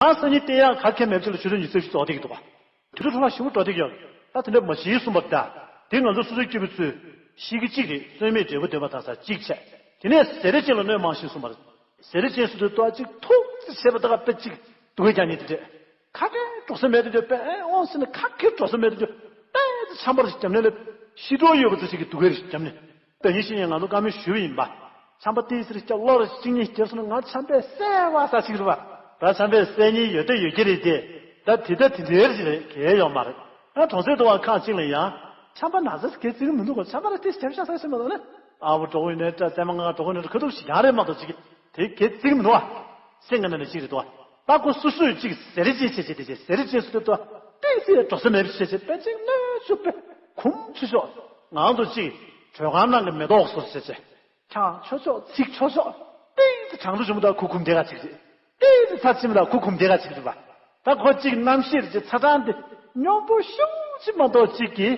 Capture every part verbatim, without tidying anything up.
ང་སང་ཉིན་བསྟན་ཡག་ག་གེ་མེད་པ་ཅིག་ལ་ཆུ་ཚོད་ཉི་ཤུ་རྩ་བཞི་རྫོགས་བསྡད་ཀྱི་འདུག་བ། དུས་ཚོད་འཕྲོ་བརླག་ཞེ་པོ་འགྲོ་བསྡད་ཀྱི་ཡོད། ད་དེ་འདྲ་མ་བྱེད་གསུངས་པ་རེད་ད། དེ་ང་ཚོ་སོ་སོའི་སྐྱེས་བུ་ཚོས་ཤེས་ཀྱི་གཅིག་རེད། རྩོལ་མེད་འབྲས་བུ་འདོད་པ་དང་ས་གཅིག་བྱས། དེ་ནས་ཟས་རིགས་ཅན་ལ་གནོད་མང་ཞེས་གསུངས་པ་རེད། ཟས་རིགས་ཅན་སུ་དུ་ཏོ་གཅིག་ཐུག་ཅིག་བྱས་པ་ད་ག་དཔེ་གཅིག་སྡུག་གི་རྒྱག་ཉེན་དེ་འདྲས། ཁ་སྐད་འགྲོ་ས་མེད་དུ་འཇོག་པས་ཨེ་འོང་ཟེར་ནས་ཁ་སྐད་འགྲོ་ས་མེད་དུ་འཇོག་པས་ཆམ་པ་རེ་ཞིག་བརྒྱབ་ནས་ལ་ཤི་འགྲོ་ཡོད་པ་ཚོ་ཞིག་གི་སྡུག་གི་རེ་ཞིག་བརྒྱབ་ནས། དོན་ཡིན་ཞིག་ཡིན་ང་ཚོ་བཀའ་མོལ་ཞུས་པ་ཡིན་པ། ཆམ་པ་ཏིས་རེ་སྐྱབས་གློག་རེ་གཅིག་གཉིས་སྐྱེར་སོང་ན་ང་ཆམ་པས་བསད་བ་ས་ཞིག་རེད་བ། ད་ཆམ་པས་བསད་ཉེན་ཡོད་ད་ཡོད་ཀྱི་རེད་དེ། ད་དེ་ད་དེ་འདྲའི་རེ་ཞིག་རེད་གལ་ཡོད་མ་རེད། ཨ་གྲོང་གསེབ་དུ་བ་ཁག་ཅིག་ལ་ཡང་། ཆམ་པ་ན་ཚ་གལ་ཚིག་མི་འདུག་གོ་ཆམ་པ་རེ་ཏིས་བརྒྱབ་ཤག་ས་ཞིག་མ་གཏོགས་ནི། ཨ་བོ་གྲོགས་ཡིན་ནའི་སྐྲ་རྩེ་མ་ང་གྲོགས་ཡིན་ནའི་ཁ་ཐུག་ཞིག་ཡང་རེད་མ་གཏོགས་ཅིག་དེ་གལ་ཚིག་མི་འདུག་བ། སེམས་ངན་ནས་ཅིག་རེད་དོ། ད་ཁོ་སོ་སོས་ཅིག་ཟས་རིགས་ཅན་བྱས་བྱས་དེ་བྱས་ཟས་རིགས་ཅན་སུ་དེ་དོ། ཏིག་ཙི་འགྲོ་ས་མེད་པ་བྱས་བྱས་པས་ཅིག་གནོད་ཚུགས་པས་ཁུམ་ཆུ་ཤོག་ང་ཚོ་ཅིག་གྲོས་ཁང་ནང་གི་མེ་ཏོག་སོ་བྱས་བྱས། ཆང་ཆོ་ཆོ་ཚིག་ཆོ་ཆོ། ཏིག་ཙི་གྲང་དུ་བྱུང་མ་ད་ཁུ་ཁུམ་དེ་ག་ཅིག་རེད། ཏིག་ཙི་ཚ་ཕྱིན་མ་ད་ཁུ་ཁུམ་དེ་ག་ཅིག་རེད་པ། ད་ཁོ་གཅིག་རྣམ་ཤེས་ཀྱི་ཚ་གྲང་དེ་སྙོམས་པོ་ཤུགས་ཅིག་མ་གཏོགས་གཅིག་གིས་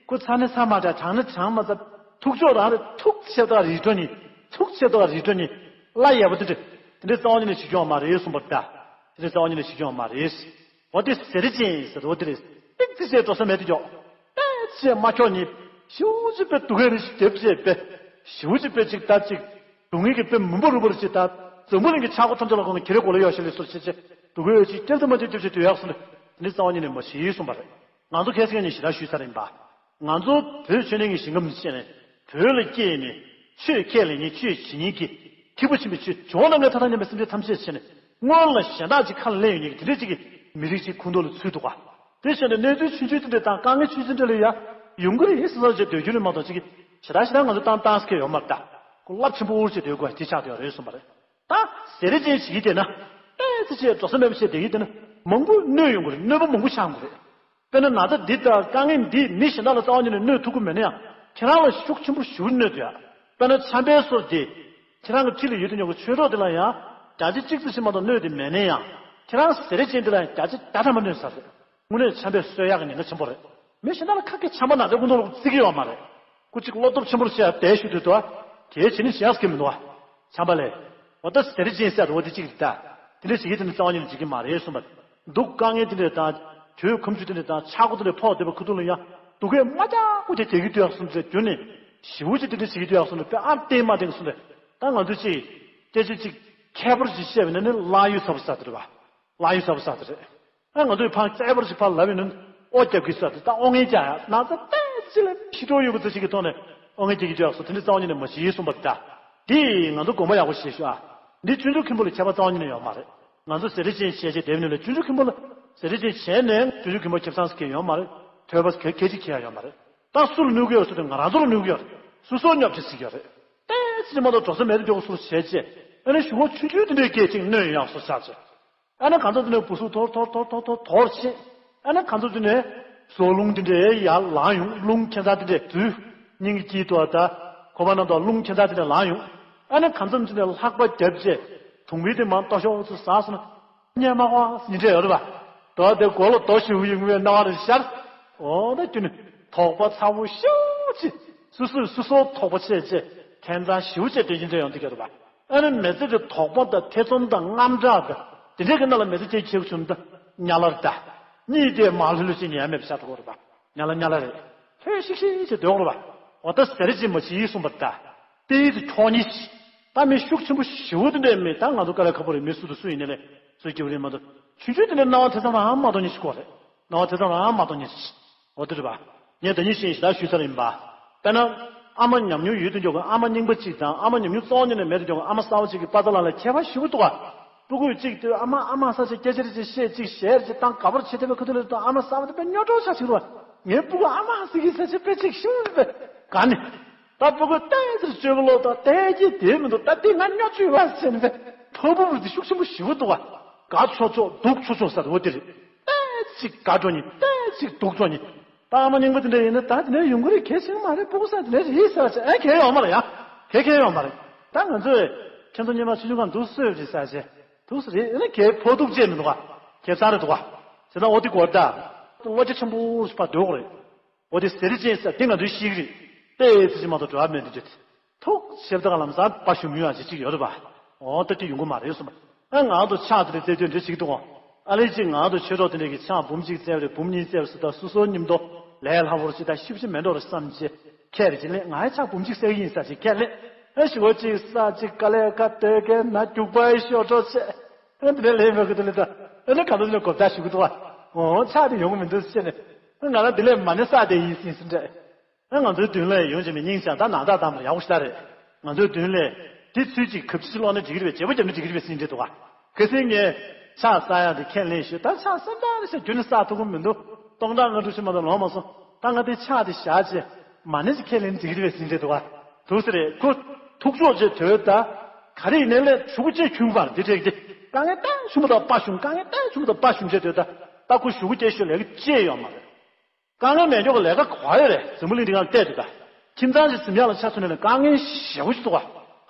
ཁོ་ཚ་ནི་ཚ་མ་དྲག་གྲང་ནི་གྲང་མ་ཚ། ཐུག་ཆོག་རང་རེ་ཐུག་ཆེ་དག་རིག་འགྲོ་ནི། ཐུག་ཆེ་དག་རིག་འགྲོ་ནི། བླ་ཡག་པོ་དེ་འདྲ། དེ་འདྲའི་རྩ་བ་ཉིད་ནས་ཞིག་ཡོང་མ་རེད་གསུངས་པ་ད། དེ་འདྲའི་རྩ་བ་ཉིད་ནས་ཞིག་ཡོང་མ་རེད། འོ་དེ་ཟས་རིགས་ཅན་ཟེར་འོ་དེ་རེད། ཏིག་ཙི་ཟས་འགྲོ་ས་མེད་དུ་འཇོག་པས་ཅེས་མ་ཁྱོག་ནི། ཞིའུ་ཅི་པའི་སྡུག་གེ་རེ་ཞིག་རྒྱབ་ཅེས་པས། ཞིའུ་ཅི་པའི་ཅིག་ད་ཅིག་སྡུག་བསྔལ་གྱི་དཔེ་མུན་པ་རུ་པར་ཅིག་ད། འཛམ་བུ་གླིང་གི་ཆག་སྒོ་ཐམས་ཅད་ལ་ཁོང་གི་རེ་གོ་ལ་ཡོད་ཤེས་ལས་སོ་ཅེས་ཅེས། སྡུག་གེ་ཡོད་ཅིག་སྐྱབས་ཚེ་མ་ཅིག་སྐྱབས་ཅིག་དུས་ཡག་སོང་ནས། འདི་རྩ་བ་ཉིད་ནས་མ་ཤེས་གསུངས་པ་རེད། ང་ཚོ་ཁ་སང་ནས་ཞེ་དྲག་ཞུས་ཚར་ཡིན་པ། ང་ཚོ་བོད་ཆོས་ལྡན་གྱི་ཞིང་ཁམས་ནས་བཤད་ནས་བོད་ལ་སྐྱེས་ནས་ཆོས་ཁས་ལེན་མཁན་ཆོས་བྱེད་མཁན་གྱི་ཐེག་པ་ཆེན་པོའི་ཆོས་འབྱུང་ལ་ངའི་ཐ་ཐ་མཉམ་པའི་སེམས་ཅན་ཐམས་ཅད་བྱས་ནས་སྔོན་ལ་གཞན་དག་ཅིག་ཁ་ལ་ལེན་ཡོད་མཁན་གྱི་དེ་འདྲས་ཅིག་གི་མི་རིགས་ཅིག་ཁུངས་གཏུགས་ལ་ཚུད་འདུག་ག་དེ་བྱས་ནས་གནས་ཚུལ་ཆུང་ཆུང་དེ་འདྲས་དང་དཀའ་ངལ་ཆུང་ཆུང་དེ་འདྲས་ལ་ཡ་ཡོང་གི་རེད་ཟེར་ཟེར་བྱས་སྡོད་རྒྱུ་རེད་མ་གཏོགས་ཅིག་གི་ཞེ་དྲག་ཞེ་དྲག་ང་ཚོ་བཏང་བཏང་ས་གི་ཡོད་མ་རེད་ད། ཁོ་རླབས་ཆེན་པོ་འུར་བྱས་སྡོད་དགོས་དེ་ཆགས་བསྡད་ཡོད་རེད་གསུངས་པ་རེད། ད་ཟས་རིགས་ཅན་བྱེད་ཀྱི་བསྡད་ན། ཨེ་ཙི་ཅེས་འགྲོ་ས་མེད་པ་བྱས་བསྡད་ཀྱི་བསྡད་ན། མང་པོ་གནོད་ཡོང་གི་རེད། གནོད་པ་མང་པོ་ཆགས་ཡོང་གི་རེད། དཔེར་ན་ན་ཚ་འདི་དང་དཀའ་ངལ་འདིས་མི་གཞན་དག་ལ་རྩ་བ་ཉིད་ནས་གནོད་ཐུབ་ཀྱི་མེད་ན་ཡང་ཁྱེད་རང་ལ་ཤུགས་ཆེན་པོ་ཞེ་པོ་གནོད་འདུག་ཡ། དཔེར་ན་ཆམ་པའི་སོ་དེ། ཁྱེད་རང་གི་འཁྲིས་ལ་ཡོད་དུ་ཉོ་གི་ཆོས་གྲོགས་དེ་ལ་ཡང་བརྒྱ་ཆ་གཅིག་ཙམ་ཞིག་མ་གཏོགས་གནོད་དེ་མེད་ན་ཡང་། ཁྱེད་རང་ཟས་རིགས་ཅན་དེ་ལ་ཡང་བརྒྱ་ཆ་བརྒྱ་ཐམ་པ་གནོད་ས་རེད། དངོས་གནས་ཆམ་པས་གསོད་ཡག་གི་ཉེན་ཁ་ཆེན་པོ་རེད། མི་གཞན་དག་ལ་ཁ་སྐད་ཆམ་པ་ན་ཚ་ཀུན་སློང་ལ་བརྩི་གི་ཡོད་མ་རེད། སྐུ་གཅིག་བློ་སྟོབས་ཆེན་པོར་བཤད་ཡ་དེ་ཞུ་དུས་དོ། དེའི་བྱེད་ནི་བྱེད་ཡག་གི་མི་འདུག་བ། ཆམ་པ་ལས། འོ་ད་ཟས་རིགས་ཅན་ཟེར་འོ་དེ་གཅིག་རེད་ད། དེ་འདྲ་བྱེད་ཀྱི་དེ་ནི་རྩ་བ་ཉིད་ནས་བྱེད་ཀྱི་མ་རེད་གསུངས་པ། སྡུག་དཀའ་ངལ་དེ་འདྲ་དང་། གྱོད་ཁ་མཆུ་དེ་འདྲ་དང་ཆག་སྒོ་དེ་འདྲ་ཕོག་བསྡད་པ་ཁུ་ཐུག་ལ་ཡང་སྡུག་སྐད་མ་རྒྱག་པོ་དེ་རྒྱག་གི་འདུག་ཡག་གསུངས་ཏེ་རྒྱུ་ནི། ཞེ་པོ་ཅིག་དེ་འདྲ་བྱེད་ཀྱི་འདུག་ཡག་གསུངས་ཏེ་དཔེ་ཨ་བསྟན་མ་བསྟན་གསུངས་ཏེ། ད་ང་ཚོ་ཅིག་སྐད་ཆ་ཅིག་ཁྱད་པར་ཅིག་བཤད་པ་ཡིན་ན་ནི་ལག་གཡུག་ཚ་པོ་ཟ་དེ་རེད་བ། ལག་གཡུག་ཚ་པོ་ཟ་དེ་རེད། ཨ་ང་ཚོས་ཕར་རྩེ་བར་ཞིག་ཕར་ལབ་ཡིན་ན་ཨོ་རྒྱབ་ཀྱི་ས་དེ་ད་ཨོ་ངན་རྒྱག་ཡ་ན་ཚ་ཏན་ཅི་ལ་ཕྱི་དྲོ་ཡོད་པ་ཚོ་ཞིག་གི་ཐོག་ནས་ཨོ་ངན་རྒྱག་གི་འདུག་ཡག་སོ་དེ་འདྲ་རྩ་བ་ཉིད་ནས་མ་བྱེད་གསུངས་པ་ད། དེ་ང་ཚོ་དགོངས་པ་ཡག་པོ་བཞེས་ཤོག་ཨ། འདི་སྤྱོད་འཇུག་མཁན་པོ་ལ་ཁྱད་པར་རྩ་བ་ཉིད་ནས་ཡོད་མ་རེད། ང་ཚོ་ཟས་རིགས་ཅན་བྱས་བྱས་བསྡད་ནས་ལ་སྤྱོད་འཇུག་མཁན་པོ་ལ་ཟས་རིགས་ཅན་བྱས་ནས་སྤྱོད་འཇུག་མཁན་པོ་ཁེ་བཟང་ཟེར་མཁན་ཡོད་མ་རེད། ཐོས་པ་གལ་གལ་ཆེ་ཁེ་ཡ་ཡོད་མ་རེད། ད་སུ་ལ་གནོད་ཀྱི་ཡོད་ཟེར་དུས་ང་རང་ཚོ་ལ་གནོད་ཀྱི་ཡོད་རེད། སོ་སོ་སྙོབ་བྱེད་ཟེར་གྱི་ཡོད་རེད། ཏན་ཅི་མ་གཏོགས་འགྲོ་ས་མེད་དུ་འཇོག་སོ་བྱས་བྱས། ཨ་ནི་གཞུག་གུ་ཆུང་ཆུང་དེ་འདྲའི་སྐད་ཅིག་གནོད་ཡོང་ཡག་སོ་ཆགས་བྱས། ཨ་ནི་གང་ཚོད་དེ་ནས་བུ་སུ་ཐོར་ཐོར་ཐོར་ཐོར་ཐོར་ཐོར་བྱེད། ཨ་ནི་གང་ཚོད་དེ་ནས་ཟོག་རླུང་དེ་འདྲའི་ཡར་ལངས་ཡོང་། རླུང་ཁྱད་མཚར་དེ་འདྲའི་འཛུལ། སྙིང་གི་དཀྱིལ་དུ་ད་ཁོ་པ་རྣམས་དང་རླུང་ཁྱད་མཚར་དེ་འདྲ་ལངས་ཡོང་། ཨ་ནི་གང་འཚམ་ཅིག་ནས་ལྷགས་པ་བརྒྱབ་བྱས། དུང་བུའི་དེ་མར་ལྟོ་ཤོག་ཚོ་ཟ་སོང་ན། སྙན་མ་ཁོ་ཉིན་འདྲ་ཡོད་རེད་པ། དོ་དེ་མགོ་ལ་རྡོ་ཞིག་ཡོང་བའི་སྣང་བ་རེ་ཤར། འོ་ན་ཁྱོད་ནི་དོགས་པ་ཚ་བོ་ཤུགས་ཆེ། སོ་སོས་སོ་སོར་དོགས་པ་བྱས་བྱས། ཁྱད་མཚར་ཞེ་པོ་ཅིག་དོན་ཆེན་འདྲ་ཡོང་དུས་ཀྱི་རེད་པ། ཨ་ནི་མི་ཚེ་དེ་དོགས་པ་དང་ཐེ་ཚོམ་དང་དངངས་སྐྲག་དང་དེ་འདྲའི་གི་ནང་ལ་མི་ཚེ་སྐྱེལ་བྱེད་བྱུང་ད། ཉ་ལ་རེད་ད། གཉིད་དེ་མ་ལྷོད་ལྷོད་ཅིག་ཉལ་མེད་པ་ཆགས་འགྲོ་གི་རེད་པ། ཉ་ལ་ཉ་ལ་རེད། ལྷོད་ཤིག་ཤིག་ཅིག་སྡོད་དགོས་རེད་པ། འོ་ད་ཟས་རིགས་ཅན་མ་བྱེད་གསུངས་པ་ད། དཔེ་དེ་ཁྱོག་ཉིད། ད་མི་ཤུགས་ཆེན་པོ་ཞེ་པོ་དེ་འདྲའི་མི་ད་ང་ཚོ་དཀའ་ལས་ཁག་པོ་རེད། མི་སུ་དང་སུ་ཡིན་ནའི་ལས་སུ་སྐྱིད་པོ་རེད་མ་གཏོགས། ཆུང་ཆུང་དེ་འདྲའི་སྣང་བ་ཐེ་ཚོམ་རང་མ་གཏོང་ཉིད་ཞིག་དགོས་རེད། སྣང་བ་དེ་ཚོ་རང་མ་གཏོང་ཉེས་ཤིག་འོ་དེ་རེད་པ། ངས་ད་ཉིན་ཤིང་ཞེ་དྲག་ཞུས་ཚར་ཡིན་པ། དཔེར་ན། ཨ་མ་ཉམས་མྱོང་ཡོད་དུ་འཇོག་གི་ཨ་མ་རྙིང་པ་གཅིག་དང་ཨ་མ་ཉམས་མྱོང་རྩ་བ་ཉིད་ནས་མེད་དུ་འཇོག་གི་ཨ་མ་གསར་པ་གཅིག་གི་པ་ཏ་ལ་ལ་ཁྱད་པར་ཞེ་པོ་འདུག་ག་སྤུ་གུ་གཅིག་དུས་ཨ་མ་ཨ་མ་ས་ཆ་སྐད་ཆ་རེ་ཅིག་བཤད་ཅིག་ཞལ་ཅིག་བཏང་ག་པར་བྱེད་ཐུབ་པའི་ཁ་ཐུག་ལ་དུས་ཨ་མ་གསར་པ་དེ་དཔེ་རྙོག་དྲ་ཆགས་ཤིག་རུ་བ། ངའི་སྤུ་གུ་ཨ་མ་ཟེར་གྱི་ས་ཆ་དཔེ་ཅིག་ཤུགས་དཔེ་ག་ནི། ད་སྤུ་གུ་ཏན་ཟེར་སྤྱོད་པ་ལོག་དང་ཏན་གྱི་དེ་མི་འདུག་ད་དེ་ང་རྙོག་བཅུག་བ་ཟེར་ནས་ཕ་བུ་བུ་དེ་ཤུགས་ཆེན་པོ་ཞེ་པོ་འདུག་ག་དགའ་ཆོག་ཆོག་སྡུག་ཆོག་ཆོག་ཟེར་འོ་དེ་རེད། ཏན་ཅིག་དགའ་འགྲོ་ནི་ཏན་ཅིག་སྡུག་འགྲོ་ནི། ད་ཨ་མ་རྙིང་པ་དེ་འདྲ་ཡིན་ན་ད་དེ་འདྲ་ཡོང་གི་རེད། གལ་ཆེན་མ་རེད། སྤུ་གུ་ས་དེ་འདྲ་རེད་ཟེར་བ་ཅི་ཨེ་གལ་ཡོད་མ་རེད་ཡ། གལ་གལ་ཡོད་མ་རེད། ད་ང་ཚོས་ཁྱེད་ཚོ་སྙེ་མ་ཆུང་ཆུང་གང་འདུག་གསོས་རེད་ཟེར་བ་ཅི་འདུག་ས་རེད། ཨེ་ན་གལ་ཕོག་ཐུག་ཅེས་མི་འདུག་ག་གལ་ཚ་རེད་འདུག་ག་བྱས་ཙང་འོ་དེ་གོ་ད། བློ་རྒྱ་ཆེན་པོ་ཞིག་ཕར་སྡོད་དགོས་རེད། འོ་དེ་ཟས་རིགས་ཅན་ཟེར་དེ་ང་ཚོའི་ཤེས་ཀྱི་རེད། དཔེ་ཚོ་ཅི་མ་གཏོགས་འགྲོ་བ་མེད་འདི་འདྲ། ཐུགས་ཞེ་དྲག་ལམ་སང་དཔའ་ཞུམ་ཡོང་ཡ་ཅིག་ཅིག་ཡོད་རེད་པ། འོ་ད་དེ་ཡོང་གི་མ་རེད་གསུངས་པ། ཨ་ང་ཚོ་ཕྱག་དེ་འདྲ་རྩེ་དོན་འདྲ་ཞིག་འདུག་གོ་ཨ་ལེ་གཅིག་ངང་དུ་ཆོས་གྲོགས་དེ་འདྲ་གི་ཕྱག་འབུམ་གཅིག་བཙལ་བ་རེད། འབུམ་གཉིས་བཙལ་བ་སུ་དང་སུ་སོ་མཉམ་དུ་ལས་སླ་བོར་ཅི་ད་ཤིབ་ཤིབ་མེད་འགྲོ་རེད་བསམ་བྱས་ཁྱེར་རེ་ཅི་ལས་ང་ཡི་ཕྱག་འབུམ་གཅིག་བཙལ་གི་ཡིན་ས་ཅིག་ཁྱེར་ལས། ཨ་ཞི་བོ་གཅིག་ས་གཅིག་དཀའ་ལས་ཁ་གཏད་མཁན་ན་རྒྱུག་པ་ཡི་ཤོར་འགྲོ་བྱས། ཨ་འདི་ལས་ལས་མེད་གི་དུ་ལས་ད་ཨ་ནི་གང་དུ་ནས་གོ་བརྡ་ཞུ་གི་འདུག་བ། འོ་ཕྱག་དེ་ཡོང་གི་མི་འདུག་ཟེར་ནས་ང་རང་འདི་ལས་མ་ཎི་ས་དེ་ཡིན་ཟིན་ཟིན་འདྲ། ཨ་ང་ཚོའི་མདུན་ལས་ཡོང་བྱས་མི་སྙིང་རྗེ་ད་ནང་རྟགས་དམ་ལ་ཡག་པོ་ཞིག་ད་རེད། ང་ཚོའི་མདུན་ལས་དེ་ཚུལ་གཅིག་གབ་ཅིག་ཀློག་ན་འགྲིག་གི་རེད་པས་བྱེད་པོ་རྒྱབ་ན་འགྲིག་གི་རེད་པས་ཟིན་འདྲ་འདུག་བ། ཁ་སང་ངས་ཕྱག་གསར་ཡག་དེ་ཁས་ལེན་ཞུས། ད་ཕྱག་སེམས་ཐག་རེ་བྱས་རྒྱུན་ནས་གསར་ཐུབ་ཀྱི་མི་འདུག་སྟོང་ཕྲག་ལྔ་དྲུག་ཅིག་མ་གཏོགས་ལོངས་མ་སོང་། ད་ང་དེ་ཕྱག་དེ་བཞག་བྱས་མ་ཎི་ཅིག་ཁས་ལེན་འགྲིག་གི་རེད་པས་ཟིན་འདྲ་འདུག་བ། འདུག་ཟེར་རེད། ཁོ་ཐུགས་ཕྱོགས་ཅིག་དོད་ད། ག་རེ་ཡིན་ནའི་ལས་གཞུག་གུ་ཅིག་ཁྱུང་པར་འདི་འདྲས་ཀྱི་དཀའ་ངལ་ཏན་ཞུ་མ་གཏོགས་པ་ཞུམ། དཀའ་ངལ་ཏན་ཞུ་མ་གཏོགས་པ་ཞུམ་བྱས་དོད་ད། ད་ཁོ་གཞུག་གུ་སྐྱེལ་ཞོར་ལས་ཀ་ཅི་ཡང་ཡོད་མ་རེད། དཀའ་ངལ་མེད་ཀྱོག་ལས་ཀ་ག་ཡོད་རེད། འཛམ་བུ་གླིང་འདི་སྒང་བལྟས་དུས་ད། ཁྱིམ་ཚང་ཞིག་གཟིམ་ཡག་ལ་ཆ་མཚོན་ནས་དཀའ་ངལ་ཞེ་པོ་ཞིག་འདུག་ག་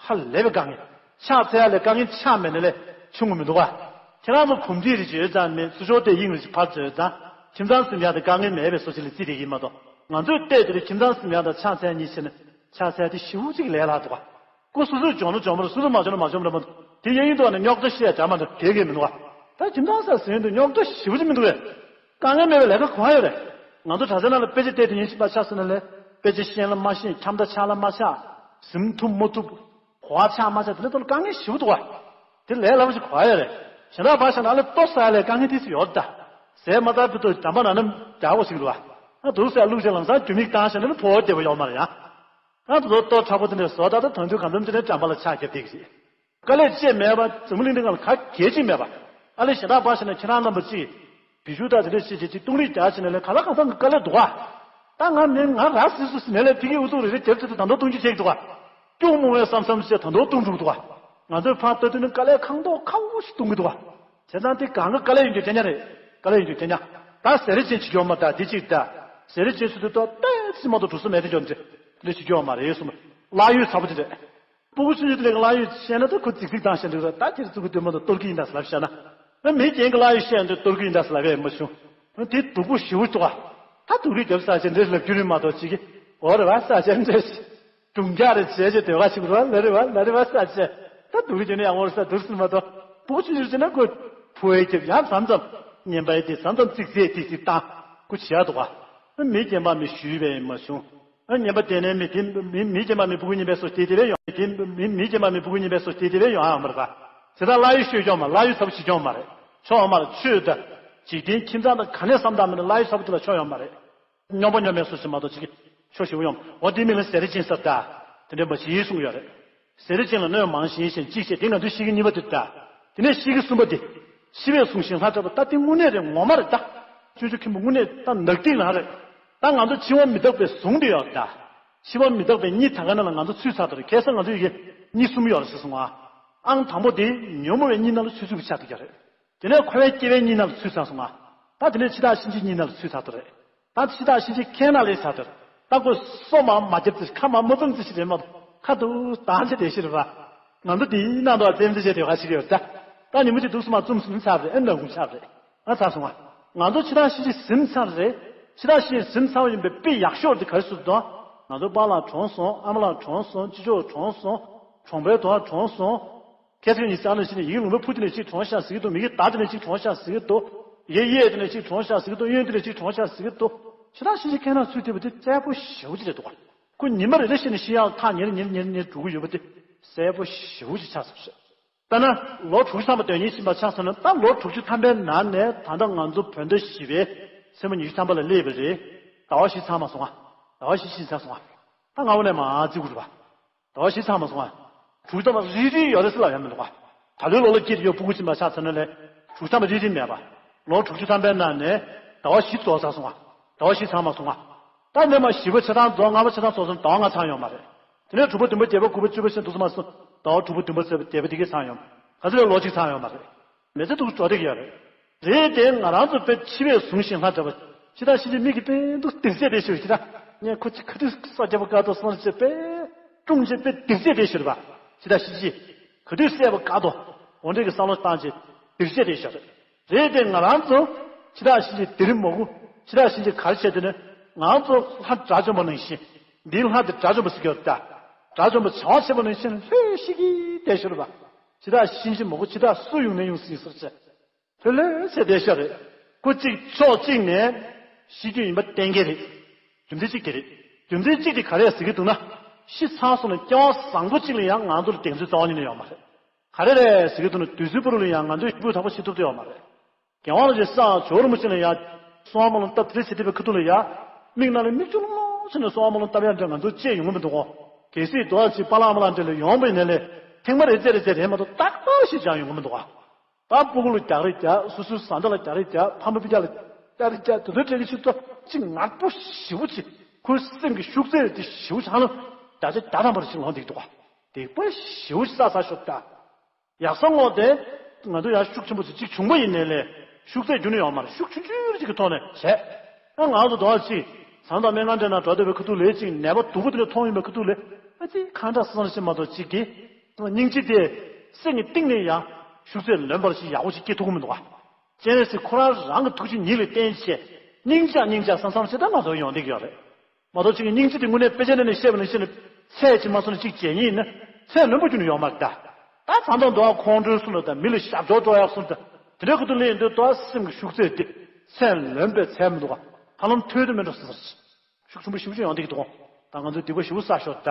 ཧ་ལས་པའི་དཀའ་ངལ། ཕྱག་འཚལ་ཡག་ལས་དཀའ་ངལ་ཆགས་མེད་ནས་ལས་ཆུང་གི་མི་འདུག་ག་ཁྱེད་རང་ཚོ་གོམས་འདྲིས་རེ་བྱེད་ཡོད་ཙང་མེད་ཚུར་ཤོར་དེ་དབྱིངས་རེ་ཞིག་ཕར་འཛོལ་ཡོད་ཙང་། ཁྱིམ་ཚང་གཟིམ་ཡག་དེ་དཀའ་ངལ་མེད་པའི་བཟོ་ཞིག་ལ་བརྩིས་བསྡད་ཀྱི་ཡིན་མ་གཏོགས། ང་ཚོས་བལྟས་དེ་ཁྱིམ་ཚང་གཟིམ་ཡག་དང་ཕྱག་འཚལ་གཉིས་བྱས་ནས་ཕྱག་འཚལ་དེ་ཞེ་པོ་ཅིག་ལས་སླ་འདུག་ག་ཁོ་སོ་སོས་སྦྱོང་ན་སྦྱོང་མ་རེད། སོ་སོས་མ་སྦྱོང་ན་མ་སྦྱོང་རེད་མ་གཏོགས། དེ་གཡས་གཡོན་དུ་བ་ནས་རྙོག་དྲ་ཤེས་ཡ་བྱ་མ་འདྲ་གལ་གལ་མི་འདུག་ག་ད་ཁྱིམ་ཚང་ས་ཟིན་དུ་རྙོག་དྲ་ཞེ་པོ་ཅིག་མི་འདུག་གས། དཀའ་ངལ་མེད་པའི་ལས་ཀ་གང་ཡོད་རེད། ང་ཚོ་གྲྭ་ཚང་ནང་ལ་དཔེ་ཆ་བལྟས་དེ་ཉིན་གཅིག་པ་ཆགས་སོང་ན་ལས་དཔེ་ཆ་ཤེས་ལ་མ་ཤེས། འཁྱམ་ད་ཆགས་ལ་མ་ཆགས། ཟིན་ཐུབ་མ་ཐུབ། གོ་བ་ཆགས་མ་ཆགས་དེ་ལས་ཐོག་ལ་དཀའ་ངལ་ཞེ་པོ་འདུག་ག་དེ་ལས་སླ་པོ་ཞིག་གོ་ཡ་རེད། གཞན་དག་བར་ཞིག་ན་ལས་ལྟོ་ཟ་ཡ་ལས་དཀའ་ངལ་དེ་ཚོ་ཡོད་ད། ཟས་མ་ཟ་བར་དུ་འགྲམ་པ་ན་ནམ་རྒྱག་པ་ཞིག་འདུག་ག་ཨ་འདུག་ཟས་བླུགས་ཅིག་ལམ་སང་རྒྱུ་མིག་བཏང་ཞིག་ན་ནི་ཕོ་བ་བདེ་པོ་ཡོད་མ་རེད་ཡ། ཨ་ད་དུང་ལྟོ་ཁྲག་པོ་དེ་འདྲ་བཟོ་ད་ད་དོན་དུ་གང་འཚམ་ཅི་ནས་འགྲམ་པ་ལ་ཆག་རྒྱབ་བསྡད་ཀྱི་རེད། དཀའ་ལས་ཅི་མེད་པ་འཛམ་བུ་གླིང་འདི་སྒང་ལ་ག་གལ་ཅིག་མེད་པ། ཨ་ལས་གཞན་དག་འབའ་ཞིག་ན་ཁྱེད་རང་རྣམ་པ་ཅིག་བི་ཤུ་དང་དེ་འདྲ་བྱེད་བྱེད་ཅིག་ལྟུང་རིག་རྒྱག་བྱེད་ན་ལས་ག་ལ་གང་འཚམ་གྱི་དཀའ་ལས་འདུག་ག་ད་ང་མིན་ང་ར་སིལ་སུ་སི་ནས་ལས་ཕི་གི་ཨུ་ཚུགས་རེ་རེ་རྒྱབ་ཚུལ་དུ་ད་མདོ་ལྟུང་རྒྱུ་བྱེད་ཀྱི་འདུག་ག་སྐྱུག་མོ་བས་བསམ་བསམ་བྱས་ད་མདོ་ལྟུང་འགྲོ་གི་འདུག་ག་ང་ཚོས་ཕར་ལྟ་དུས་ནི་དཀའ་ལས་ཁང་ཐོག་ཁ་བོ་ཞིག་ལྟུང་གི་འདུག་ག་བྱས་ཙང་དེ་གང་གི་དཀའ་ལས་ཡིན་རྒྱུ་དེ་ཉག་རེད། དཀའ་ལས་ཡིན་རྒྱུ་དེ་ཉག་ད་ཟས་རིགས་ཅན་བྱེད་རྒྱུ་ཡོད་མ་ད་དེ་གཅིག་ད། ཟས་རིགས་ཅན་ཚུལ་དུ་ཏོ་ཏོ་ཙི་མ་གཏོགས་གྲུ་སོ་མེད་དེ་འཇོག་འདྲེ་དེ་འདྲ་བྱེད་རྒྱུ་ཡོད་མ་རེད་གསུངས། བརླག་ཡུལ་ཚ་པོ་དེ་རེད། སྤུ་གུ་ཆུང་ཆུང་དེ་ལ་བརླག་ཡུལ་བཤད་ན་ད་ཁོ་རྫིག་རྫིག་བཏང་བཤད་འདུག་ད་ཁྱེད་ཚོ་གི་འདུན་མ་དང་གཏོར་གི་ཡིན་ད་ཟེར་ལབ་བཤད་ན། ཨ་མི་རྒན་གྱི་བརླག་ཡུལ་བཤད་འདུག་གཏོར་གི་ཡིན་ད་ཟེར་ལབ་ཡས་མ་བྱུང་། ཨ་དེ་སྡུག་པོ་ཞེ་པོ་འདུག་ག་ད་སྡུག་རུས་རྒྱབ་ས་ཆེ་འདྲེ་ལབ་རྒྱུ་རེད་མ་གཏོགས་ཅིག་གི་འོ་རེད་བ་ས་ཆེ་འདྲེ་ཞིག་སྒྲུང་རྒྱག་རེ་བྱས་བྱས་སྡོད་ག་ཞིག་རེད་བ་ལ་རེད་བ་ལ་རེད་བ་ས་ཆེ་ད་སྡུག་རུས་རྒྱབ་ན་ཡང་འོ་རེད་ས་འདུག་སྲིད་མ་གཏོགས་སྤུ་གུ་ཆུང་ཆུང་བྱས་ན་ཁོ་ཕོ་བའི་རྒྱབ་ཡང་མཚམས་མཚམས་ཉན་པ་ཡི་དེ་མཚམས་མཚམས་ཙིག་ཙིག་ཏིག་ཏིག་བཏང་ཁོ་བྱེད་ཡ་འདུག་ག་ཨ་མི་རྒན་པ་མི་ཞུས་པས་མ་བྱུང་། ཨ་ཉན་པ་དེ་ནས་མི་དེ་མི་མི་རྒན་པ་མི་སྤུ་གུ་ཉན་པའི་སོ་དེ་དེ་བས་ཡོང་དེ་མི་མི་རྒན་པ་མི་སྤུ་གུ་ཉན་པའི་སོ་དེ་དེ་བས་ཡོང་ཡོང་མ་རེད་ད། དེ་དག་བརླག་ཡུལ་ཤོད་ཀྱང་མ་བརླག་ཡུལ་ཚ་པོ་བྱེད་ཀྱང་མ་རེད། ཆོག་ཡོང་མ་རེད། ཆོས་ད་འཇིག་རྟེན་ཁྱིམ་ཚང་དང་ག་ནས་བསམ་དང་མི་འདྲ་བརླག་ཡུལ་ཚ་པོ་དེ་ལ་ཆོག་ཡོང་མ་རེད། སྨྱོ་པ་སྨྱོ་མེད་སོ་ཞིག་མ་གཏོགས་ཅིག་གི་ཆོག་ཞེ་པོ་ཡོང་འོ་དེ་མིན་ལ་ཟས་རིགས་ཅན་ཟེར་ད། དེ་འདྲ་མ་བྱེད་གསུངས་ཡོད་རེད། ཟས་རིགས་ཅན་ལ་གནོད་མང་ཞིང་ཞེན་གཅིག་བྱས་དེ་ང་ཚོའི་གཤིས་ཀའི་གཉིས་པ་དེ་ད། དེ་ནས་གཤིས་ཀའི་གསུམ་པ་དེ། འཆི་བས་བཟུང་ཞིང་ལྷ་བྲལ་བ་ད་དེ་དངོས་གནས་རེད་ངོ་མ་རེད་ད། སྤྱོད་འཇུག་མཁན་པོ་དངོས་གནས་ད་ནག་ཏིང་ལ་རེད། ད་ང་ཚོ་འཆི་བ་མི་རྟག་པའི་གཟུངས་དེ་ཡོད་ད། འཆི་བ་མི་རྟག་པའི་གཉིད་ད་ག་ན་ལ་ང་ཚོ་ཚུད་ཚར་དོ་རེད་ཁ་སང་ང་ཚོ་ཡི་གེ་གཉིད་གསུམ་ཡོད་རེད་ཟེར་སོང་ང་། ཨང་དང་པོ་དེ་ཉོན་མོངས་པའི་གཉིད་ནང་ལ་ཚུད་ཚུད་ཀྱི་ཆགས་འདུག་ཀྱ་རེད། དེ་ནས་འཁོར་བའི་སྐྱེ་བའི་གཉིད་ནང་ལ་ཚུད་ཚར་སོང་ང་། ད་དེ་ནས་འཆི་བདག་གཤིན་རྗེའི་གཉིད་ནང་ལ་ཚུད་ཚར་དོ་རེད། ད་འཆི་བདག་གཤིན་རྗེ་ཁྱེད་རང་ལས་ཚར་དོ་རེད། ད་ཁོ་སོ་མ་མ་རྒྱབ་ཙི་ཁ་མ་མ་བཙུམ་ཙི་ཞིག་རེད་མ་གཏོགས་ཁ་ཏུ་དང་ཅི་དེ་ཤི་རེད་པ། ང་ཚོ་དེའི་ནང་དུ་བཙེམ་ཙི་བྱས་དེ་ག་ཤི་གི་ཡོད་ད། ད་ཉིན་མོ་ཅིག་འདུག་སུ་མ་བཙུམ་སུ་ནི་ཚར་རེད་ཨེ་ན་གུང་ཚར་རེད། ང་ཚར་སོང་ང་། ང་ཚོ་འཆི་བདག་གཤིན་རྗེ་ཟིན་ཚར་རེད། འཆི་བདག་གཤིན་རྗེ་ཟིན་ཚར་བ་ཡིན་པའི་དཔེ་ཡག་ཤོས་དེ་ག་རེ་ཟེར་དོ། ང་ཚོ་པཱ་ལགས་གྲོངས་སོང་ཨ་མ་ལགས་གྲོངས་སོང་ཅི་ཅོག་གྲོངས་སོང་། གྲོང་པའི་དོ་གྲོངས་སོང་། ཁྱེད་ཚོས་ཉིན་གསང་ནས་ཕྱིན་ནས་ཡིག་ལུང་པའི་ཕུ་དེ་ནས་གཅིག་གྲོངས་ཤག་ཟེར་གི་འདུག་མི་གི་བདག་དེ་ནས་གཅིག་གྲོངས་ཤག་ཟེར་གི་འདུག་ཡེ་གཡས་དེ་ནས་གཅིག་གྲོངས་ཤག་ཟེར་གི་འདུག་གཡོན་དེ་ནས་གཅིག་གྲོངས་ཤག་ཟེར་གི་འདུག་འཆི་བདག་གཤིན་རྗེ་ཁྱེད་རང་ཚུད་བསྡད་པ་དེ་གསལ་པོ་ཞེ་པོ་ཅིག་རེད་འདུག་ཁོ་ཉི་མ་རེ་རེ་བཞིན་ནས་ཤི་ཡག་ཐག་ཉེ་རུ་ཉེ་རུ་ཉེ་རུ་ཉེ་རུ་འགྲོ་གི་ཡོད་པ་དེ་གསལ་པོ་ཞེ་པོ་ཅིག་ཆགས་སོང་ཟེར། ད་ན་ལོ་དྲུག་ཅུ་ཐམ་པ་དོན་གཉིས་ཕྱིན་པ་ཆགས་སོང་ན་ད་ལོ་དྲུག་ཅུ་ཐམ་པའི་ནང་ནས་ད་ལྟ་ང་ཚོ་བོད་ཟླ་བཞི་པའི་མཚན་མོ་ཉི་ཤུ་ཐམ་པ་ལ་སླེབས་པ་རེད། ཟླ་བ་བཞི་ཚང་མ་སོང་ང་། ཟླ་བ་བཞི་ཕྱིན་ཚར་སོང་ང་། ད་སྔ་བོ་ནས་མར་བརྩི་དགོས་རེད་པ། ཟླ་བ་བཞི་ཚང་མ་སོང་ང་། དྲུག་ཐམ་པ་རིལ་རིལ་ཡོད་རེད་ཟེར་ལབ་ཡ་མི་འདུག་ག་ད་ལོའི་ལོ་ལ་སྐྱིད་ཡོད་སྤུ་གུ་ཕྱིན་པ་ཆགས་ཚར་ན་ལས་དྲུག་ཐམ་པ་རིལ་རིལ་མེད་པ། ལོ་དྲུག་ཅུ་ཐམ་པའི་ནང་ནས་ཟླ་བ་བཞི་རྫོགས་ཚར་སོང་ང་། ཟླ་བ་བཞི་ཚང་མ་སོང་ང་། ད་ནས་མར་བཞི་པ་ཆ་ཚང་རྫོགས་ལྔ་པ་ཆ་ཚང་རྫོགས་སོང་ཟླ་བ་ལྔ་ཚང་ཡོད་མ་རེད། དེ་ནས་དྲུག་པ་བདུན་པ་བརྒྱད་པ་དགུ་པ་བཅུ་པ་ཕྱིན་འདུག་སོང་མ་སོང་ཟླ་བ་དྲུག་པ་བདུན་པ་བརྒྱད་པ་དེ་གས་ཚང་ཡོད་མ་རེད། ག་ཚོད་ལས་ལོ་གཅིག་ཚང་ཡོད་མ་རེད། མི་ཚེ་འདུག་འགྲོ་བསྡད་ཀྱི་ཡོད་རེད། རེད་དེ་ང་རང་ཚོ་དཔེ་འཆི་བས་བཟུང་ཞིང་ལྷ་བྲལ་བ། འཆི་བདག་གཤིན་རྗེ་མིག་གིས་དཔེ་འདུག་སྡིག་ཚད་དེ་ཤོར་འཆི་བདག་ངས་ཁོ་ཅི་ག་དུས་སོ་རྒྱབ་པ་དཀའ་ཐོག་སོང་རེ་བྱས་དཔེ་ཀྲུང་བྱས་དཔེ་སྡིག་ཚད་དེ་ཤོར་བ། འཆི་བདག་གཤིན་རྗེ་ག་དུས་བསད་པ་དཀའ་ཐོག་འོ་འདྲས་ཀྱི་བསམ་བློ་བཏང་བྱས་སྡིག་ཚད་དེ་ཤོར། རེད་དེ་ང་རང་ཚོ་འཆི་བདག་གཤིན་རྗེ་དེ་རིང་མོ་གུ་འཆི་བདག་གཤིན་རྗེ་ག་རེ་བྱས་དེ་ནས་ང་ཚོ་ལྷ་དགྲ་བཅོམ་པ་ནང་བཞིན་འདིའི་ལྷ་དེ་དགྲ་བཅོམ་པ་ཟེར་གྱི་ཡོད་ད། དགྲ་བཅོམ་པ་བྱ་བ་བྱེད་པ་ནང་བཞིན་ལྷོད་ཤིག་གིས་དེ་ཤོར་བ། འཆི་བདག་གཤིན་རྗེ་མོ་གུ་འཆི་བདག་སུ་ཡོང་ནས་ཡོང་སྲིད་ཟེར་བྱས། ལྷོད་ལྷོད་བྱས་བསྡད་ཤག་རེད། ཁོ་གཅིག་ཕྱོགས་གཅིག་ནས་ཤི་རྒྱུ་ཡིན་པ་གཏན་འཁེལ་རེད། རྒྱུ་མཚན་གཅིག་དེ་རེད། རྒྱུ་མཚན་གཅིག་དེ་ག་རེ་ཟེར་གྱི་འདུག་ན། ཤི་ཚར་སོང་ན་སྐྱེ་བ་བཟང་པོ་གཅིག་ལ་ཡང་ང་ཚོ་ལ་གདེང་ཚོད་རྩ་བ་ཉིད་ནས་ཡོད་མ་རེད། ག་རེ་རེད་ཟེར་གྱི་འདུག་ན། དུས་ཚོད་བར་དུ་ལ་ཡང་ང་ཚོའི་སྐྱིད་པོ་དྲག་པོ་བྱེད་ཐུབ་ཀྱི་ཡོད་མ་རེད། རྒྱལ་བ་རིན་པོ་ཆེ་ས་ཇོ་བོ་རིན་པོ་ཆེ་ལ་ཡ། སོ་པ་མ་ལུང་སྟབས་བདེ་བྱེད་བསྡད་པའི་ཁ་ཐུག་ལ་ཡ། མིག་ནང་ལ་མིག་ཆུ་ལོག་ལོག་བྱས་ནས་སོ་པ་མ་ལུང་སྟབས་ཡག་འདྲ་ང་ཚོ་བཅད་ཡོང་གི་མི་འདུག་གོ། གལ་སྲིད་རྡོ་ཨ་ཅིག་པཱ་ལགས་ཨ་མ་ལགས་འདྲ་ལ་ཡོང་བ་ཡིན་ན་ལས། ཐེངས་མ་རེ་རྩེ་རེ་རྩེ་རེད་མ་གཏོགས་ཏག་ཏག་ཞིག་སྦྱང་ཡོང་གི་མི་འདུག་ག། ད་སྤུ་གུ་ལ་རྒྱག་རེས་རྒྱག། སོ་སོའི་བཟའ་ཟླ་ལ་རྒྱག་རེས་རྒྱག། ཕ་མ་སྤུན་ཀྱག་ལ་རྒྱག་རེས་རྒྱག། དེ་ཚོའི་གྲས་ཀྱི་ཆེད་དུ་ཅིག་ངར་པོ་ཞེ་པོ་ཅིག། ཁོའི་སེམས་ཀྱི་ཤུགས་ཚད་དེ་ཞེ་པོ་ཅིག་ཧ་ལམ་བརྒྱ་ཆ་བརྒྱ་ཐམ་པ་རེ་ཞིག་ལོངས་བསྡད་ཀྱི་འདུག་ག། སྡིག་པ་ཞེ་པོ་ཅིག་བསགས་ཚར་ཤོག་ད། ཡག་ས་ངོ་དེ། ང་ཚོ་ཡང་ཤུགས་ཆེན་པོ་ཅིག་ཅིག་བྱུང་པ་ཡིན་ནའི་ལས། ཤུགས་ཚད་རྒྱུན་ནས་ཡོད་མ་རེད། ཤུགས་ཆུང་ཆུང་ཅིག་གི་ཐོག་ནས་བྱས། ཨ་ང་ཚོ་དོ་ཅིག་ཟམ་དང་སྨན་ཁང་འདྲ་ན་འགྲོ་བསྡད་པའི་ཁ་ཐུག་ལས་ཅིག་ནད་པ་སྡུག་པོ་དེ་འདྲ་མཐོང་ཡོང་པའི་ཁ་ཐུག་ལས། ཨ་ཙི་ཁ་འདྲ་སང་ཞིག་མ་གཏོགས་ཅིག་གིས། སྙིང་རྗེ་དེ། སེམས་ཀྱི་གཏིང་ནས་ཡང་། ཤུགས་ཚད་ལོན་པར་ཅིག་ཡག་པོ་ཅིག་སྐྱེ་ཐུབ་ཀྱི་མི་འདུག་ག། སྤྱན་རས་གཟིགས་ཁོ་རང་རང་གི་ཐུགས་རྗེ་ཉིད་ལ་བརྟེན་བྱས། སྙིང་རྗེ་སྙིང་རྗེ་བསམ་བསམ་བྱས་ད་ང་ཚོ་ཡོང་བསྡད་ཀྱི་ཡོད་རེད། མ་གཏོགས་གཅིག་གི་སྙིང་རྗེ་དེ་དངོས་གནས་དཔེ་ཆ་ནང་ནས་བཤད་པ་ནང་བཞིན་ཚད་ཅིག་མ་སོང་ན་གཅིག་བྱས་ཉིན་ཡིན་ན། ཚད་ལོན་པ་རྒྱུན་ནས་ཡོད་མ་རེད་ད། ད་ད་ལྟ་འདུག་ཁོང་ཁྲོའི་སུ་ལ་ད་མི་ལ་ཞབས་ཏོག་སྤྲོ་ཡག་སུ་ད། དེ་འདྲའི་ཁུ་ཏུ་ལེན་འདོད་དོ་སེམས་ཀྱི་ཤུགས་ཚད་དེ། ཚད་ལོན་པའི་ཚད་མི་འདུག་ག། ཧ་ལམ་ཐོས་དུ་མི་འགྲོ་སུ་ཟེར། ཤུགས་ཆེན་པོ་ཞེ་པོ་ཅིག་ཡོང་བསྡད་ཀྱི་འདུག་ད་ང་ཚོས་སྡིག་པ་ཞེ་པོ་བསགས་ཤོག་ད།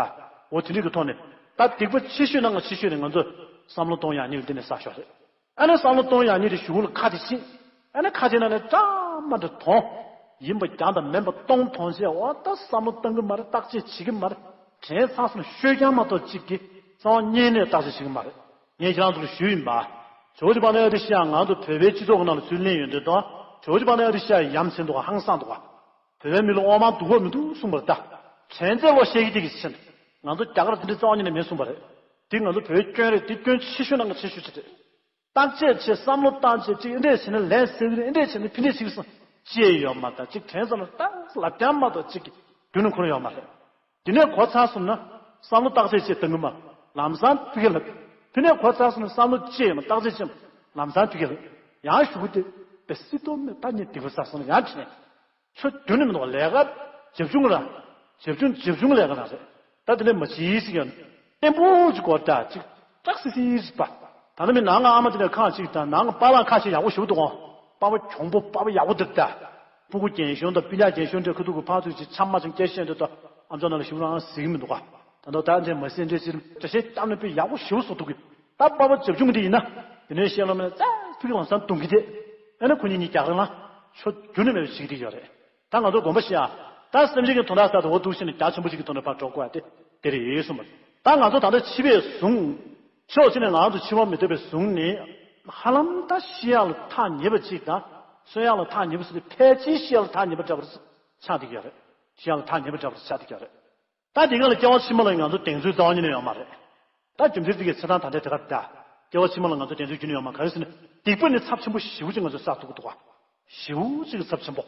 འོ་དེ་འདྲའི་གི་ཐོག་ནས། ད་སྡིག་པ་ཆེ་ཤོས་ནང་གི་ཆེ་ཤོས་དེ་ང་ཚོས་བསམ་བློ་གཏོང་ཡག་ཉིད་ལ་འདི་ནས་བསགས་ཤོག་རེད། ཨ་ནི་བསམ་བློ་གཏོང་ཡག་ཉིད་དེ་གཞུག་ལ་ཁ་དེ་ཤེས། ཨ་ནི་ཁ་དེ་ནང་ནས་བཀྲ་མ་འདྲ་གཏོང་། ཡིན་པ་རྐྱང་དང་མིན་པ་སྟོང་མཐོང་བྱས། འོ་ད་བསམ་བློ་གཏང་གི་མ་རེད། བརྟག་དཔྱད་བྱེད་ཀྱི་མ་རེད། དྲན་ཚར་སོང་ན་ཤོད་རྐྱང་མ་གཏོགས་གཅིག་གིས་རྩ་བ་ཉིད་ནས་བརྟག་དཔྱད་བྱེད་ཀྱི་མ་རེད། ངས་ཁྱེད་རང་ཚོ་ལ་ཞུས་ཡིན་པ། ཇོ་བོ་རྗེ་འབངས་ནང་ཡོད་དེ་ཤི་ཡང་ང་ཚོ་བོད་པའི་སྤྱི་ཚོགས་ཀྱི་ནང་ལ་ཚུར་གླེང་ཡོང་དུས་དང་། ཇོ་བོ་རྗེ་འབངས་ནང་ཡོད་དེ་ཤི་ཡང་ཡ་མཚན་འདུག་ག། ཧང་སངས་འདུག་ག། བོད་པའི་མི་ལ་དབང་མང་སྡུག་པོ་མི་འདུག་གསུངས་པ་རེད་ད། དྲན་ཚད་ལོག་བཤད་ཀྱི་དེ་གི་ཕྱིན། ང་ཚོ་རྒྱ་གར་དེ་འདྲའི་རྩ་བ་ཉིད་ནས་མེད་གསུངས་པ་རེད། དེ་ང་ཚོ་བོད་སྐྱོན་རེད། དེ་སྐྱོན་ཆེ་ཤོས་ནང་གི་ཆེ་ཤོས་ཅིག་རེད། བརྟག་དཔྱད་བྱེད། བསམ་བློ་བཏང་བྱས་ཅིག་འདི་འདྲས་བྱས་ན་ལན་སེལ་གི་རེད། འདི་འདྲས་བྱས་ན་ཕན་འབྲས་ཆེ་གི་སོང་ཅེས་ཡོད་མ་རེད། ཅིག་དྲན་ཙམ་ལ་ཏག་ལབ་རྐྱང་མ་གཏོགས་ཅིག་གི་རྒྱུན་ནས་འཁོར་ཡོད་མ་རེད། དེ་ནས་གོ་ཚར་སོང་ན་བསམ་བློ་བརྟག་དཔྱད་བྱེད་སྟངས་ཀྱི་མ་ལམ་སང་ཐུག་གི་ལབ། དེ་ནས་གོ་ཚར་སོང་ན་བསམ་བློ་བྱེད་ཡོད་མ་བརྟག་དཔྱད་བྱེད་མ་ལམ་སང་ཐུག་གི་ལབ། ཡང་ཞུ་གི་དེ་དཔེ་སྲིད་དོ་མེད། ད་ཉིད་སྡིག་པ་བསགས་སོང་ན་ཡང་དྲན། ཆོ་རྒྱུན་ནས་མི་འདུག་ག། ལས་ཀ་བྱབ་ཆུང་ར། བྱབ་ཆུང་བྱབ་ཆུང་ལས་ཀ་ར་རེད། ད་དེ་ནས་མ་བྱིས་ཟིག་ཡང་བརྟན་པོ་ཅིག་གོ་ད་ཅིག་ཀྲག་སི་སི་ཟིག་པ། ད་ནི་མི་ནང་ང་ཨ་མ་དེ་ནས་ཁ་ཅིག་དང་ནང་ང་པཱ་ལགས་ཁ་ཤས་ཡག་པོ་ཞེ་པོ་འདུག་ག། པ་ཕ་གྱོང་པོ་པ་ཕ་ཡག་པོ་འདུག་ད། སྤུ་གུ་རྒན་གཞོན་དང་སྤུན་ཀྱག་རྒན་གཞོན་འདྲ་ཁ་ཐུག་གི་ཕར་ཚུར་ཅིག་འཆམ་མ་འཆམ་སྐད་བཤད་འདོད་ད། ཨ་མཆོག་ནང་ལ་ཞེ་པོ་རང་ཟིག་མི་འདུག་ག། ད་ནི་ད་འདྲས་མ་ཟིན་འདྲས་ཅིག་འདྲ་བཤད་བཏང་ནས་དཔེ་ཡག་པོ་ཞེ་པོ་བཟོ་ཐུབ་གི། ད་པ་ཕ་བྱབ་ཆུང་གི་དེ་ཡིན་ན། དེ་ནས་བཤད་ལོ་མེད་ཙག་ཕུག་གི་ལམ་སང་རྡུང་གི་དེ། ཨ་ནི་ཁོ་གཉིས་གཉིས་རྒྱག་རེ་ལ། ཆོ་རྒྱུན་ནས་མེད་པ་བྱེད་ཀྱི་དེ་ཡོད་རེད། ད་ང་ཚོ་དགོངས་པ་བཞེས་ཨ། ད་སེམས་ཅན་གྱི་དོན་དག་ས་དེ་འོ་འདུག་ཤེས་ནས་རྒྱ་ཆེན་པོ་ཅིག་གི་ཐོག་ནས་ཕར་འགྲོ་དགོས་ཨ་དེ་དེ་རེད་གསུངས་པ། ད་ང་ཚོ་ད་ལྟ་འཆི་བས་བཟུང་། ཕྱོགས་གཅིག་ནས་ང་ཚོ་འཆི་བ་མི་ཐུབ་པས་བཟུང་ནས། ཧ་ལམ་ད་ཤི་ཡག་ལ་ཐག་ཉེ་བ་ཅིག་དང་། གསོན་ཡག་ལ་ཐག་ཉེ་བ་ཟེར་ཏེ་ཕལ་ཆེར་ཤི་ཡག་ལ་ཐག་ཉེ་བ་འདྲ་བར་ཆགས་བསྡད་ཀྱི་ཡོད་རེད། ཤི་ཡག་ལ་ཐག་ཉེ་བ་འདྲ་བར་ཆགས་བསྡད་ཀྱི་ཡོད་རེད། ད་དེ་ག་ལ་སྐྱེ་བ་ཕྱི་མ་ལ་ང་ཚོ་གདེང་ཚོད་རྩ་བ་ཉིད་ནས་ཡོད་མ་རེད། ད་རྒྱུ་མཚན་དེ་གའི་ཚེ་ཐང་ད་ལྟའི་དེ་ག་རེད་ད། སྐྱེ་བ་ཕྱི་མ་ལ་ང་ཚོ་གདེང་ཚོད་རྒྱུན་ནས་ཡོད་མ་ག་རེ་ཟེར་ན། སྡིག་པ་ནི་ཚབས་ཆེན་པོ་ཞེ་པོ་ཅིག་ང་ཚོས་བསགས་ཐུབ་ཀྱི་འདུག་ག། ཞེ་པོ་ཅིག་གི་ཚབས་ཆེན་པོ།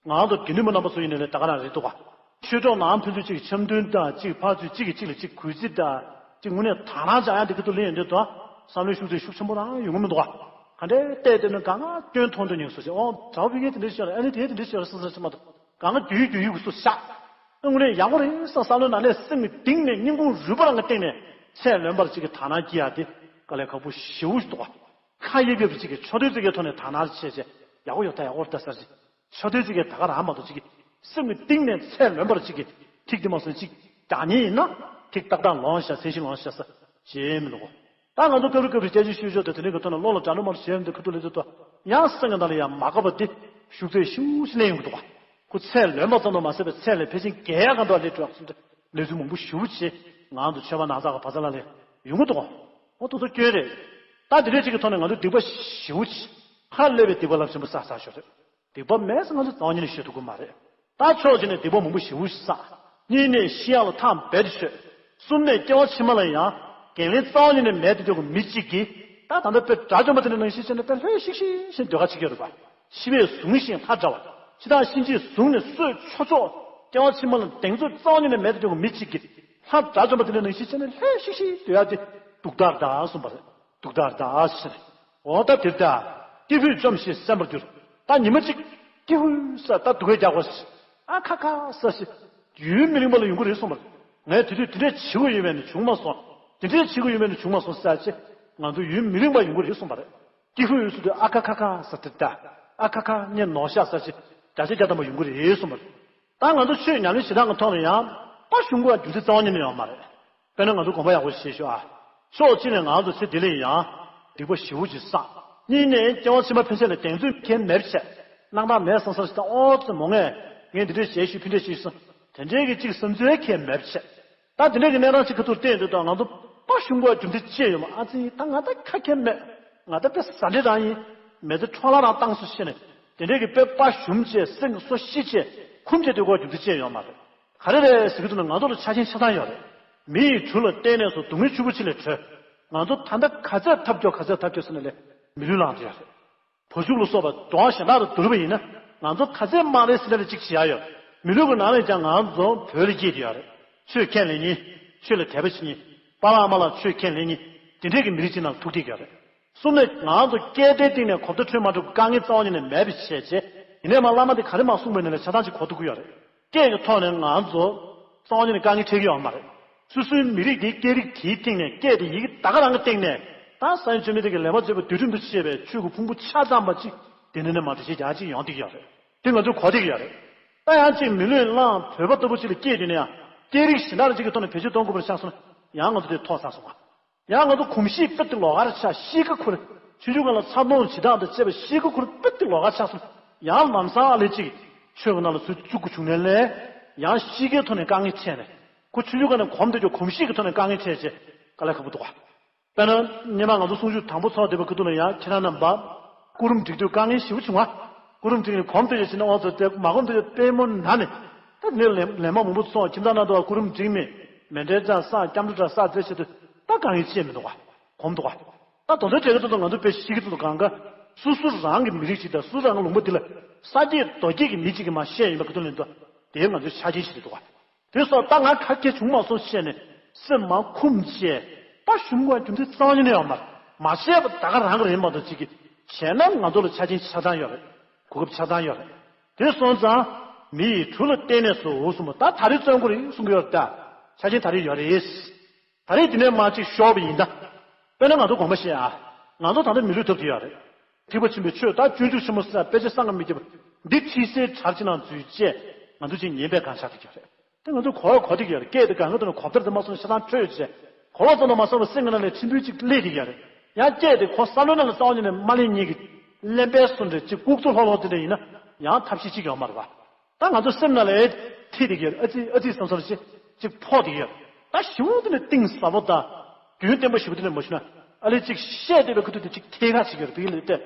ང་ཚོ་དགེ་འདུན་པ་རྣམ་པ་ཚོ་ཡིན་ནའི་ལས་ད་ག་རང་རེད་འདུག་ག། ཆོས་གྲོགས་ནང་ཕན་ཚུན་གཅིག་གི་འཆམ་མཐུན་དང་གཅིག་ཕར་ཚུར་གཅིག་གིས་གཅིག་ལ་གཅིག་གུས་བརྩི་དང་གཅིག་དངོས་གནས་དག་སྣང་སྦྱང་ཡག་དེ་ག་ཏུ་ལེན་ཡོང་དུས་དང་བསམ་བློའི་ཤུགས་ཚད་ཤུགས་ཆེན་པོ་རང་ཡོང་གི་མི་འདུག་ག། ག་འདྲའི་བལྟས་བལྟས་ནས་གང་ང་སྐྱོན་མཐོང་དུས་ཉེས་སོ་ཞེས། ཨོ་གྲྭ་བ་ཕ་གིར་དེ་འདྲ་ཞིག་ཡོད་རེད། ཨ་ནི་དེ་དེ་འདྲ་ཞིག་ཡོད་རེད་བསམ་བསམ་ཞིག་མ་གཏོགས། གང་ག་རྒྱུས་རྒྱུས་ཡོད་ཀྱི་སུ་བཞག། དངོས་གནས་ཡག་པོ་རེད་བསམ་བསམ་བློའི་ནང་ནས་སེམས་ཀྱི་གཏིང་ནས་སྙིང་ཁུང་རུས་པ་རང་གི་སྟེང་ནས་ཚད་ལོན་པར་གཅིག་གི་དག་སྣང་སྐྱེ་ཡག་དེ་དཀའ་ལས་ཁག་པོ་ཞེ་པོ་ཞིག་འདུག་ག། ཁ་གཡབ་གཡབ་གཅིག་གི་ཆོ་འདོད་ཅིག་གི་ཐོག་ནས་དག་སྣང་བྱས་བྱས་ཡག་པོ་ཡོད་ད་ཡག་པོ་རེད་ད་ཟེར་གྱི། ཆོ་འདོད་ཅིག་གི་ད་ག་རང་མ་གཏོགས་གཅིག་གི་སེམས་ཀྱི་གཏིང་ནས་ཚད་ལོན་པར་གཅིག་གི་ཐིག་དེ་མ་སོང་གཅིག་རྒྱག་མཁན་ཡིན་ན་ཐིག་ཏག་ཏག་ལོངས་ཤག་མཚན་གཞི་ལོངས་ཤག་ས་བྱེད་མི་འདུག་ག། ད་ང་ཚོ་སྐབས་རེ་སྐབས་རེ་སྐད་ཆ་ཤོད་ཤོད་དང་དེ་འདྲའི་གི་ཐོག་ནས་བློ་ལ་གྲྭ་སྒྲོལ་མར་བྱས་འདི་ཁ་ཐུག་ལས་ཚོད་དོ་ཡང་སེམས་ཀྱི་ནང་ལ་ཡང་མ་དགའ་བ་དེ་ཤུགས་ཚད་ཤུགས་ཤིག་སླེབས་ཡོང་གི་འདུག་ག། ཁོ་ཚད་ལོན་པ་ཙམ་དུ་མ་ཟད་པའི་ཚད་ལས་ཕལ་ཆེར་བརྒལ་ཡག་ག་འདུག་ལས་སྤྲོ་བ་ཚུན་ཆད་ལས་ཚུལ་མང་པོ་ཞེ་པོ་བྱས་ང་ཚོ་ཆོས་པ་ནགས་ཚལ་ག་བ་ཚ་ལ་ལས་ཡོང་གི་འདུག་ག། འོ་དེ་ཚོ་སྐྱོན་རེད། ད་དེ་འདྲའི་ཅིག་གི་ཐོག་ནས་ང་ཚོ་སྡིག་པ་ཞེ་པོ་བྱས་ཁ་སླེབས་པའི་སྡིག་པ་རླབས་ཆེན་པོ་བསགས་ཚར་ཤོག་རེད། སྡིག་པ་མེད་ཟེར་ང་ཚོ་རྩ་བ་ཉིད་ནས་བཤད་ཐུབ་ཀྱི་མ་རེད། ད་ཕྱོགས་གཅིག་ནས་སྡིག་པ་མང་པོ་ཞེ་པོ་བསགས། གཉིས་ནས་ཤི་ཡག་ལ་ཐག་རྦད་དེ་ཆོད། གསུམ་ནས་སྐྱེ་བ་ཕྱི་མ་ལ་ཡང་འགན་ལེན་རྩ་བ་ཉིད་ནས་མེད་དེ་འདུག་གི་མི་གཅིག་གིས་ད་ད་ལྟ་དཔེ་དགྲ་བཅོམ་པ་དེ་འདྲ་ནང་བཞིན་བྱས་ནས་དཔེ་ལྷོད་ཤིག་ཤིག་བྱས་སྡོད་ཁ་ཅིག་ཡོད་རེད་པ། འཆི་བས་བཟུང་ཞིང་ལྷ་འདྲ་བ། འཆི་བདག་གཤིན་རྗེས་བཟུང་ནས་གསོད་ཆོག་ཆོག། སྐྱེ་བ་ཕྱི་མ་ལ་གདེང་ཚོད་རྩ་བ་ཉིད་ནས་མེད་དེ་འདུག་གི་མི་གཅིག་གིས་ལྷ་དགྲ་བཅོམ་པ་དེ་འདྲ་ནང་བཞིན་བྱས་ནས་ལྷོད་ཤིག་ཤིག་སྡོད་ཡག་དེ་སྡུག་ཐག་འདྲ་གསུངས་པ་རེད། སྡུག་ཐག་འདྲ་ཟེར། འོ་ད་དེ་ལྟ། ཀྱི་ཧུད་བཅོམ་ཞིང་གསན་པར་འགྱུར། ད་ཉི་མ་གཅིག་ཀྱི་ཧུད་ས་ད་སྡུག་སྐད་རྒྱག་པ་ཞིག་ཨ་ཁ་ཁ་ས་ཞིག་ཡུན་མི་རིང་པ་ལ་ཡོང་གི་རེད་གསུངས་པ་རེད། ངས་དེ་དུས་དེ་འདྲས་བྱེད་དགོས་ཡོད་པས་ནི་བྱུང་མ་སོང་། དེ་འདྲས་བྱེད་དགོས་ཡོད་པས་ནི་བྱུང་མ་སོང་ས་ཅི། ང་ཚོ་ཡུན་མི་རིང་པ་ཡོང་གི་རེད་གསུངས་པ་རེད། ཏི་ཧུ་ཡོད་ཚུལ་དུ་ཨ་ཁ་ཁ་ཁ་ཟེར་ཏེ་ད། ཨ་ཁ་ཁ་ངས་ནོར་ཤག་ཟེར་ཅིག་བརྒྱ་ཆ་བརྒྱ་ཐམ་པ་ཡོང་གི་རེད་གསུངས་པ་རེད། ད་ང་ཚོ་ཆོས་ཉམས་ལེན་བྱེད་སྟངས་ཀྱི་ཐོག་ནས་ཡང་དཔའ་ཞུམ་དགོས་པ་རྒྱུ་མཚན་རྩ་བ་ཉིད་ནས་ཡོད་མ་རེད། དཔེར་ན་ང་ཚོ་དགོངས་པ་ཡག་པོ་བཞེས་ཤོག་ཨ། ཕྱོགས་གཅིག་ནས་ང་ཚོ་ཚེ་འདི་ལ་ཡང་སྡིག་པ་ཞེ་པོ་ཅིག་བསགས། གཉིས་ནས་སྐྱེ་བ་ཕྱི་མ་ཕན་ཆད་ལ་གདེང་ཚོད་ཁེལ་མེད་པ་བྱས། སྣང་དག་མེད་བསམ་བསམ་ཞིག་དང་ཨོ་ཙི་མོ་ངས་ངས་འདི་འདྲས་བྱས་ཤིག་ཕི་འདྲས་བྱས་ཤིག་བསམ། དེ་འདྲས་ཀྱི་ཅིག་བསམ་ཚུལ་ཁེལ་མེད་པ་བྱས། ད་དེ་འདྲས་ཀྱི་གནས་སྟངས་ཅིག་ཁ་ཐུག་བལྟས་འདུག་ད་ང་ཚོ་དཔའ་ཞུམ་དགོས་རྒྱུ་མཚན་ཅི་ཡོད་མ། ཨ་ཙི་ད་ང་ད་ཁ་ཁེལ་མེད། ང་ད་དཔེ་ཟ་འདྲེ་རང་ཡིན། མི་ཚེ་འཕྲོ་བརླག་རང་བཏང་སོང་ཟེར་ནས་དེ་འདྲས་ཀྱི་དཔེ་དཔའ་ཞུམ་བྱས་སེམས་ཀྱི་སོ་ཤི་བྱས་ཁུམ་བྱས་སྡོད་དགོས་རྒྱུ་མཚན་ཅི་ཡོད་མ་རེད། ག་རེ་རེད་ཟེར་གྱི་འདུག་ན་ང་ཚོ་ལ་ཆ་རྐྱེན་ཆ་ཚང་ཡོད་རེད། མི་ཡི་གྲུ་ལ་བརྟེན་ནས་སུ་སྡུག་བསྔལ་ཆུ་བོ་ཆེ་ལས་གྲོལ། ང་ཚོ་ད་ལྟ་ག་ཚད་ཐབས་སྐྱོ་ག་ཚད་ཐབས་སྐྱོ་ཟེར་ན་ལས་མི་ལུས་བླངས་ཏེ་ཡོད་རེད། བ་ཕྱུགས་ལ་སོགས་པ་འགྲོ་བ་གཞན་དག་དང་བསྡུར་བ་ཡིན་ན་ང་ཚོ་ག་ཚད་དམངས་རེ་ཟིན་ན་ལས་གཅིག་བྱེད་ཡ་ཡོད། མི་ལུས་ཀྱི་ནང་ནས་ཀྱང་ང་ཚོ་བོད་ལ་སྐྱེས་ཏེ་ཡོད་རེད། ཆོས་ཁས་ལེན་མཁན། ཆོས་ལ་དད་པ་བྱེད་མཁན། པཱ་ལགས་མ་ལགས་ཆོས་ཁས་ལེན་མཁན། དེ་འདྲས་ཀྱི་མི་རིགས་གཅིག་ནང་ཐུག་བསྡད་ཀྱི་ཡོད་རེད། གསུམ་ནས་ང་ཚོ་སྐད་བརྡའི་སྟེང་ནས་གོ་བརྡ་འཕྲོད་མ་འགྲོ་བའི་དཀའ་ངལ་རྩ་བ་ཉིད་ནས་མེད་པ་བྱས་རྗེས་ཡིན་ནའི་མ་བླ་མ་དེ་ག་རེ་མ་གསུངས་པ་ཡིན་ན་ལས་ཆ་ཚང་ཅིག་གོ་ཐུབ་ཀྱི་ཡོད་རེད། སྐད་ཀྱི་ཐོག་ནས་ང་ཚོ་རྩ་བ་ཉིད་ནས་དཀའ་ངལ་འཕྲད་ཀྱི་ཡོད་མ་རེད། སོ་སོའི་མི་རིགས་དེའི་སྐད་རིགས་དེའི་སྟེང་ནས་སྐད་དེ་ཡི་གེ་ད་ག་རང་གི་སྟེང་ནས་ད་ས་ཡོན་ཆོས་མི་དེ་གི་ལས་མ་བྱས་པ་དུས་རིམ་དུ་བཤད་པའི་ཆོས་ཀྱི་ཕུང་པོ་ཆ་ཚང་པ་ཅིག་དེ་འདྲ་ནས་མ་འདྲ་ཞིག་ཡང་ཅིག་ཡོང་བསྡད་ཀྱི་ཡོད་རེད། དེ་ང་ཚོས་གོ་བསྡད་ཀྱི་ཡོད་རེད། ད་ཡང་ཅིག་མི་ལུས་བླངས་བོད་པ་ལྟ་བུ་ཅིག་ལ་སྐྱེས་དུས་ནས་ཡང་སྐད་རིགས་གཞན་དག་ཅིག་གི་ཐོག་ནས་བེད་སྤྱོད་གཏོང་དགོས་པར་ཆགས་སོང་ན་ཡང་ང་ཚོ་དེ་ཐོག་ཚར་སོང་བ། ཡང་ང་ཚོ་གོམས་གཤིས་དཔེ་དེ་ལོགས་ཀར་ཆགས། གཤིས་ཀ་ཁུར། ཆུང་ཆུང་སྒང་ལ་འཚར་ལོངས་བྱེད་སྟངས་དང་བཅས་པ་གཤིས་ཀ་ཁུར་དཔེ་དེ་ལོགས་ཀར་ཆགས་སོང་། ཡང་ལམ་སང་ཨ་ལེ་གཅིག་ཆོས་ཀྱི་ནང་ལ་ཚུར་བཅུག་དགོས་བྱུང་ནས་ལས་ཡང་གཤིས་ཀའི་ཐོག་ནས་དཀའ་ངལ་འཕྲད་ནས་ཁོ་ཆུང་ཆུང་སྒང་ནས་གོམས་དེ་ཀྱང་གོམས་གཤིས་ཀྱི་ཐོག་ནས་དཀའ་ངལ་འཕྲད་བྱས་དཀའ་ལས་ཁག་པོ་འདུག་ག། དཔེར་ན་སྔོན་མ་ང་ཚོ་གསུང་ཆོས་དང་པོ་ཚོགས་བསྡད་པའི་ཁ་ཐུག་ལ་ཡང་ཁྱེད་རང་རྣམ་པ་སྐུ་རིམ་སྒྲིག་དུས་དཀའ་ངལ་ཞེ་པོ་བྱུང་བ། སྐུ་རིམ་སྒྲིག་ནས་གོམས་དེ་ཡོད་ཕྱིན་ན་ཨོ་ཙི་དེ་མ་གོམས་དེ་ཡོད་པད་མོ་ན་ནས། ད་ནི་ལས་ལས་མ་མང་པོ་ཚོགས་ཁྱིམ་ཚང་ནང་དུ་སྐུ་རིམ་སྒྲིག་མེད། མཎྜལ་བཅའ་ས་སྐྱབས་འགྲོ་གྲྭ་ས་མཛད་བྱེད་དུ་ད་དཀའ་ངལ་ཅི་ཡང་མི་འདུག་ག། གོམས་འདུག་ག། ད་དོན་དག་གྲས་ཀྱི་ཐོག་ཏུ་ང་ཚོ་དཔེ་ཤེས་ཀྱི་འདུག་གང་ག། སོ་སོ་རང་གི་མི་རིགས་ཅིག་དང་སོ་སོ་རང་གི་ལུང་པ་འདི་ལ་ས་སྐྱེས་རྡོ་སྐྱེས་ཀྱི་མི་གཅིག་གིས་མ་བཤད་ཡིན་པ་གི་དོན་ལེན་དུ་དེ་ང་ཚོའི་ཆ་རྐྱེན་ཞིག་རེད་འདུག་ག། དེ་སོགས་ད་ང་ཁ་སྐད་བྱུང་མ་སོང་བཤད་ནས་སེམས་མ་ཁུམས་བྱས་དཔའ་ཞུམ་དགོས་རྒྱུ་མཚན་རྩ་བ་ཉིད་ནས་ཡོད་མ་རེད། མ་བཤད་པ་ད་ག་རང་གི་རེད་མ་གཏོགས་གཅིག་གིས་བྱས་ན་ང་ཚོ་ལ་ཆ་རྐྱེན་ཆ་ཚང་ཡོད་རེད། གོ་སྐབས་ཆ་ཚང་ཡོད་རེད། དེ་སོང་ཙང་མི་ཡི་གྲུ་ལ་བརྟེན་ནས་སུ་འོ་གསུངས་པ་ད་ད་རེས་བརྩོན་དགོས་རེད་གསུང་གི་ཡོད་རེད་ད། ཆ་རྐྱེན་ད་རེས་ཡོད་རེད། ད་རེས་འདི་ནས་མར་གཅིག་ཤོར་བ་ཡིན་ད། དཔེར་ན་ང་ཚོ་དགོངས་པ་བཞེས་ཨ། ང་ཚོ་ད་ལྟ་མི་ལུས་ཐོབ་ཀྱི་ཡོད་རེད། ཐེག་པ་ཆེན་པོའི་ཆོས་ད་སྤྱོད་འཇུག་ཆེན་མོ་ཟེར་དཔེ་ཆ་བསམ་གྱིས་མི་ཁྱབ་པ་འདི་ཁྲིད་སའི་གྲྭར་ཅིག་ནང་འཛུལ་བྱས་ང་ཚོ་ཅིག་ཉན་པའི་གང་ཤར་ཐུབ་ཀྱི་ཡོད་རེད། དེ་ང་ཚོ་གོ་བ་གོ་ཐུབ་ཀྱི་ཡོད་རེད། སྐད་དེ་གང་ག་དང་གོ་བརྡ་དེ་མ་སོང་ཤ་ཚང་འཕྲོད་ཡོད་ཅེས་གོ་བ་ཙམ་དུ་མ་སོང་བར་སེམས་ཀྱི་ནང་ནས་འཕྲིན་བུ་ཅིག་སླེབས་ཀྱི་ཡོད་རེད། ཡང་སྐད་དེ་ཁོ་བསམ་བློའི་ནང་ལ་རྩ་བ་ཉིད་ནས་མ་སླེབས་ཉིད་ཀྱི་གླེན་པའི་བཟོ་འདྲ་ཅིག་ལྐུགས་ཚོ་ལྷོག་ལྷོག་དེ་འདྲ་ཡིན་ན་ཡང་ཐབས་ཤེས་ཅིག་ཡོད་མ་རེད་པ། ད་ང་ཚོ་སེམས་ནང་ལ་ཨེ་ཐིག་དེ་གི་ཨ་ཙི་ཨ་ཙི་བསམ་བསམ་ཞིག་ཅིག་ཕོག་དེ་གི་ད་ཞི་བོ་དེ་ནི་གཏིང་ཟབ་པོ་དང་རྒྱུན་བརྟན་པོ་ཞི་བོ་དེ་ནི་མ་ཞུ་ན་ཨ་ལེ་ཅིག་བཤད་བསྡད་པའི་ཁུ་ཐུག་དེ་ཅིག་ཐད་ཀར་བྱེད་ཀྱི་རེད་དེ་གི་ལས་དེ་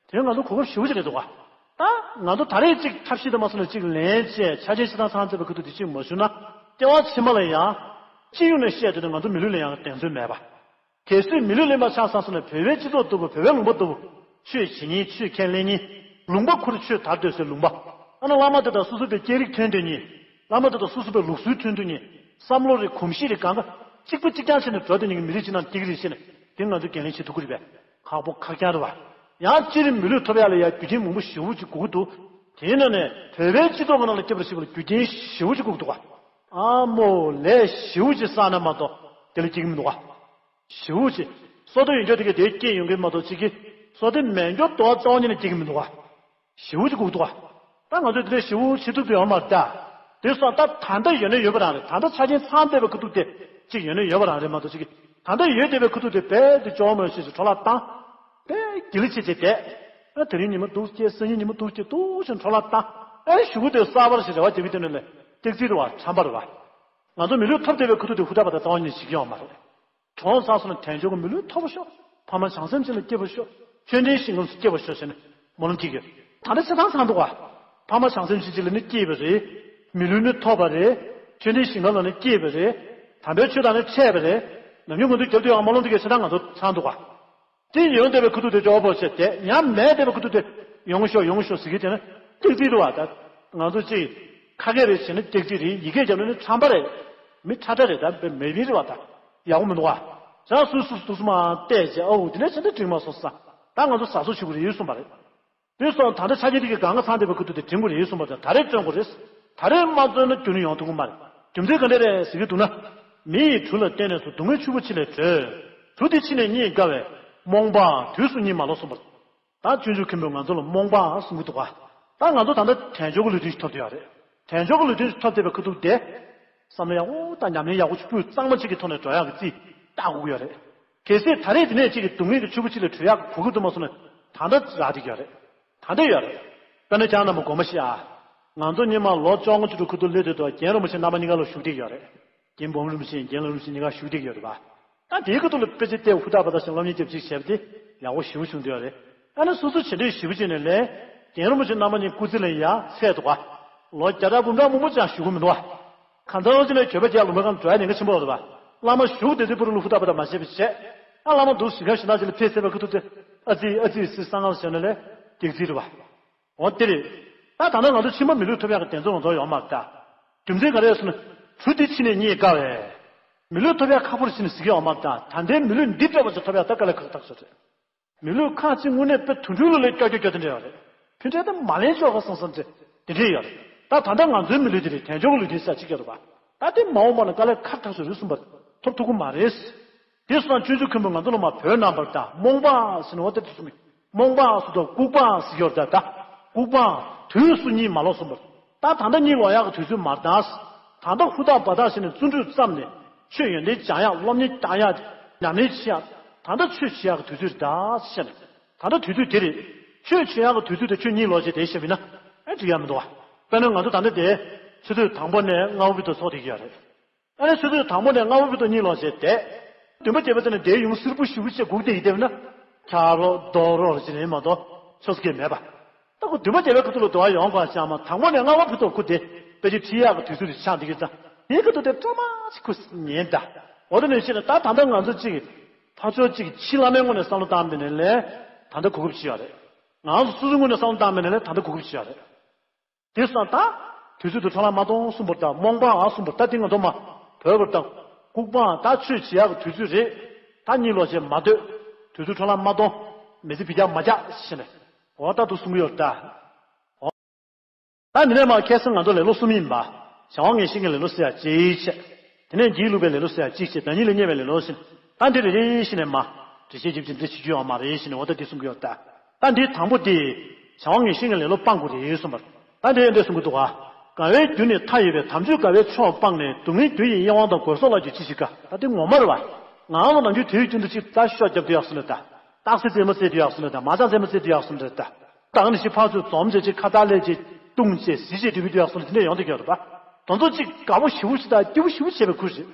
དེ་ང་ཚོ་གོ་སྐབས་ཞི་བོ་ཅིག་རེད་འདུག་ག། ད་ང་ཚོ་ད་རེས་ཅིག་ཐབས་ཤེས་དེ་མ་སོང་ནས་ཅིག་ལན་བཅད་ཆ་རྐྱེན་ཆ་ཚང་ཚང་བཙལ་བའི་ཁུ་ཐུག་དེ་ཅིག་མ་ཞུ་ན་སྐྱེ་བ་ཕྱི་མ་ལ་ཡང་སྤྱི་ཡོངས་ནས་བཤད་དུས་ནི་ང་ཚོ་མི་ལུས་ལ་ཡང་གདེང་ཚོད་མེད་པ། གལ་སྲིད་མི་ལུས་ལེན་པ་ཆགས་སོང་ན་བོད་པའི་སྤྱི་ཚོགས་ལྟ་བུ་བོད་པའི་ལུང་པ་ལྟ་བུ། ཆོས་བྱེད་མཁན་ཆོས་ཁས་ལེན་མཁན། ལུང་པ་ཁུར་ཆོས་དར་སྡོད་སའི་ལུང་པ། ཨ་ན་བླ་མ་དེ་དང་སོ་སོ་པའི་སྐད་རིགས་ཐོན་སྡོད་མཁན། བླ་མ་དེ་དང་སོ་སོ་པའི་ལུགས་སྲོལ་ཐོན་སྡོད་མཁན། བསམ་བློ་རེད་གོམས་གཤིས་རེད་གང་ག་གཅིག་པ་གཅིག་རྐྱང་བྱས་ནས་འགྲོ་སྡོད་མཁན་གྱི་མི་རིགས་ཅིག་ནང་སྐྱེ་གི་རེད་ཟེར་ནས་དེ་ང་ཚོས་འགན་ལེན་བྱེད་ཐུབ་ཀྱི་རེད་པས། ཁག་པོ་ཁག་རྐྱང་རེད་པ། ཡང་སྤྱིར་མི་ལུས་ཐོབ་ཡག་ལ་ཡང་རྒྱུ་རྐྱེན་མང་པོ་ཞེ་པོ་ཅིག་དགོས་ཀྱི་འདུག་དེའི་ནང་ནས་བོད་པའི་སྤྱི་ཚོགས་ཀྱི་ནང་ལ་སྐྱེས་པར་བྱེད་པ་ལ་རྒྱུ་རྐྱེན་ཞེ་པོ་ཅིག་དགོས་ཀྱི་འདུག་ག། ཨ་མོ་ལས་ཞེ་པོ་ཅིག་བསགས་ན་མ་གཏོགས་དེ་ལ་སྐྱེ་གི་མི་འདུག་ག། ཞེ་པོ་ཅིག་བསོད་བདེ་ཡོད་མཁན་དེ་གས་དེ་སྐྱེས་ཡོང་གི་མ་གཏོགས་ཅིག་གིས་བསོད་བདེ་མེད་མཁན་དེ་རྩ་བ་ཉིད་ནས་སྐྱེ་གི་མི་འདུག་ག། ཞེ་པོ་ཅིག་དགོས་ཀྱི་འདུག་ག། ད་ང་ཚོས་དེ་འདྲ་ཞེ་པོ་བྱེད་ཐུབ་ཀྱི་ཡོད་མ་རེད་ད། དེ་སོང་ད་ད་ལྟ་ཡོད་ན་ཡོད་པ་རང་རེད། ད་ལྟ་ཆ་རྐྱེན་ཚང་བསྡད་པའི་ཁུ་ཐུག་དེ་ཅིག་ཡོད་ན་ཡོད་པ་རང་རེད་མ་གཏོགས་ཅིག་གིས་ད་ལྟ་ཡོད་བསྡད་པའི་ཁུ་ཐུག་དེ་རྦད་དེ་ཅོག་མོ་ཞེས་ཤིག་འཕྲོ་བརླག་བཏང་། དཔེ་སྒྱིད་ལ་ཕྱིན་བྱས་བསྡད། ཨ་དེ་རིང་ཉི་མ་སྡུག་སྐྱེས་སང་ཉིན་ཉི་མ་སྡུག་སྐྱེས་འདུག་ཅེས་འཕྲོ་བརླག་བཏང་། ཨེ་གཞུག་གུ་དེ་གསར་པར་ཞིག་རེ་བ་རྒྱག་གི་དེ་ནས་ལས་ཏིག་ཙི་རེད་བ་ཁྲམ་པ་རེད་བ། ང་ཚོ་མི་ལུས་ཐོབ་བསྡད་པའི་ཁུ་ཐུག་དེ་ཧུར་ཐག་པ་དང་རྩ་བ་ཉིད་བྱེད་ཀྱི་ཡོད་མ་རེད། གྲོངས་ཚར་སོང་ན་དལ་འབྱོར་གྱི་མི་ལུས་ཐོབ་པ་ཤོག་ཕ་མ་བྱང་སེམས་ཅན་ལ་སྐྱེས་པ་ཤོག་ཆོས་ལྡན་ཞིང་ཁམས་སུ་སྐྱེས་པ་ཤོག་ཟེར་ནས་སྨོན་ལམ་སྐྱེ་གི་ཡོད། ད་ལྟ་ཆ་ཚང་ཚང་འདུག་ག། ཕ་མ་བྱང་སེམས་ཅན་ཅིག་ལ་ནི་སྐྱེས་པ་རེད། མི་ལུས་ནི་ཐོབ་པ་རེད། ཆོས་ལྡན་ཞིང་ཁམས་ལ་ནི་སྐྱེས་པ་རེད། དམ་པའི་ཆོས་དང་ནི་འཕྲད་པ་རེད། ནམ་རྒྱུན་ང་ཚོ་རྒྱབ་དུས་ཡང་སྨོན་ལམ་འདི་གའི་ཆ་ཚང་ང་ཚོ་ཚང་འདུག་ག། དེ་ཡོང་བསྡད་པའི་ཁུ་ཐུག་དེ་ཅོག་པོ་བྱས་བསྡད་ཡང་མེད་བསྡད་པའི་ཁུ་ཐུག་དེ་ཡོང་ཤོག་ཡོང་ཤོག་ཟེར་གི་དེ་ནི་ཏིག་ཙི་རེད་བ་ད། ང་ཚོ་ཅིག་ཁ་སྐད་རེད་བྱས་ན་ཏིག་ཙི་རེད། ཡི་གེ་རྒྱབ་ན་ནི་ཁྲམ་པ་རེད། མི་ཁྲ་ཁྲ་རེད་ད་མེ་མི་རེད་བ་ད། ཡག་པོ་མི་འདུག་བ། ཅང་སུ་སུ་སུ་སུ་མ་བལྟས་བྱས་ཨོ་དེ་ནས་བྱས་ན་འགྲིག་མ་སོང་ས། ད་ང་ཚོ་ཟ་སོ་ཆུ་བུ་རེད་གསུངས་པ་རེད། དེ་སོང་ད་ལྟ་ཆ་རྐྱེན་དེ་གི་གང་ག་ཚང་བསྡད་པའི་ཁུ་ཐུག་དེ་དྲན་དགོས་རེད་གསུངས་པ་དང་ད་རེས་བརྩོན་དགོས་རེད། ད་རེས་མ་བརྩོན་ན་རྒྱུན་ཡོང་ཐུབ་ཀྱི་མ་རེད། རྒྱུ་མཚན་ག་འདྲ་རེད་ཟེར་གྱི་འདུག་ན། མི་ཡི་གྲུ་ལ་བརྟེན་ནས་སུ་སྡུག་བསྔལ་ཆུ་བོ་ཆེ་ལས་གྲོལ། གྲུ་དེ་ཕྱི་ནས་རྙེད་དཀའ་བས་རྨོངས་པ་དུས་སུ་རྙེད་མ་ལོག་གསུངས་པ། ད་སྤྱོད་འཇུག་མཁན་པོས་ང་ཚོ་ལ་རྨོངས་པ་གསུང་གི་འདུག་ག་ད་ང་ཚོ་ད་ལྟ་དལ་འབྱོར་གྱི་ལུས་རྟེན་ཞིག་ཐོབ་བསྡད་ཡོད་རེད། དལ་འབྱོར་གྱི་ལུས་རྟེན་ཞིག་ཐོབ་བསྡད་པའི་ཁ་ཐུག་དེ། བསམ་བློ་ཡག་པོ་དང་ཉམས་ལེན་ཡག་པོ་ཞིག་སྤུས་གཙང་མ་ཅིག་གི་ཐོག་ནས་འགྲོ་ཡག་གི་རྩིས་བཏགས་དགོས་ཀྱི་ཡོད་རེད། གལ་སྲིད་ད་རེས་དེ་ནས་ཅིག་གི་སྡུག་བསྔལ་གྱི་ཆུ་བོ་གཅིག་ལས་གྲོལ་ཡག་གི་གོ་སྐབས་དེ་མ་སོང་ན་ད་ལྟ་རག་བསྡད་ཀྱི་ཡོད་རེད། ད་ལྟ་ཡོད་རེད། དཔེར་ན་ཁྱེད་རྣམས་དགོངས་པ་བཞེས་ཨ། ང་ཚོ་སྔོན་མ་ལོ་བཅོ་ལྔ་བཅུ་དྲུག་ཁ་ཐུག་སླེབས་དུས་རྒན་རིན་པོ་ཆེ་རྣམ་པ་གཉིས་ཀ་ལ་བཞུགས་བསྡད་ཀྱི་ཡོད་རེད། རྒན་འབུམ་རིན་པོ་ཆེ་རྒན་ལགས་རིན་པོ་ཆེ་གཉིས་ཀ་བཞུགས་བསྡད་ཀྱི་ཡོད་རེད་པ། ད་དེའི་ཁ་ཐུག་ལ་དཔེ་ཆ་བལྟས་ཧུར་ཐག་འབད་ཐག་བྱས་སློབ་གཉེར་རྒྱབ་ཅིག་བྱས་པ་དེ་ཡག་པོ་ཞེ་པོ་བྱུང་བསྡད་ཡོད་རེད། ཨ་ནི་སོ་སོ་བྱས་འབྲས་ཞེ་པོ་བྱས་ནས་ལས། རྒན་རིན་པོ་ཆེ་རྣམ་པ་གཉིས་སྐུ་ཚེ་ལ་ཡ་ཚད་འདུག་ག་ལོ་བརྒྱ་ཕྲག་འབུམ་ཕྲག་མང་པོ་ཅང་བཞུགས་ཀྱི་མི་འདུག་ག་གང་ལྟར་ཅི་ནས་གྱོད་པ་རྒྱག་ལུང་པའི་སྒང་འགྲོ་ཡ་ཉེན་ཁ་ཆེན་པོ་རེད་པ། བླ་མ་བཞུགས་བསྡད་དུས་པུ་རུ་ལུ་ཧུར་ཐག་འབད་ཐག་མ་བྱས་པ་བྱས། ཨ་བླ་མ་འདུག་ཞིང་ཁམས་ཞིང་དག་ཅིག་ལ་ཕེབས་ཟེར་བའི་ཁ་ཐུག་དེ་ཨ་ཙི་ཨ་ཙི་ཟེར་གསང་སྔགས་བྱས་ན་ལས་སྡིག་ཚིག་རེད་པ། འོ་དེ་རེད། ད་ད་ལྟ་ང་ཚོ་ཕྱི་མ་མི་ལུས་ཐོབ་ཡག་གི་དེ་ཚོ་ང་ཚོ་ཡོད་མ་རེད་ད། རྒྱུ་མཚན་ག་རེ་ཟེར་ན། གྲུ་འདི་ཕྱི་ནས་རྙེད་དཀའ་བས། མི་ལུས་ཐོབ་ཡག་ཁག་པོ་རེད་ཟེར་ནས་ཟེར་གྱི་ཡོད་མ་རེད་ད། ད་ལྟའི་མི་ལུས་འདི་འདྲ་བ་ཅིག་ཐོབ་ཡག་ད་དཀའ་ལས་ཁག་ཐག་ཆོད་རེད། མི་ལུས་ཁག་ཅིག་དངོས་གནས་དཔེ་དུད་འགྲོ་ལ་ལས་སྐྱོ་སྐྱོ་སྐྱོ་དེ་འདྲ་ཡོད་རེད། ཕན་འབྲས་ད་མ་ལེན་ཆོག་ག་བསམ་བསམ་དེ་དེ་འདྲ་ཡོད་རེད། ད་ད་ལྟ་ང་ཚོའི་མི་ལུས་དེ་རེད། དལ་འབྱོར་གྱི་ལུས་རྟེན་ཟེར་ཅིག་ཡོད་རེད་པ། ད་དེ་མ་འོངས་པ་ན་དཀའ་ལས་ཁག་ཐག་ཆོད་རེད་གསུངས་པ་ཐོབ་ཐུབ་ཀྱི་མ་རེད། དེ་སོང་ཙང་སྤྱོད་འཇུག་མཁན་པོས་ང་ཚོ་ལ་མ་བོད་ནང་པར་ད་རྨོངས་པ་ཟེར་ནས་འོ་ད་དེ་གསུངས་མི། རྨོངས་པ་སུ་དང་ལྐུགས་པ་ཟེར་ཡོད་ད་ད། ལྐུགས་པ། དུས་སུ་གཉིད་མ་ལོག་གསུངས་པར། ད་ད་ལྟ་གཉིད་ལོག་ཡག་གི་དུས་ཚོད་མ་རེད་ད། ད་ལྟ་ཧུར་ཐག་འབད་ཐག་བྱས་ནས་བརྩོན་འགྲུས་བརྩམས་ནས་ཆོས་ཡོན་ཏན་སྦྱང་ཡག་སློབ་གཉེར་བཏང་ཡག་ཉམས་ལེན་བྱེད་ཡག་ད་ལྟ་ཆོས་བྱེད་ཡག་གི་དུས་ཚོད་རེད་ད་ཟེར་ནས། ད་ལྟ་དུས་ཚོད་དེ་རེད། ཆོས་བྱེད་ཡག་གི་དུས་ཚོད་དེ་ཁྱོད་གཉིད་ལོག་བྱས་བསྡད་ཤེས་པ་ཡིན་ན། ཨེ་འགྲིག་ཡག་མི་འདུག་བ། དཔེར་ན་ང་ཚོ་ད་ལྟ་དེ་ཆུ་ཚོད་དང་པོ་ནས་སྔ་པོ་བར་དུ་ཚོགས་བསྡད་ཀྱི་ཡོད་རེད། ཨ་ནི་ཆུ་ཚོད་དང་པོ་ནས་སྔ་པོ་བར་དུ་གཉིད་ལོག་བྱས་བསྡད། བདུན་པ་བརྒྱད་པ་ཚོ་ནས་དེའི་ཡུན་སིལ་བུ་ཞེ་པོ་ཅིག་སྒུག་བསྡད་ཡོད་དེ་ན། ཁྱག་རོག་རྡོ་རོག་ཅིག་རེད་མ་གཏོགས་ཆོག་ས་གང་ཡང་མེད་པ། ད་ཁོ་བདུན་པ་བརྒྱད་པའི་ཁ་ཐུག་ལ་འདུག་ག་ཡོང་དགོས་ཤག་མ། དང་པོ་ནས་ལྔ་པ་བར་དུ་ཁོ་དེ་དཔེ་ཆ་ཁྲིད་ཡག་གི་དུས་ཚོད་དེ་ཆགས་འདུག་གི་ཙང་། དེའི་ཁ་ཐུག་དེ་སྤྲོ་མ་ཅིག་ཁོས་ཉན་ད། འོ་དེ་ནས་ཕྱིན་ནས་ད་ད་ལྟ་ང་ཚོ་གཅིག་ཕར་ཕྱོགས་གཅིག་ཕྱི་བླ་མའི་ངོས་ནས་བསམ་བློ་བཏང་བ་ཡིན་ན་ལས་ད་ལྟ་གོ་སྐབས་ཅིག་ཡོད་རེད། ང་ཚོ་སོ་སོའི་ངོས་ནས་བསམ་བློ་བཏང་བ་ཡིན་ན་ལས་ད་ལྟ་གོ་སྐབས་ཅིག་ཡོད་རེད། དེ་སོང་ད། དུས་ཚོད་དུ་འཕྲོ་བརླག་མ་གཏོང་གསུངས་པར་ད་རྨོངས་པའང་གསུངས་པར་ད་དེ་ང་ཚོ་མ་བོས་པར་ད། ལྐུགས་པའང་ད་ཆོས་བྱེད་ཡག་གི་དུས་ཚོད་རེད། ད་གཉིད་ལོག་བྱས་མ་སྡོད། དུས་ཚོད་འཕྲོ་བརླག་མ་གཏོང་། མི་ཚེ་འཕེལ་རྒྱས་མ་རྒྱག་ཞེས་ནས། འོ་ད་དུ་གསུང་གི་ཡོད་ད། འོ། ད་འདི་ནས་མ་ཁ་སང་ང་ཚོ་ལེ་ལོ་གསུམ་ཡིན་པ། བྱ་བ་ངན་ཤེས་ཀྱི་ལེ་ལོ་ཟེར་ཡག་གཅིག་བྱས། དེ་ནས་འཇིགས་ལུག་པའི་ལེ་ལོ་ཟེར་ཡག་གཅིག་བྱས། བདག་ཉིད་ལ་བརྙས་པའི་ལེ་ལོ་ཟེར། ད་འདི་རེ་རེ་བཞིན་ནས་མ། འགྲེལ་བཤད་རྒྱབ་ཅིང་འགྲེལ་བྱེད་རྒྱུ་ཡོད་མ་རེད་ཞེས་ནས་འོ་ད་འདི་གསུང་གི་ཡོད་ད། ད་འདི་དང་པོ་དེ། བྱ་བ་ངན་ཤེས་ཀྱི་ལེ་ལོ་སྤང་དགོས་རེད་གསུངས་པར། ད་འདི་འདྲ་གསུང་གི་འདུག་ག་དགའ་བའི་རྒྱུ་ནི་མཐའ་ཡས་པའི། དམ་ཆོས་དགའ་བའི་ཕྱོགས་སྤངས་ནས། སྡུག་བསྔལ་རྒྱུ་ཡི་གཡེང་བ་དང་། སྒོལ་སོགས་ལ་གྱུར་ཅི་ཞིག་དགའ། ད་འདི་ངོ་མ་རེད་བ། ང་རང་ལ་ནམ་རྒྱུན་དུས་རྒྱུན་དུ་ཅིག་རྩ་ཤོག་རྒྱབ་དུས་ཡག་སོང་ནས་ད། རྟགས་གསལ་རྩེད་མོ་རྩེ་དུས་ཡག་སོང་ནས་ད། མ་ཅང་རྩེད་མོ་རྩེ་དུས་ཡག་སོང་ནས་ད། ད་ནི་ཞིག་ཕར་ཚུར་འཛོམས་བྱས་ཅིག་ཁ་བཏགས་ལས་ཅིག་བཏུང་བྱས་གཟི་བྱས་འགྲིག་གི་དུས་ཡག་སོང་ནས་དེ་འདྲ་ཡོང་དུས་ཡོད་རེད་བ། དེ་ཚོ་ཅིག་དགའ་པོ་ཞེ་པོ་ཞིག་དང་སྐྱིད་པོ་ཞེ་པོ་བྱས་པའི་ཁུལ་རེད།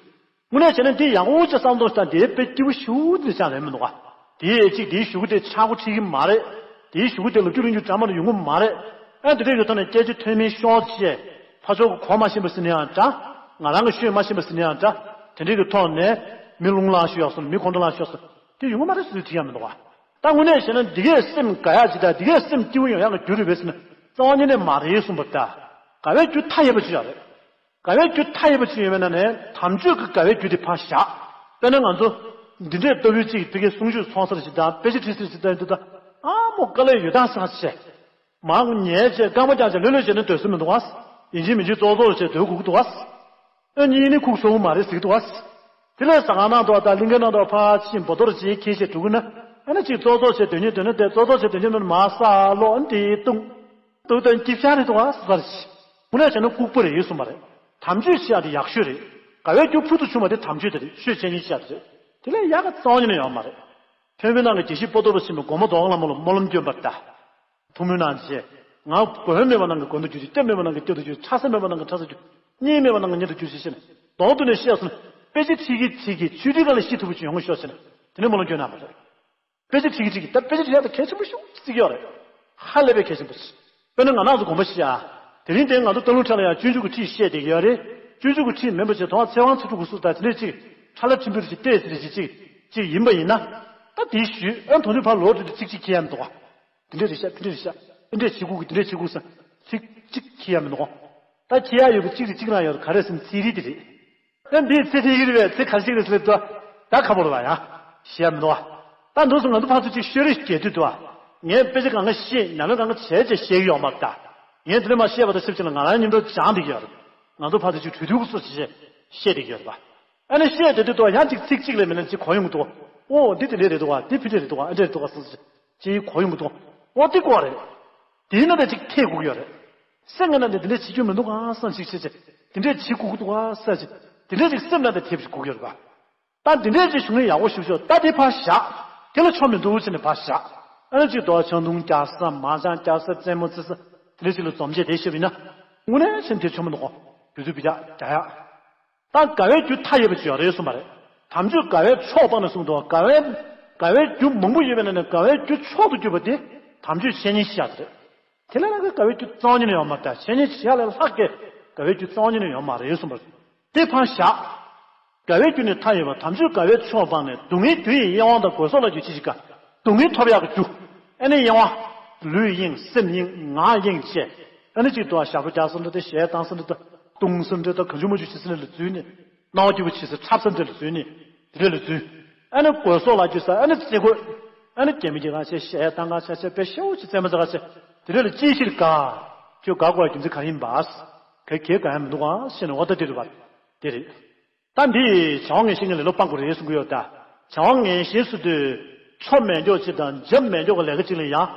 དངོས་གནས་བྱས་ན་འདི་ཡག་པོ་ཅིག་བསམ་བློ་བཏང་དེ་དཔེ་སྐྱིད་པོ་ཞེ་པོ་འདི་ཆགས་ལེ་མི་འདུག་ག་དེ་ཡས་ཅིག་དེའི་གཞུག་གུ་དེ་ཆག་སྒོ་ཁྲིད་ཀྱི་མ་རེད། དེའི་གཞུག་གུ་དེ་ལོ་རྒྱུས་རིང་རྒྱུ་འདྲ་མ་རེ་ཡོང་གི་མ་རེད། ཨ་དེ་འདྲ་ཡོད་ཐོག་ནས་སྐད་ཆ་ཐོན་མིའི་ཤོག་ཅེས་ཕར་ཕྱོགས་ཀྱི་གོ་མ་ཤེས་པ་ཟེར་ན་ཡང་འདྲ། ང་རང་གི་ཤོད་མ་ཤེས་པ་ཟེར་ན་ཡང་འདྲ། དེ་འདྲའི་གི་ཐོག་ནས་མི་རླུང་ལངས་ཤོར་ཡག་སོང་། མི་ཁོང་ཁྲོ་ལངས་ཤོར་སོང་། དེ་ཡོང་གི་མ་རེད་ཟེར་དུས་དྲན་ཡག་མི་འདུག་ག་ད་དངོས་གནས་བྱས་ན་འདི་གས་སེམས་དགའ་ཡག་ཅིག་དང་འདི་གས་སེམས་སྐྱིད་པོ་ཡོང་ཡག་གི་རྒྱུ་རེད་པས་ཟེར་ན་རྩ་བ་ཉིད་ནས་མ་རེད་གསུངས་པ་ད། དགའ་བའི་རྒྱུ་མཐའ་ཡས་པ་ཅིག་ཡོད་རེད། དགའ་བའི་རྒྱུ་མཐའ་ཡས་པ་ཅིག་ཡོད་པའི་ནང་ནས་དམ་ཆོས་ཀྱི་དགའ་བའི་རྒྱུ་དེ་ཕར་བཞག་དཔེར་ན་ང་ཚོ་འདི་འདྲའི་ལྟ་བུའི་ཅིག་ཕ་གིའི་གསུང་ཆོས་ཚོགས་ས་ཞིག་དང་དཔེ་ཆ་ཁྲིད་ས་ཞིག་དང་འདི་དང་ཨ་མོ་དཀའ་ལས་ཡོད་དང་ས་ཆེ། མང་ཉལ་བྱས་རྐང་པ་བརྐྱངས་བྱས་ལྷོད་ལྷོད་བྱས་ནས་སྡོད་ས་མི་འདུག་ག་ཡིན་གཅིག་མིན་གཅིག་ཙོག་ཙོག་བྱས་སྡོད་དགོས་ཀྱི་འདུག་ག་ཨ་གཉིད་ནི་ཁུག་སོང་མ་རེད་ཟེར་གྱི་འདུག་ག་དེ་ལས་ཟ་ཁང་ནང་དུ་དང་གླིང་གའི་ནང་དུ་ཕར་ཕྱིན་འབོ་དོར་བྱེད་ཁྱེར་བྱས་འགྲོ་གི་ན་ཨ་ནི་ཅིག་ཙོག་ཙོག་བྱས་སྡོད་ཉན་སྡོད་ན་དེ་ཙོག་ཙོག་བྱས་སྡོད་ཉན་མ་ས་ལོ་འདི་བཏུང་། འདུག་དང་སྐྱིད་ཤག་རེད་འདུག་ག་ཟེར་བ་རེད། དངོས་གནས་བྱས་ན་ལྐུགས་པ་རེད་གསུངས་པ་རེད། དམ་ཆོས་བྱེད་ཡག་དེ་ཡག་ཤོས་རེད། དགའ་བའི་རྒྱུ་ཕུལ་དུ་བྱུང་བ་དེ་དམ་ཆོས་དེ་རེད། ཆོས་བྱེད་ཉིན་བྱེད་ཡག་དེ་རེད། དེ་ལས་ཡག་ག་རྩ་བ་ཉིད་ནས་ཡོང་མ་རེད། ཐོན་མི་ནང་གི་དགེ་བཤེས་པོ་ཏོ་རུ་ཕྱིན་པའི་སྒོ་མོ་རྡོག་ལ་མོ་ལ་སྨོན་ལམ་སྐྱོན་པར་ལྟ། ཐུགས་སྨོན་གནང་བྱས། ང་མགོན་མེད་པ་ནང་གི་མགོན་དུ་གྱུར་ཅིག་སྐྱབས་མེད་པ་ནང་གི་སྐྱབས་དུ་གྱུར། ཕྲ་སེ་མེད་པ་ནང་གི་ཕྲ་སེ་གྱུར། གཉིས་མེད་པ་ནང་གི་གཉིས་དུ་གྱུར་ཅིག་ཞེས་ནས་མདོར་བསྡུས་ནས་བཤད་སོང་། དཔེ་ཆ་ཁྲིད་ཀྱི་ཁྲིད་ཀྱི་ཆོས་ཁྲིད་ག་ལ་ཤེས་ཐུབ་པ་ཅིག་ཡོང་གི་ཤོག་ཟེར་ནས་དེ་ནས་སྨོན་ལམ་སྐྱོན་གནང་བ་རེད། དཔེ་ཆ་ཁྲིད་ཀྱི་ཁྲིད་ཀྱི་ད་དཔེ་ཆ་ཁྲིད་ཡག་ད་གལ་ཆེན་པོ་ཤུགས་བརྩི་གི་ཡོད་རེད། ཧ་ལས་པའི་གལ་ཆེན་པོ་ཞིག་དཔེར་ན་ང་རང་ཚོ་དགོངས་པ་བཞེས་ཨ། དེ་རིང་དེ་ང་ཚོ་སྟག་ལུང་ཁྲ་ལ་ཡང་སྤྱོད་འཇུག་གི་ཁྲིད་བཤད་བསྡད་ཀྱི་ཡོད་རེད། སྤྱོད་འཇུག་གི་ཁྲིད་མིན་པ་ཞིག་དོན་ཚེ་དབང་ཚེ་སྒྲུབ་ཀྱི་གསུང་དང་དེ་འདྲས་ཅིག་ཁྲ་ལ་ཁྲིམས་དཔོན་ཞིག་བལྟས་ཟེར་ཞིག་ཅིག་ཅིག་ཡིན་པ་ཡིན་ན། ད་དེའི་ཞུས་ཨ་དོན་དུ་ཕར་ལོག་འགྲོ་དུས་ཚིག་གཅིག་ཁྱེར་ཡ་མི་འདུག་ག་དེ་འདྲས་རེད་ཤག་དེ་འདྲས་རེད་ཤག་དེ་འདྲས་བྱེད་དགོས་ཀྱི་དེ་འདྲས་བྱེད་དགོས་ས་ཚིག་གཅིག་ཁྱེར་ཡ་མི་འདུག་ག་ད་ཁྱེར་ཡ་ཡོད་པ་གཅིག་རེད་གཅིག་རང་ཡོད་རེད། ག་རེ་ཟེར་ན་ཚིག་རིས་དེ་རེད། ཨ་འདི་ཚེ་ཚེ་ཡིན་རེད་པས་ཚེ་ག་ཞིག་རེད་ཟེར་ལེ་ཏོ། ད་ཁ་བོར་བ་ཡང་ཞེས་མི་འདུག་བ། ད་འདུག་སེ་ང་ཚོ་ཕར་ཚུར་ཅིག་ཤོད་རེས་བྱེད་དུས་འདུག་བ། ངས་དཔེ་ཆ་གང་ག་ཤེས་ཉམས་ལེན་གང་ག་བྱས་བྱས་བཤད་ཀྱི་ཡོད་མ་རེད་ད། ངས་འདི་ནས་མ་བཤད་པ་དང་ཆབས་ཅིག་ལ་ང་རང་ཉིན་ཐོ་སྦྱངས་བསྡད་ཀྱི་ཡོད་རེད། ང་ཚོ་ཕར་ཚུར་ཅིག་གྲོས་བསྡུར་སོགས་བྱས་བཤད་བསྡད་ཀྱི་ཡོད་རེད་པ། ཨ་ནི་བཤད་བསྡད་དུས་འདུག་བ་ཡང་ཅིག་ཚིག་གཅིག་ལས་མེད་ན་ཅིག་གོ་ཡོང་གི་འདུག་ཨོ་འདི་དེ་འདྲས་རེད་འདུག་བ། འདི་ཕི་འདྲས་རེད་འདུག་བ། འདི་འདྲས་རེད་འདུག་བ་ཟེར་ཅིག་གོ་ཡོང་གི་འདུག་འོ་དེ་ཀོ་རེད། དེའི་ནང་དེ་ཅིག་ཐེབས་དགོས་ཀྱི་ཡོད་རེད། སེམས་ཀྱི་ནང་དེ་དེ་འདྲ་བྱེད་རྒྱུ་མི་འདུག་ག་བསམ་ཞིག་བྱེད་བྱེད། དེ་འདྲ་བྱེད་དགོས་ཀྱི་འདུག་ག་བསམ་ཞིག་དེ་འདྲ་ཅིག་སེམས་ནང་དེ་ཐེབས་ཞིག་དགོས་ཀྱི་ཡོད་རེད་པ། ད་འདི་འདྲས་ཅིག་བྱུང་ན་ཡག་པོ་ཞིག་ཤོག་ད་དེ་ཕར་བཞག་དེ་ལ་ཆོ་མི་འདུག་ཟེར་ནས་ཕར་བཞག་ཨ་ནི་ཅིག་རྡོ་ཆང་འཐུང་རྒྱག་ས་མ་ཅང་རྒྱག་ས་རྩེད་མོ་རྩེ་ས་དེ་འདྲས་ཅིག་ལ་འཛོམས་བྱས་བསྡད་ཤེས་པ་ཡིན་ན། དངོས་གནས་ཆེན་དེ་ཆོ་མི་འདུག་གོ་རྒྱུ་དུས་བི་ཡག་རྒྱ་ཡག་ད་དགའ་བའི་རྒྱུ་མཐའ་ཡས་པ་ཅིག་ཡོད་རེད་གསུངས་པ་རེད། དམ་ཆོས་དགའ་བའི་མཆོག་དཔག་ནས་གསུངས་འདུག་དགའ་བའི་དགའ་བའི་རྒྱུ་མང་པོ་ཡོད་པའི་ནང་ནས་དགའ་བའི་རྒྱུ་མཆོག་ཏུ་གྱུར་པ་དེ་དམ་ཆོས་འཆད་ཉན་ཤེས་ཡག་དེ་རེད། དེ་ལས་ལྷག་གི་དགའ་བའི་རྒྱུ་རྩ་བ་ཉིད་ནས་ཡོད་མ་རེད། འཆད་ཉན་བྱེད་ཡག་ལས་ལྷག་གི་དགའ་བའི་རྒྱུ་རྩ་བ་ཉིད་ནས་ཡོད་མ་རེད་གསུངས་པ་རེད། དེ་ཕར་བཞག་དགའ་བའི་རྒྱུ་ནི་མཐའ་ཡས་པ་དམ་ཆོས་དགའ་བའི་མཆོག་སྤངས་ནས། སྡུག་བསྔལ་རྒྱུ་ཡི་གཡེང་བ་དང་། དགོས་སོགས་ལ་རྒྱུ་ཅི་ཞིག་དགའ། སྡུག་བསྔལ་ཐོབ་ཡག་གི་རྒྱུ། ཨ་ནི་གཡེང་བ། ལུས་གཡེང་། སེམས་གཡེང་། ངག་གཡེང་བྱས། ཨ་ནི་གཅིག་ཏུ་ཞག་པོ་རྒྱག་ས་འདྲ་དང་། གཞས་བཏང་ས་འདྲ་དང་། བཏུང་ས་འདྲ་དང་། གང་བྱུང་མང་བྱུང་བྱེད་ས་འདྲ་ལ་འཛུལ་ནས། སྣང་བ་སྐྱིད་པོ་བྱེད་ས་འཁྲབ་ས་འདྲ་ལ་འཛུལ་ནས། དེ་འདྲ་ལ་འཛུལ། ཨ་ནི་དགོས་སོགས་ལ་རྒྱུ་ས་ཨ་ནི་རྩེ་དགོས། ཨ་ནི་རྒྱ་མི་གྱི་གང་བྱས། གཞས་བཏང་གང་བྱས་བྱས། དཔེ་ཤེའུ་ཅིག་རྩེད་མོ་རྩེ་གང་བྱས། དེ་འདྲ་ལ་ཅིའི་ཕྱིར་དགའ། ཁྱོད་དགའ་དགོས་རྒྱུ་མཚན་ག་རེ་ཡིན་པ། ག་གེ་དགའ་ཡ་མི་འདུག་ཨ་ཟེར་ནས། འོ་ད་དེ་རེད་པ། དེ་རེད། ད་འདི་བྱ་བ་ངན་ཞེན་གྱི་ལེ་ལོ་སྤང་དགོས་རེད་གསུང་གི་ཡོད་ད། བྱ་བ་ངན་ཞེན་ཟེར་དུས་ཆོ་མེད་མགྱོགས་ཅིག་དང་འཇབ་མེད་མགྱོགས་ཀྱི་ལས་ཀ་ཅིག་ལ་ཡང་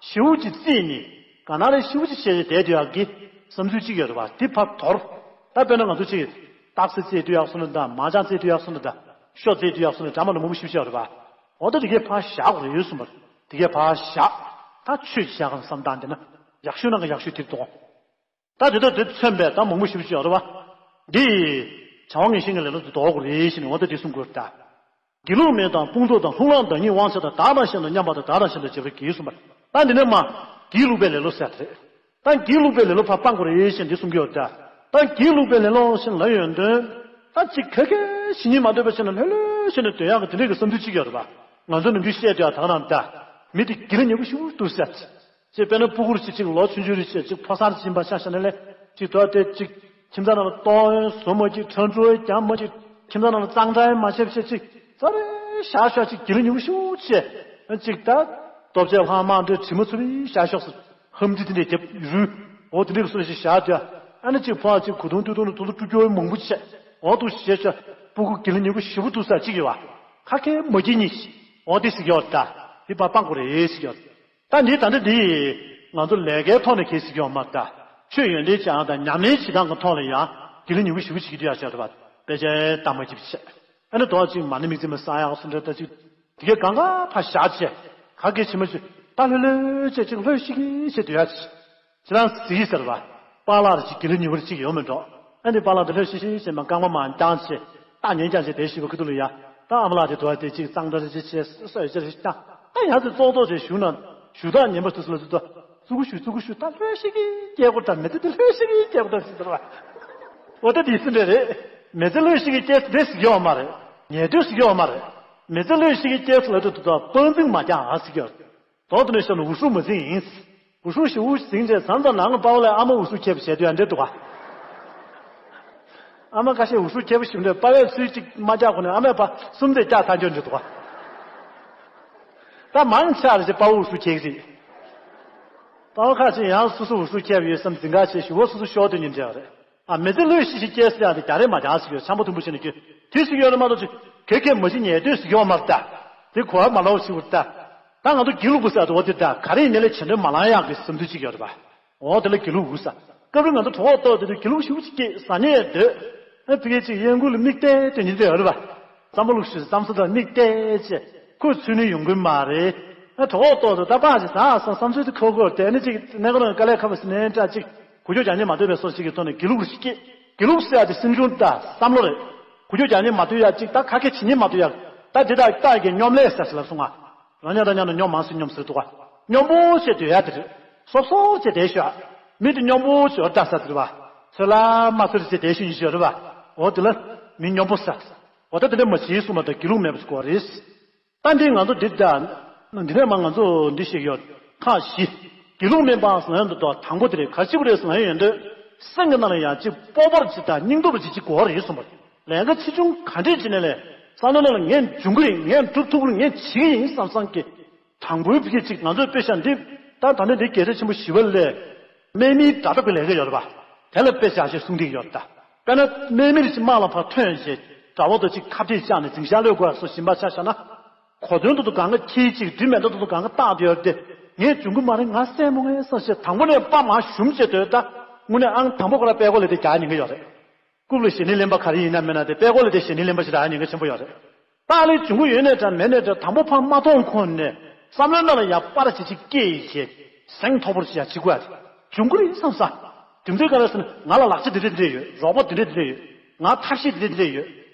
ཞེའུ་ཅིག་རྩིས་ནས་ག་ན་རེ་ཞེའུ་ཅིག་བྱས་བྱས་བསྡད་དུ་ཡག་གི་བསམ་ཚུལ་ཅིག་ཡོད་རེད་པ། འདི་ཕར་དོར། ད་དཔེར་ན་ང་ཚོ་ཅིག་རྟགས་གསལ་རྩེད་དུ་ཡག་སོང་ན་ད། མ་ཅང་རྩེད་དུ་ཡག་སོང་ན་ད། ཤོ་རྩེད་དུ་ཡག་སོང་ན་འདྲ་མ་འདྲ་མང་པོ་ཞེ་པོ་ཅིག་ཡོད་རེད་པ། འོ་ད་དེ་གས་ཕར་བཞག་དགོས་རེད་གསུངས་པ་རེད། དེ་གས་ཕར་བཞག་ད་ཆོས་བྱེད་ཡག་གམ་བསམ་སྟངས་དེ་ན་ཡག་ཤོས་ནང་གི་ཡག་ཤོས་དེ་རེད་དོ། ད་དེ་དག་དེ་མཚོན་པའི་ད་མང་པོ་ཞེ་པོ་ཅིག་ཡོད་རེད་པ། འདི་བྱ་བ་ངན་ཞེན་གྱི་ལེ་ལོ་དེ་དོར་དགོས་རེད་ཟེར་ནས་འོ་ད་དེ་གསུང་དགོས་རེད་ད། སྒྱིད་ལུག་མེད་དང་དཔུང་ཚོགས་དང་། ལྷུང་ལངས་བདག་ཉིད་དབང་ཆ་དང་། བདག་དང་གཞན་དང་མཉམ་པ་དང་། བདག་དང་གཞན་དང་བརྗེ་བར་གྱིས་གསུངས་པ། ད་འདི་ནས་མ་སྒྱིད་ལུག་པའི་ལེ་ལོ་ཟེར་དེ་རེད། ད་སྒྱིད་ལུག་པའི་ལེ་ལོ་ཕར་སྤང་དགོས་རེད་ཟེར་འདི་གསུང་གི་ཡོད་ད། ད་སྒྱིད་ལུག་པའི་ལེ་ལོ་ཞེས་ལབ་ཡོང་དུས། ད་ཅིག་ག་གེ་ཞིག་ཉིད་མ་འདོད་པ་བྱས་ན་ལྷོད་ལྷོད་བྱས་ནས་སྡོད་ཡག་གི་དེ་འདྲ་གི་བསམ་ཚུལ་ཅིག་ཡོད་རེད་པ། ང་ཚོ་ནམ་རྒྱུན་བཤད་དུ་ཡག་ད་ག་རང་ད། མི་དེ་སྒྱིད་ལ་ཉེ་པོ་ཞེ་པོ་འདུག་ཟེར། ཅེས་དཔེར་ན་སྤུ་གུར་ཅིག་ཅིག་ལོ་ཆུང་ཆུང་རེ་བྱས་ཅིག་ཕོ་གསར་ཅིག་ཡིན་པ་ཆ་བཞག་ན་ལས་ཅིག་དོ་དེ་ཅིག་ཁྱིམ་ཚང་ནང་ལ་ལྟོ་བཟོ་མ་ཅིག་ཁྲང་ཁྲུ་རྒྱག་མ་ཅིག་ཁྱིམ་ཚང་ནང་ལ་གཙང་སྦྲ་མ་བྱས་བྱས་ཅིག་ཙ་རེ་བཞག་ཤོག་ཅིག་སྒྱིད་ལ་ཉུང་ཤོས་བྱས་ཅིག་ད་ལྟོ་ཆས་ལྷག་མ་འདྲ་དྲི་མ་ཚུར་རེ་བཞག་ཤོག་ཟེར། ཧམ་དི་དི་འདྲ་རྒྱབ་རུལ་འོ་དི་འདྲ་གི་སོ་ཞིག་བཞག་དུས་ཨ་ནི་ཅིག་ཕོ་ཅིག་གོས་ཐུང་སྟོད་ཐུང་ནས་དུ་ལུ་སྤྲུལ་སྐྱོ་མང་པོ་བྱས་འོ་འདུག་བྱས་ཤོག་སྤུ་གུ་སྒྱིད་ལ་ཉུང་ཤོས་ཞེ་པོ་འདུག་ས་ཅིག་ཡོད་བ། ཁ་སྐད་མ་སྐྱིད་ཉིད་འོ་དེ་ཟེར་གི་ཡོད་ད། དེ་ཕར་སྤང་དགོས་རེད་ཟེར་གི་ཡོད། ད་འདི་ད་ལྟ་འདི་ང་ཚོ་ལས་ཀའི་ཐོག་ནས་གལ་སྲིད་ཡོང་མ་ད་ཆོས་ཡོན་ཏན་སྦྱང་དང་ཉམས་ལེན་བྱེད་སྟངས་ཀྱི་ཐོག་ལ་ཡང་སྒྱིད་ལ་ཉུང་ཤོས་ཞེ་པོ་བྱེད་ཀྱི་འདུག་ཡ་ཤོད་རེད་པ། དཔེ་ཆའི་གཏམ་མ་སྐྱིད་པ་བྱས་ཨ་ནི་དོག་ཅིག་མ་ཎི་དམིགས་བརྩེ་མ་བསག་ཡག་སུ་འདྲ་ད་ཅིག་དེ་གའི་གང་ག་ཕར་བཞག་བྱས་ག་གེ་བྱེད་མ་བྱེད་ད་ལྷོད་ལྷོད་བྱས་ཅིག་ལྷོད་ཤིག་གི་བྱས་སྡོད་ཡ་ཅིག་ཅི་རང་ཟིག་ཟེར་བ། པཱ་ལགས་ཅིག་སྒྱིད་ལ་ཉུང་བར་ཅིག་ཡོང་མི་འགྲོ། ཨ་ནི་པཱ་ལགས་དེ་ལྷོད་ཤིག་ཤིག་བྱས་མ་རྐང་པ་མ་བརྐྱངས་བྱས་ད་ཉན་རྐྱང་བྱས་དེ་ཞིག་པ་ཁུ་ཐུག་ལ་ཡ། ད་ཨ་མ་ལགས་དེ་དོ་དེ་ཅིག་གཙང་སྦྲ་རེ་ཅིག་བྱས་སོ་ཡ་ཅིག་རེ་ཅིག་ད་ད་ཡང་དེ་ཙོག་ཙོག་བྱས་བཞུགས་ན་བཞུགས་ད་ཉན་པ་སུ་སུ་ལ་སུ་ད་ཙུ་གུ་ཞུ་ཙུ་གུ་ཞུ་ད་ལྷོད་ཤིག་གི་སྐྱེ་དགོས་ད་མི་ཚེ་དེ་ལྷོད་ཤིག་གི་སྐྱེ་དགོས་ད་ཟེར་ཟེར་བ། འོ་ད་དེ་སུ་འདྲ་རེད། མི་ཚེ་ལྷོད་ཤིག་གི་སྐྱེ་ཟེར་དེ་ཟེར་གི་ཡོད་མ་རེད། ཉལ་དུས་ཟེར་གི་ཡོད་མ་རེད། མི་ཚེ་ལྷོད་ཤིག་གི་སྐྱེ་ཟེར་ལ་དུ་དུ་ད་དཔང་འཛིན་མ་རྒྱག་ཨ་ཟེར་གི་ཡོད་རེད། དོག་ཏུ་ནས་ཤོར་ན་འུ་ཧྲུག་མ་འཛིན་ཡིན། འུ་ཧྲུག་ཞིག་འུ་འཛིན་བྱས་ཟམ་ཙམ་ནང་པ་བ་ལས་ཨ་མ་འུ་ཧྲུག་ཁྱེར་བ་བྱས་དུས་ཡང་འདྲེ་འདུག་ག་ཨ་མ་ཁ་ཤས་འུ་ཧྲུག་ཁྱེར་བ་ཞིག་འདྲེ་པ་བས་ཚུལ་གཅིག་མ་རྒྱག་གོ་ནས་ཨ་མས་པ་གསུམ་ཚེ་རྒྱག་ཐག་འཇོག་འདྲེ་འདུག་ག་ད་མང་ཆེ་བ་ཞིག་པ་བ་འུ་ཧྲུག་ཁྱེར་གི་རེད། པ་བ་ཁ་ཤས་ཡང་སོ་སོ་འུ་ཧྲུག་ཁྱེར་བ་ཡོད་བསམ་འཛིན་ག་ཆེ་ཞུ་བ་སོ་སོ་ཤོར་དུ་ཉིན་འདྲེ་བ་རེད། ཨ་མི་ཚེ་ལྷོད་ཤིག་ཤིག་སྐྱེལ་ཟེར་ཡག་དེ་རྒྱ་རེད་མ་རྒྱག་ཟེར་གྱི་ཡོད། འཆམ་པོ་ཐུམ་པོ་བྱས་ནས་ཀྱི་དེ་ཟེར་གྱི་ཡོད་རེད་མ་གཏོགས་ཅིག་གེ་གེ་མ་གཞི་ཉལ་སྡོད་ཟེར་གྱི་ཡོད་མ་རེད་ད། དེ་གོ་བ་མ་ལོག་ཟེར་གྱི་རེད་ད། ད་ང་ཚོ་སྒྱིད་ལུག་པོ་ཟེར་དེ་འོ་དེ་ད་ག་རེ་ཡིན་ནའི་ལས་བྱེད་འདོད་མ་ལང་ཡག་གི་བསམ་ཚུལ་ཅིག་ཡོད་རེད་པ། འོ་དེ་ལ་སྒྱིད་ལུག་ཟེར། སྐབས་རེ་ང་ཚོ་གྲོད་ཁོག་ལྟོགས་དེ་དུས་སྒྱིད་ལུག་ཞེ་པོ་ཅིག་སྐྱེས་ཟ་ཉེས་ཡོད་འདོད། ཨ་ཕ་གི་ཅིག་གཡས་འགུལ་ལ་མིག་བལྟས་བལྟས་ཉིན་དེ་ཡོད་རེད་པ། རྩམ་པ་བླུགས་ཤིག་རྩམ་ཟ་དང་མིག་བལྟས་བྱས་ཁོས་ཚུད་ནས་ཡོང་གི་མ་རེད། ཨ་གྲོད་ཁོག་ལྟོགས་དུས་ད་པགས་ཅིག་ཟ་ཟ་བསམ་ཚུལ་དེ་ཁོ་ཁོར་དེ་ནི་ཅིག་གནས་སྐབས་ནང་དཀའ་ལས་ཁག་པོ་ཟིན་ནའི་འདྲ་ཅིག་གུ་ཅོ་རྒྱག་ཉེན་མ་ཐུབ་པའི་སོ་ཞིག་གི་ཐོག་ནས་སྒྱིད་ལུག་རེ་ཞིག་སྐྱེས། སྒྱིད་ལུག་ཟེར་ཡ་དེ་སེམས་བྱུང་ད་བསམ་བློ་རེད། གུ་ཅོ་རྒྱག་ཉེན་མ་ཐུབ་ཡ་ཅིག་ད་ཁ་སྐད་བྱེད་ཉེན་མ་ཐུབ་ཡ། ད་འདི་དག་རྟགས་ཀྱི་སྙོམ་ལས་ཟེར་ཟེར་ལ་སོང་ང་། རང་ཉམས་དང་མཉམ་དུ་སྙོམས་མང་སེ་སྙོམས་ཟེར་འདུག་ག་སྙོམས་པོ་བྱས་སྡོད་ཡ་དེ་རེད། སོབ་སོབ་བྱས་བསྡད་ཤོག་མི་དེ་སྙོམས་པོ་བྱས་འོ་འདྲ་ས་དེ་རེད་པ། ཚོད་ལ་མ་ཚོད་བྱས་བསྡད་ཤོག་ཡིན་ཤོག་རེད་པ། འོ་དེ་ལ་མི་སྙོམས་པོ་ཟེར། འོ་ད་དེ་འདྲ་མ་བྱེད་གསུངས་པ་དང་སྒྱིད་ལུག་མེད་པ་ཞིག་དགོས་རེད། ད་འདི་ང་ཚོ་འདི་ལྟ། འདི་ནས་མ་ང་ཚོ་འདི་ཤེས་ཡོད། ཁག་བཞི། སྒྱིད་ལུག་མེད་པ་ཟེར་ཡོང་དུས་དང་པོ་དེ་རེད། ག་ཅི་གུ་རེད་ཟེར་ཡོང་དུས། སེམས་ཀྱི་ནང་ལ་ཡང་ཅིག་སྤོབས་པ་ཅིག་དང་སྙིང་སྟོབས་ཅིག་ཅིག་དགོས་རེད་གསུངས་པ། ལས་ཀ་ཆེ་ཆུང་ག་འདྲས་བྱེད་ནས་ལས། བསམ་བློ་ནང་ལ་ངས་འཇོན་གི་རེད། ངས་སྒྲུབ་ཐུབ་ཀྱི་རེད། ངས་བྱེད་ཀྱི་ཡིན་བསམ་བསམ་གྱི། དང་པོའི་ཕི་ཅིག་ང་ཚོས་དཔེ་ཆ་འདི། ད་ད་ནི་འདི་རྒྱལ་སྲས་ཆེན་པོ་ཞི་བ་ལྷས། དམག་མིའི་དགྲ་འཐབ་ཀྱི་ལས་ཀ་ཡོད་རེད་པ། དེ་ལ་དཔེ་ཆ་ཞིག་གསུང་གི་ཡོད་ད། དཔེར་ན་དམག་མི་རེ་ཞིག་དམག་ལ་ཕར་ཐོན་བྱས། དགྲ་བོ་དང་ཅིག་ཁ་འབྲལ་བཅག་ནས་འཛིང་ཤག་གློད་དགོས་སོགས་ཞིམ་པ་ཆ་བཞག་ན། གོ་མཚོན་དུ་དུ་གང་ག་ཁྱིའི་ཅིག་འདྲི་མེད་དུ་དུ་གང་ག་བཏགས་དེ་ཡོད་དེ། ངས་འབྱུང་གི་མ་རེད། ང་སྲས་མོ་ངས་བསམ་བྱས་དང་པོ་ནས་པ་མར་ཞུམ་བྱས་སྡོད་ད། དངོས་གནས་ཨང་དང་པོ་ཁོ་ར་པད་ཀོ་ལེ་དེ་རྒྱག་ཉེན་གི་ཡོད་རེད། རྐུབ་ལ་ཞེ་ནི་གླེན་པ་ག་རེ་ཡིན་ན་མིན་ན་དེ་པད་ཀོ་ལེ་དེ་ཞེ་ནི་གླེན་པ་ཞིག་རག་ཉེན་གི་ཆེན་པོ་ཡོད་རེད། ཏཱ་ལའི་འབྱུང་གི་ཡོད་ནའི་འདྲ་མེད་ནའི་འདྲ་དང་པོ་ཕར་མ་མཐོང་གོང་ནས་བསམ་བློའི་ནང་ལ་ཡང་པར་ཅིག་ཅིག་སྐྱེས་ཡིན་བྱས་གཟེངས་མཐོ་པོར་ཅིག་ཡང་བྱེད་དགོས་ཡ་རེད། འབྱུང་གི་རེད་བསམ་ས། དེ་འདྲའི་ག་རེ་ཟེར་ན་ང་ལ་ལག་ཆ་དེ་འདྲ་དེ་འདྲ་ཡོད། རོགས་པ་དེ་འདྲ་དེ་འདྲ་ཡོད། ང་ཐབས་ཤེས་དེ་འདྲ་དེ་འདྲ་ཡོད།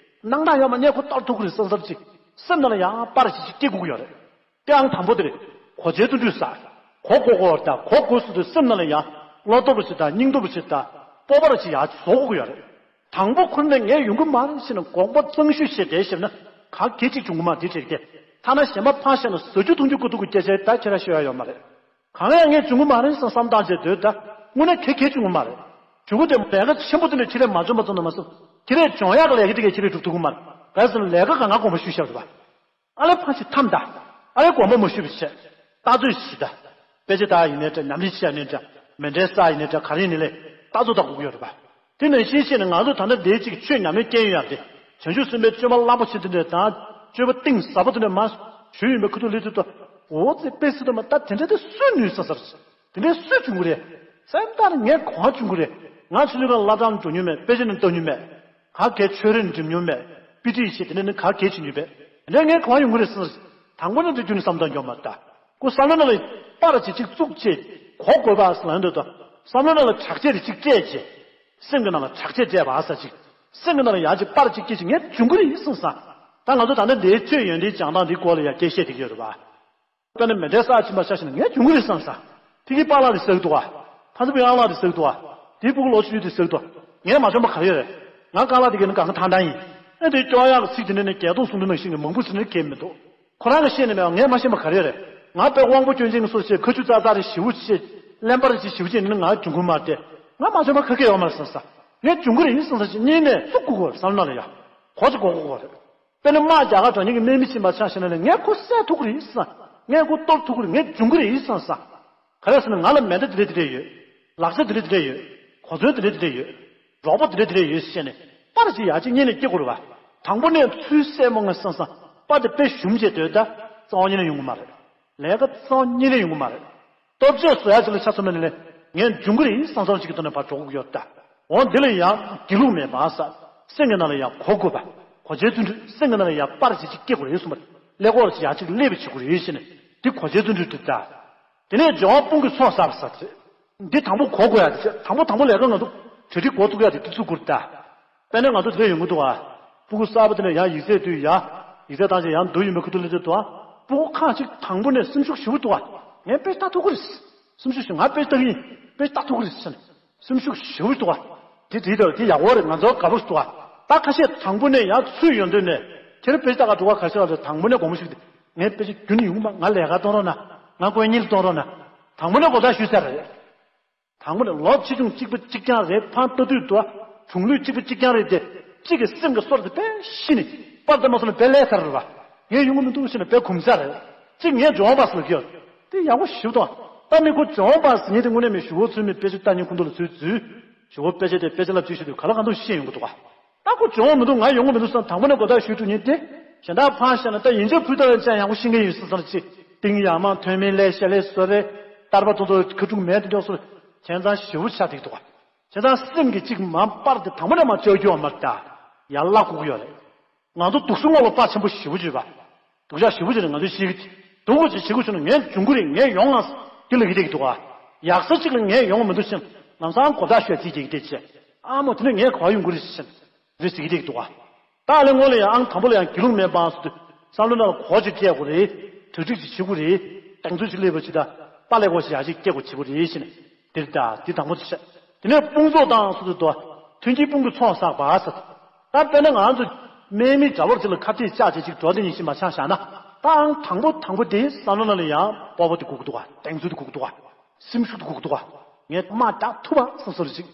སྣང་དག་ཡོད་མ་རྙེད་ཁོ་ལྟར་ཐུག་གི་རེད་བསམ་བསམ་ཅིག་སེམས་ནང་ལ་ཡང་པར་ཅིག་ཅིག་སྐྱེ་དགོས་ཀྱི་ཡོད་རེད། དེ་ཨང་དང་པོ་དེ་རེད། གོ་ཆའི་བརྩོན་འགྲུས་ས། གོ་གོ་གོ་ད་གོ་གོ་སུ་དུ་སེམས་ནང་ལ་ཡང་བློ་སྟོབས་རུ་ཆེ་ད་སྙིང་སྟོབས་རུ་ཆེ་ད་སྤོབས་པ་རུ་ཆེ་ཡ་བཟོ་དགོས་ཀྱི་ཡོད་རེད། དང་པོ་ཁུར་ནས་ངས་ཡོང་གི་མ་རེད་ཟེར་ནས་དགོངས་པ་གཙང་ཤོས་བཞེས་བསྡད་ཞེ་ན་ག་གེ་གཅིག་བྱུང་གི་མ་རེད་དྲན་གི། ཐ་ན་གཞན་པ་ཕར་བཞག་ན་ཟ་རྒྱུ་འཐུང་རྒྱུ་དགོས་འདུག་གི་སྐད་ཆ་ད་ཁྱེད་རང་ཤོད་ཡ་ཡོད་མ་རེད། གང་ཡང་ངས་བྱུང་གི་མ་རེད་བསམ་བསམ་བཏང་བྱས་སྡོད་ད་དངོས་གནས་གེ་གེ་བྱུང་གི་མ་རེད། བྱུང་གི་དེ་ལས་ཀ་ཆེན་པོ་དེ་འདྲ་ཁྱེད་རས་མ་བྱུང་མ་བྱུང་ན་མ་སོང་། ཁྱེད་རས་སྦྱོང་ཡག་གི་ལས་ཀ་དེ་གས་ཁྱེད་རས་སྒྲུབ་ཐུབ་གི་མ་རེད། ག་རེ་ཟེར་ན་ལས་ཀ་གང་ག་དགོངས་པ་ཞུས་བཞག་རེད་པ། ཨ་ལེ་ཕ་ཞིག་ཐམ་ད། ཨ་ལེ་དགོངས་པ་མ་ཞུས་པ་བྱས། ལྟ་ཚོད་ཞིག་ད། དཔེ་ཆ་ལྟ་ཡིན་ནའི་འདྲ་ཉམས་ལེན་བྱེད་ཡ་ནའི་འདྲ་མེ་འདྲའི་ས་ཡིན་ནའི་འདྲ་ག་རེ་ཡིན་ནའི་ལས་ལྟ་ཚོད་ད་དགོས་ཀྱི་ཡོད་རེད་པ། དེ་ནང་བཞིན་བཤད་ནས་ང་ཚོ་ད་ལྟ་འདིའི་གཅིག་ཆོས་ཉམས་ལེན་སྐྱོན་ཡོད་ཡ་དེ་བྱང་ཆུབ་སེམས་དཔའི་སྤྱོད་པ་རླབས་པོ་ཆེ་དེ་འདྲས་དང་སྤྱོད་པ་གཏིང་ཟབ་པོ་དེ་འདྲས་མ་ཞུས་ཡིན་པའི་ཁུ་ཐུག་ལས་ཚོད་དུ་འོ་ཙེ་དཔེ་སྲིད་དུ་མ་ད་དེ་འདྲས་དེ་སུས་ནུས་ས་ཟེར། དེ་འདྲས་སུས་བྱུང་གི་རེད། སེམས་ཐག་ནས་ངས་གང་བྱུང་གི་རེད། ང་ཆུ་ཚོད་ལ་བླ་བྲང་འགྲོ་མྱོང་མེད། དཔེ་ཆ་ནས་ལྟ་མྱོང་མེད། ག་གེ་ཆོས་རེ་འགྲིམ་མྱོང་མེད། དཔེ་ཁྲིད་བྱེད་དེ་ནས་ནི་ག་གེ་བྱེད་མྱོང་མེད། དེ་འདྲས་ངས་གང་ཡོང་གི་རེད་ཟེར། དང་པོ་ནས་འདི་རྒྱུ་ནས་བསམ་བཏང་མྱོང་མ་ད། ཁོ་བསམ་བློ་ནང་ལ་པར་ཅིག་ཅིག་བཙུགས་བྱས་གོ་དགོས་པ་ཟེར་ལ་འདོད་དོ། བསམ་བློ་ནང་ལ་དྲག་ཆས་རེ་ཅིག་སྤྲད་བྱས། སེམས་ཀྱི་ནང་ལ་དྲག་ཆས་སྤྲད་པ་ཟེར་ཅིག་སེམས་ཀྱི་ནང་ལ་ཡང་ཅིག་པར་ཅིག་སྐྱེས་ཅིག་ངས་བྱུང་གི་རེད་བསམ་ས། ད་ང་ཚོ་ད་ནི་འདིའི་ཆོས་ཡོན་ཏན་སྦྱང་སྟངས་འདིའི་སྐོར་ལ་ཡང་སྐད་བཤད་བསྡད་ཀྱི་ཡོད་རེད་པ། དཔེར་ན་མེ་འདྲའི་ས་ཕྱིན་པ་ཆ་བཞག་ན་ངས་བྱུང་གི་རེད་བསམ་ས། ཐིག་གི་པཱ་ལགས་དེ་ཟེར་གི་འདུག་ག་ཕ་ཚ་བུ་ཡང་ལགས་དེ་ཟེར་གི་འདུག་ག་དེའི་སྤུ་གུ་ལོ་ཆུང་ཆུང་དེ་ཟེར་གི་འདུག་ངས་མ་བྱུང་པ་ག་རེ་ཡོད་རེད། ང་དཀའ་ལས་དེ་གས་ནི་གང་ག་ཐང་ཐང་ཡིན། ཨེ་དེ་སྐྱོ་ཡག་གི་ཚིག་དེ་འདྲ་ནི་བརྒྱད་སྟོང་གསུམ་སྟོང་ནང་བཞིན་གྱི་མང་པོ་ཟེར་ནི་གལ་མི་འདུག་ཁོ་རང་གིས་བཤད་ནི་མེད་པ་ངས་མ་ཤེས་པ་ག་རེ་ཡོད་རེད། ང་དཔེ་དབང་པོ་སྐྱོན་ཅན་གྱི་སོ་ཞེས་ཁ་ཆུ་ཙག་ཙག་རེ་ཞེ་པོ་བྱེད། གླེན་པ་རེ་བྱེད་ཞེ་པོ་བྱེད་ནི་ང་བྱུང་གི་མ་རེད་དེ། ང་མ་བྱུང་པ་ག་གེ་ཡོད་མ་རེད་བསམ་ས། ངས་བྱུང་གི་རེད་ཡིན་བསམ་ས་ཞིག་གཉིས་ནས་བཙུགས་དགོས་གོ་བསམ་ན་ལ་ཡ། གོ་ཅིག་གོ་གོ་གོ་རེད། དཔེར་ན་དམག་རྒྱག་གར་འགྲོ་མཁན་གྱི་དམག་མི་ཕྱིན་པ་ཆ་བཞག་ན་ལས་ངས་ཁོ་བསད་ཐུབ་ཀྱི་རེད་བསམ། ངས་ཁོ་གཏོར་ཐུབ་ཀྱི་རེད། ངས་འབྱུང་གི་རེད་བསམ་ས། ག་རེ་ཟེར་ན་ང་ལ་མེ་མདའ་དེ་འདྲས་དེ་འདྲས་ཡོད། ལག་ཆ་དེ་འདྲས་དེ་འདྲས་ཡོད། གོ་མཚོན་དེ་འདྲས་དེ་འདྲས་ཡོད། རོགས་པ་དེ་འདྲས་དེ་འདྲས་ཡོད་ཟེར་ནས་པར་ཅིག་ཡག་ཅིག་གཉེར་ནས་སྐྱེ་དགོས་རེད་པ། དང་པོ་ནས་ཚུར་བསད་མོ་ང་བསམ་བསམ་པར་དེ་དཔེ་ཞུམ་བྱས་སྡོད་ད་རྩ་བ་ཉིད་ནས་ཡོང་གི་མ་རེད། ལས་ཀ་རྩ་བ་ཉིད་ནས་ཡོང་གི་མ་རེད། སྟོབས་ཆེ་བཟོ་ཡ་ཅིག་ལ་ཆ་མཚོན་ན་ནི་ངས་འབྱུང་གི་རེད་བསམ་བསམ་ཅིག་གི་ཐོག་ནས་ཕར་འགྲོ་དགོས་ཀྱི་ཡོད་ད། འོ་འདི་ལ་ཡང་སྒྱིད་ལུག་མེད་པ་ས། སེམས་ཀྱི་ནང་ལ་ཡང་གོ་དགོས་པ། གོ་ཆའི་བརྩོན་འགྲུས་སེམས་ཀྱི་ནང་ལ་ཡང་པར་ཅིག་ཅིག་སྐྱེ་དགོས་རེད་གསུངས་པ། ཀླད་ཀོར་ཅིག་ཡག་ཅིག་སླེབས་པ་བྱེད་དགོས་རེད་ཟེར་ནས་འདི་གོ་ཆའི་བརྩོན་འགྲུས་འདི་ད། དེ་ནས་སྦྱོར་བ་དཔུང་གི་ཚོགས་བསགས་པ་ས་དེ། འདི་དང་པོ་གོ་དགོས་ཡ་དེ་ཆེ་དང་པོ་དང་པོ་ལས་ཀ་ང་ཚོ་གྲ་སྒྲིག་འགོ་བཙུགས་ཡ་དེ་དུས་ཚོད་འགོར་ད། དཔེར་ན་ང་ཚོ་དེ་ཡོང་གི་འདུག་ཨ། སྤུ་གུ་གསར་པ་དེ་ནས་ཡང་ཡིག་ཚད་བསྡུས་ཡ། ཡིག་ཚད་བཏང་རྗེས་ཡང་འདུག་ཡིན་པའི་ཁུ་ཐུག་ལས་ཚོད་འདུག་ཨ། སྤུ་གུ་ཁག་ཅིག་དང་པོ་ནས་སེམས་ཤུགས་ཞེ་པོ་འདུག་ཨ། ངས་དཔེ་ལྟ་ཐུབ་ཀྱི་རེད། སེམས་ཤུགས་ཞེ་ང་དཔེ་ལྟ་གི་ཡིན། དཔེ་ལྟ་ཐུབ་ཀྱི་རེད་ཟེར་ནས། སེམས་ཤུགས་ཞེ་པོ་འདུག་ཨ། དེ་དེ་ལྟར་དེ་ཡག་པོ་རེད། ང་ཚོ་དགའ་པོ་འདུག་ཨ། ད་ཁ་ཤས་དང་པོ་ནས་ཡང་ཚུར་ཡོང་དུས་ནས་ཁྱེད་རང་དཔེ་ལྟ་ག་འགྲོ་ག་ག་ཤས་ལ་དང་པོ་ནས་དགོངས་པ་ཞུས་ཏེ་ངས་དཔེ་ཆ་རྒྱུན་ཡོང་མ་ང་ལས་ཀ་གཏོང་རོགས་གནང་། ང་དཀོན་གཉེར་གཏོང་རོགས་གནང་། དང་པོ་ནས་གོ་བརྡ་ཞུས་ཚར་རེད། དང་པོ་ནས་ལོ་ཆེ་ཆུང་གཅིག་པ་གཅིག་རྐྱང་རེད། ཕར་ལྟ་དུས་དུ་གྲུང་ལུས་གཅིག་པ་གཅིག་རྐྱང་རེད་དེ། གཅིག་གི་སེམས་ཀྱི་སོར་དེ་དཔེ་ཤི་ནས་པར་དེ་མ་སོང་ན་དཔེ་ལས་ཚར་རེད་པ། ངས་ཡོང་གི་མི་འདུག་ཟེར་ནས་དཔེ་གོམས་ཚར་རེད། གཅིག་ངས་འབྱོར་བ་ཟེར་གྱི་ཡོད། དེ་ཡག་པོ་ཞིབ་དང་། ད་མི་ཁོ་འབྱོར་བ་ཟེར་ཉིན་དེ་དངོས་གནས་མི་ཞུ་བོ་ཚུལ་མི་དཔེ་ཆ་ལྟ་ཉིན་ཁོང་ཚོ་ལ་ཚུལ་འཛུལ། ཞུ་བོ་དཔེ་ཆ་དེ་དཔེ་ཆ་ལ་བཅུ་ཞུ་དུས་ག་ལ་གང་འདུག་ཤེས་ཡོང་གི་འདུག་ག་ད་ཁོ་འབྱོར་བ་མི་འདུག་ང་ཡོང་གི་མི་འདུག་བསམ་དང་པོ་ནས་གོ་བརྡ་ཞུས་ཐུབ་ཉིན་དེ། གཞན་དག་ཕར་བཞག་ན་ད་ཡིན་ཆད་ཕུལ་ལྟ་བའི་ཅན་ཡག་པོ་ཤེས་མཁན་ཡོད་སྲིད་ཙང་ཅི། ཏིང་ཡར་མར་ཐོན་མིན་ལས་བཤད་ལས་བཟོ་རེད། བསྟར་པ་དེ་ཚོ་ཁ་དྲུག་མེད་དེ་འཇོག་སོ། བྱས་ཙང་ཞེ་པོ་ཆགས་བསྡད་འདུག་ག་བྱས་ཙང་སེམས་ཀྱི་གཅིག་མར་པར་དེ་དང་པོ་ནས་མར་བཅོས་རྒྱུ་བ་མ་རེད་ད། ཡར་བརླག་དགོས་ཀྱི་ཡོད་རེད། ང་ཚོ་སྡུག་སྲུང་ངོ་ལ་པར་ཆེན་པོ་ཞེ་པོ་བརྗོད་པ། སྡུག་ཅག་ཞེ་པོ་བརྗོད་ནས་ང་ཚོ་ཤེས་ཀྱི། སྡུག་པོ་ཅིག་བྱེད་དགོས་བྱུང་ན་ངས་འབྱུང་གི་རེད། ངས་ཡོང་ང་། དེ་ལ་གི་བསྡད་ཀྱི་འདུག་ག་ཡག་ས་གཅིག་ལ་ངས་ཡོང་མི་འདུག་ཕྱིན། ལམ་སང་གོ་བརྡ་ཤོད་ཅིག་བསྡད་ཀྱི་བསྡད་ཅེས། ཨ་མོ་དེ་ནས་ངས་ག་བ་ཡོང་གི་རེད་ཕྱིན། རེད་ཟེར་གྱི་བསྡད་ཀྱི་འདུག་ག་ད་ཨ་ལས་སྔོན་ལ་ཡང་ཨང་དང་པོ་ལ་ཡང་སྒྱིད་ལུག་མེད་པ་སུ་དུ། བསམ་བློ་ནང་ལ་གོ་ཅིག་སྐྱེ་དགོས་རེད། གྲ་སྒྲིག་ཅིག་བྱེད་དགོས་རེད། གདེང་ཚོད་ཅིག་སླེབས་པ་ཅིག་ད། པ་ལས་གོ་ཞིག་ཡག་ཅིག་སྐྱེ་དགོས་བྱེད་དགོས་རེད་ཕྱིན། དེར་ད་དེ་དང་པོ་དེ་བཤད། དེ་ནས་དཔུང་ཚོགས་དང་སོ་སོ་དོ། མཐུན་གྱི་དཔུང་གི་ཚོགས་བསགས་པ་ཟེར། ད་དཔེར་ན་ང་ཚོ་དམག་མི་དགྲ་བོར་ཅིག་ལ་ཁ་གཏད་བཅག་བྱས་ཅིག་འགྲོ་དེ་ཉིད་ཤི་མ་ཆགས་བཞག་ན། ད་ཨང་དང་པོ་དང་པོ་དེ་བསམ་བློ་ནང་ལ་ཡང་སྤོབས་པ་དེ་དགོས་ཀྱི་འདུག་ག་གདེང་ཚོད་དེ་དགོས་ཀྱི་འདུག་ག་སེམས་ཤུགས་དེ་དགོས་ཀྱི་འདུག་ག་ངས་དམག་རྒྱག་ཐུབ་པ་བསམ་བསམ་རེ་ཅིག་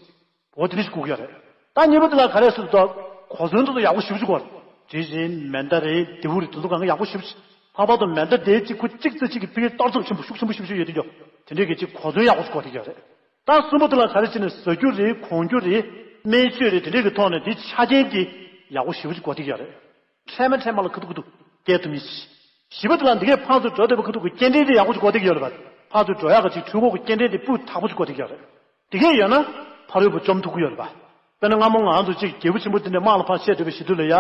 འོ་དེ་འདྲ་ཞིག་དགོས་ཀྱི་ཡོད་རེད། ད་གཉིས་པ་དེ་ལ་ག་རེ་ཟེར་དུས་གོ་མཚོན་དེ་ཚོ་ཡག་པོ་ཞེ་པོ་ཅིག་དགོས་རེད། དེ་བཞིན་མེ་མདའ་རེད། མདེའུ་རེད། དེ་ཚོ་གང་ག་ཡག་པོ་ཞེ་པོ་ཅིག་ལྷག་པར་དུ་མེ་མདའ་དེའི་གཅིག་ཁུ་གཅིག་རྩེ་གཅིག་གི་ཕི་གེ་གཏོར་ཚབས་ཆེན་པོ་ཤུགས་ཆེན་པོ་ཞེ་པོ་ཅིག་ཡོད་དེ་འདྲ། དེ་འདྲའི་གི་གཅིག་གོ་མཚོན་ཡག་པོ་ཞིག་དགོས་བསྡད་ཀྱི་ཡོད་རེད། ད་གསུམ་པ་དེ་ལ་ག་རེ་བྱས་ནས་ཟ་རྒྱུ་རེད། གོན་རྒྱུ་རེད། སྨན་བཅོས་རེད། དེ་འདྲའི་གི་ཐོག་ནས་དེ་ཆ་རྐྱེན་དེ་ཡག་པོ་ཞེ་པོ་ཅིག་དགོས་བསྡད་ཀྱི་ཡོད་རེད། འཕྲལ་མ་འཕྲལ་མ་ལ་ཁ་ཐུག་ཁ་ཐུག་སྐྱེལ་ཐུབ་མིན་ཞིག་བཞི་པ་དེ་ལ་འདི་གའི་ཕར་ཚུར་འགྲོ་བསྡད་པའི་ཁ་ཐུག་གི་སྐྱེལ་འདྲེན་དེ་ཡག་པོ་ཅིག་དགོས་བསྡད་ཀྱི་ཡོད་རེད་པ། ཕར་ཚུར་འགྲོ་ཡག་གི་ཅིག་འཕྲུལ་འཁོར་གྱི་སྐྱེལ་འདྲེན་དེ་སྤུས་དག་པོ་ཅིག་དགོས་བསྡད་ཀྱི་ཡོད་རེད། དེ་གས་ཡོད་ན་ཕ་རོལ་པོ་བཅོམ་ཐུབ་ཀྱི་ཡོད་རེད་པ། དཔེར་ན་སྔ་མོ་ང་རང་ཚོ་གཅིག་རྒྱལ་པོ་ཆེན་པོ་དེ་འདྲས་དམག་ལ་ཕར་བཤད་སྡོད་པའི་གཞི་དུས་ལ་ཡ།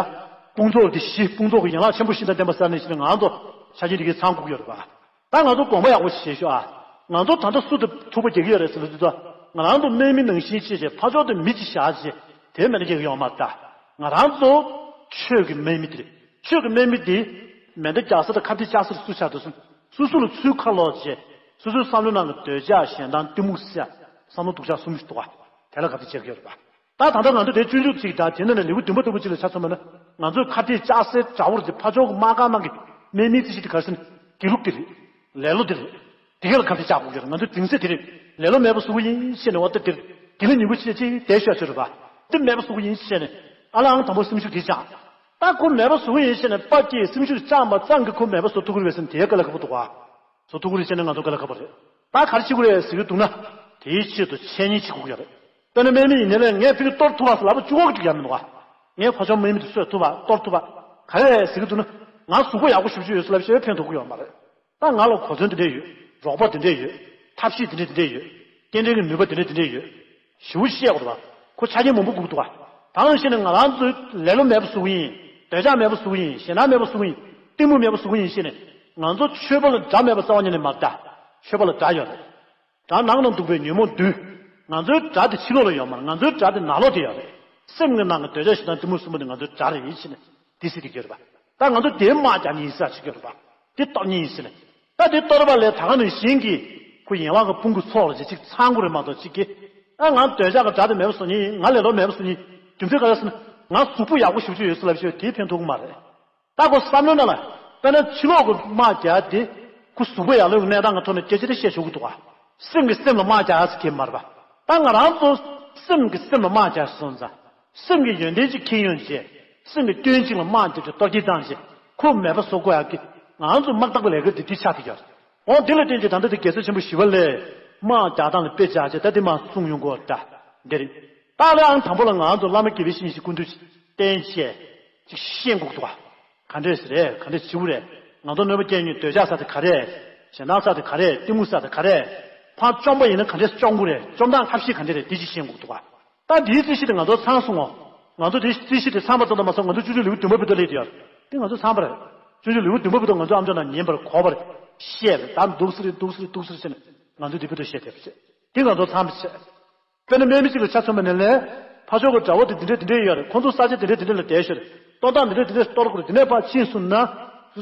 དཔུང་ཚོགས་དེ་བཞི་དཔུང་ཚོགས་ཀྱི་ཡན་ལག་ཆེན་པོ་བཞི་དང་ལྡན་པ་ཟེར་ནས་ཞིག་ནས་ང་རང་ཚོ་ཆ་རྐྱེན་དེ་གས་ཚང་དགོས་ཀྱི་ཡོད་རེད་པ། ད་ང་ཚོ་དགོངས་པ་ཡག་པོ་ཞིག་བཞེས་ཤོག་ཨ། ང་ཚོ་ད་ལྟ་སུ་དང་འཁྲུག་པ་རྒྱག་གི་ཡོད་རེད་ཟེར་ལབ་དུས་ད་ང་རང་ཚོ་དམག་མི་ནང་བཞིན་བྱས་བྱས་ཕར་ཕྱོགས་དུ་མི་གཅིག་བཞག་བྱས་དེ་མེ་མདའ་རྒྱག་གི་ཡོད་མ་རེད་ད། ང་རང་ཚོ་ཆོས་ཀྱི་དམག་མི་དེ་རེད། ཆོས་ཀྱི་དམག་མི་དེ་མེ་མདའ་རྒྱག་ས་དང་ཁ་གཏད་བཅག་སར་སུ་བཞག་འདུག་སོང་། སོ་སོ་ལ་ཚུར་ཁ་ལོག་བྱས་སོ་སོའི་བསམ་བློའི་ནང་གི་འདོད་ཆགས་ཞེ་སྡང་གཏི་མུག་ཟེར་བསམ་བློ་སྡུག་ཅག་གསུམ་ཞིག་འདུག་ག་དེ་ལ་ག་ཚོད་བྱེད་ཀྱི་ཡོད་རེད་པ། ད་ད་ལྟ་ང་ཚོ་དེ་སྤྱོད་འཇུག་ཅིག་དང་དེ་ནང་ནས་ལེའུ་བདུན་པ་ལྟ་བུ་ཅིག་ལ་ཆ་མཚོན་པ་ན་ང་ཚོས་ཁ་གཏད་བཅག་སའི་དགྲ་བོ་རེད་དེ་ཕར་ཕྱོགས་ཀྱི་དམག་སྒར་ནང་གི་དམག་མི་རྩིས་གཞི་དེ་ག་རེ་ཟེར་ན་དགེ་ལུགས་དེ་རེད། ལེ་ལོ་དེ་རེད། དེ་ག་ལ་ཁ་གཏད་བཅག་དགོས་ཀྱི་རེད། ང་ཚོའི་གདིང་ཚད་དེ་རེད། ལེ་ལོ་མེད་པ་བཟོ་གི་ཡིན་ཞེས་ནས་འོ་ད་དེར་དེ་ལ་ཉིན་གུང་ཕྱི་ལ་ཅིག་བསྡད་ཤོག་ཅེས་རེད་པ། དེ་མེད་པ་བཟོ་གི་ཡིན་ཞེས་ནས་ཨ་ལའང་དང་པོ་སེམས་ཤུགས་དེ་བཅག་ད་ཁོ་མེད་པ་བཟོ་གི་ཡིན་ཞེས་ནས་པ་སྐྱེས་སེམས་ཤུགས་བཅག་མ་ཙང་གི་ཁོ་མེད་པ་བཟོ་ཐུབ་ཀྱི་རེད་པས་ཟེར་ན་དེ་ག་ལ་ཁག་པོ་འདུག་ག་བཟོ་ཐུབ་ཀྱི་རེད་ཞེས་ནས་ང་ཚོ་ག་ལ་ཁག་པོ་རེད། ད་ག་རེ་བྱེད་དགོས་རེད་ཟེར་གྱི་འདུག་ན། དེའི་ཆེད་དུ་འཆད་ཉན་བྱེད་དགོས་ཀྱི་རེད། དཔེར་ན་དམག་མི་ཡིན་ནའི་ལས་ངས་ཕ་གི་གཏོར་ཐུབ་པ་ཟེར་ལབ་པ་གཅིག་པོ་གཅིག་ཡང་མི་འདུག་ག་ངས་ཕར་ཕྱོགས་དམག་མི་དེ་གསོད་ཐུབ་པ་གཏོར་ཐུབ་པ་ག་རེ་རེད་ཟེར་གྱི་འདུག་ན། ང་གཟུགས་པོ་ཡག་པོ་ཞེ་པོ་ཅིག་ཡོད་ཟེར་ལབ་བྱས་ཕན་ཐོགས་ཀྱི་ཡོད་མ་རེད། ད་ང་ལ་གོ་མཚོན་དེ་འདྲས་ཡོད། རོགས་པ་དེ་འདྲས་དེ་འདྲས་ཡོད། ཐབས་ཤེས་དེ་འདྲས་དེ་འདྲས་ཡོད། སྐྱེལ་འདྲེན་གྱི་ནུས་པ་དེ་འདྲས་དེ་འདྲས་ཡོད། ཞེ་པོ་བཤད་དགོས་རེད་པ། ཁོ་ཆ་རྐྱེན་མང་པོ་དགོས་འདུག་ག་ད་ནང་བཞིན་ནས་ང་རང་ཚོའི་ལེ་ལོ་མེད་པ་བཟོ་གི་ཡིན། འདོད་ཆགས་མེད་པ་བཟོ་གི་ཡིན། ཞེད་སྣང་མེད་པ་བཟོ་གི་ཡིན། གཏི་མུག་མེད་པ་བཟོ་གི་ཡིན་ཞེས་ནས་ང་ཚོ་ཆོས་པ་ལ་དགྲ་མེད་པ་རྩ་བ་ཉིད་ནས་མ་རེད་ད། ཆོས་པ་ལ་དགྲ་ཡོད་རེད། དགྲ་ནང་ན་འདུག་པའི་ཉོན་མོངས་བདུན། ང་ཚོའི་དགྲ་དེ་ཕྱི་ལོགས་ལ་ཡོད་མ་རེད། ང་ཚོའི་དགྲ་དེ་ནང་ལོགས་དེ་ཡོད་རེད། སེམས་ཀྱི་ནང་གི་འདོད་ཆགས་ཞེ་སྡང་གཏི་མུག་གསུམ་པོ་དེ་ང་ཚོའི་དགྲ་རེད་ཡིན་ཞེས་ནས་འདི་སྲིད་དེ་གྱུར་པ། ད་ང་ཚོ་དེའི་དམག་རྒྱག་ནི་ཡིན་ས་ཞིག་གྱུར་པ། དེ་གཏོར་ནི་ཡིན་ཞེས་ནས། ད་དེ་གཏོར་བ་ལས་ད་ག་ནང་བཞིན་གྱི་ཁོ་ཡན་ལག་གི་དཔུང་གི་ཚོགས་ལ་ཅིག་ཅིག་ཚང་དགོས་རེད་མ་གཏོགས་ཅིག་གི། ཨ་ང་འདོད་ཆགས་ཀྱི་དགྲ་དེ་མེད་པ་བཟོ་ནི་ཡིན། ང་ལེ་ལོ་མེད་པ་བཟོ་ནི་ཡིན། རྒྱུ་མཚན་ག་རེ་ཟེར་ན་ང་གཟུགས་པོ་ཡག་པོ་ཞེ་པོ་ཅིག་ཡོད་ཟེར་ལབ་ཤོད་དེ་ཕན་ཐོགས་ཀྱི་མ་རེད། ད་ཁོ་བསམ་བློའི་ནང་ལ་དཔེར་ན་ཕྱི་ལོགས་ཀྱི་དམག་རྒྱག་དེ་ཁོ་གཟུགས་པོ་ཡག་ལོས་ཀྱི་གནས་སྟངས་ཀྱི་ཐོག་ནས་སྐད་ཆ་དེ་བཤད་ཆོག་གི་འདུག་ག་སེམས་ཀྱིས་སེམས་ལ་དམག་རྒྱག་ཟེར་གྱི་མ་རེད་པ། ད་ང་རང་ཚོ་སེམས་ཀྱིས་སེམས་ལ་དམག་རྒྱག་སོང་ཙང་། སེམས་ཀྱི་ཡོན་ཏན་ཅིག་ཁྱེར་ཡོང་བྱས། སེམས་ཀྱི་སྐྱོན་ཅིག་ལ་དམག་རྒྱབ་ཀྱི་གཏོར་སྐྱེལ་བཏང་བྱས་ཁོ་མེད་པ་བཟོ་དགོས་ཡག་གི་ང་རང་ཚོ་དམག་བརྟག་པའི་ལས་ཀ་འདི་འདི་ཆགས་ཀྱི་ཡོད། འོ་འདི་ལ་བརྟེན་བྱས་ད་ལྟ་འདི་རྒྱལ་ས་ཆེན་པོ་ཞི་བ་ལྷས་དམག་རྒྱག་སྟངས་ལ་དཔེ་བཞག་བྱས་ད་འདི་མར་གསུངས་ཡོང་གི་ཡོད་ད། འདི་རེད། ད་ལའང་དང་པོ་ལ་ང་རང་ཚོ་བླ་མ་དགེ་བའི་བཤེས་གཉེན་ཞིག་སྐུ་མདུན་བསྟེན་བྱས་ཅིག་ཤེས་དགོས་འདུག་ག་ག་འདྲས་རེད། ག་འདྲས་བྱེད་དགོས་རེད། ང་ཚོ་གནོད་པ་སྐྱེལ་མཁན་འདོད་ཆགས་ཟེར་དེ་ག་རེ། ཞེ་སྡང་ཟེར་དེ་ག་རེ། གཏི་མུག་ཟེར་དེ་ག་རེ། ཕར་བཅོམ་པ་ཡིན་ན་ག་འདྲས་བཅོམ་དགོས་རེད། བཅོམ་སྟངས་ཐབས་ཤེས་ག་འདྲས་རེད། དེ་ཅིག་ཤེས་དགོས་འདུག་ག་ད་འདིའི་རྩིས་གཞི་དེ་ང་ཚོ་ཚང་སོང་ངོ་། ང་ཚོ་འདིའི་རྩིས་གཞི་དེ་ཚང་པ་ཙམ་དུ་མ་ཟད་ང་ཚོ་སྤྱོད་འཇུག་ལེའུ་བདུན་པ་བར་དུ་སླེབས་ཡོད། དེ་ང་ཚོ་ཚང་པ་རེད། སྤྱོད་འཇུག་ལེའུ་བདུན་པ་བར་དུ་ང་ཚོ་ཨ་མཆོག་ནས་ཉན་པར་གོ་བར་བཤད་པས་ད་འདུག་སེ་རེད་འདུག་སེ་རེད་འདུག་སེ་རེད་ཟེར་ནས་ང་ཚོ་འདི་བར་དུ་བཤད་བསྡད་པ་རེད། དེ་ང་ཚོ་ཚང་པ་བྱས། དཔེར་ན་དམག་མི་གཅིག་ལ་ཆ་མཚོན་པ་ནི་ལས། ཕར་ཕྱོགས་ཀྱི་དགྲ་བོ་དེ་འདི་འདྲས་འདི་འདྲས་ཡོད་རེད། ཁོང་ཚོ་ས་ཆ་འདི་འདྲས་འདི་འདྲས་ལ་བསྡད་ཤོད་རེད། གཏོར་སྟངས་འདི་འདྲས་འདི་འདྲས་གཏོར་དགོས་རེད། འདི་ནས་ཕར་ཕྱིན་སོང་ན།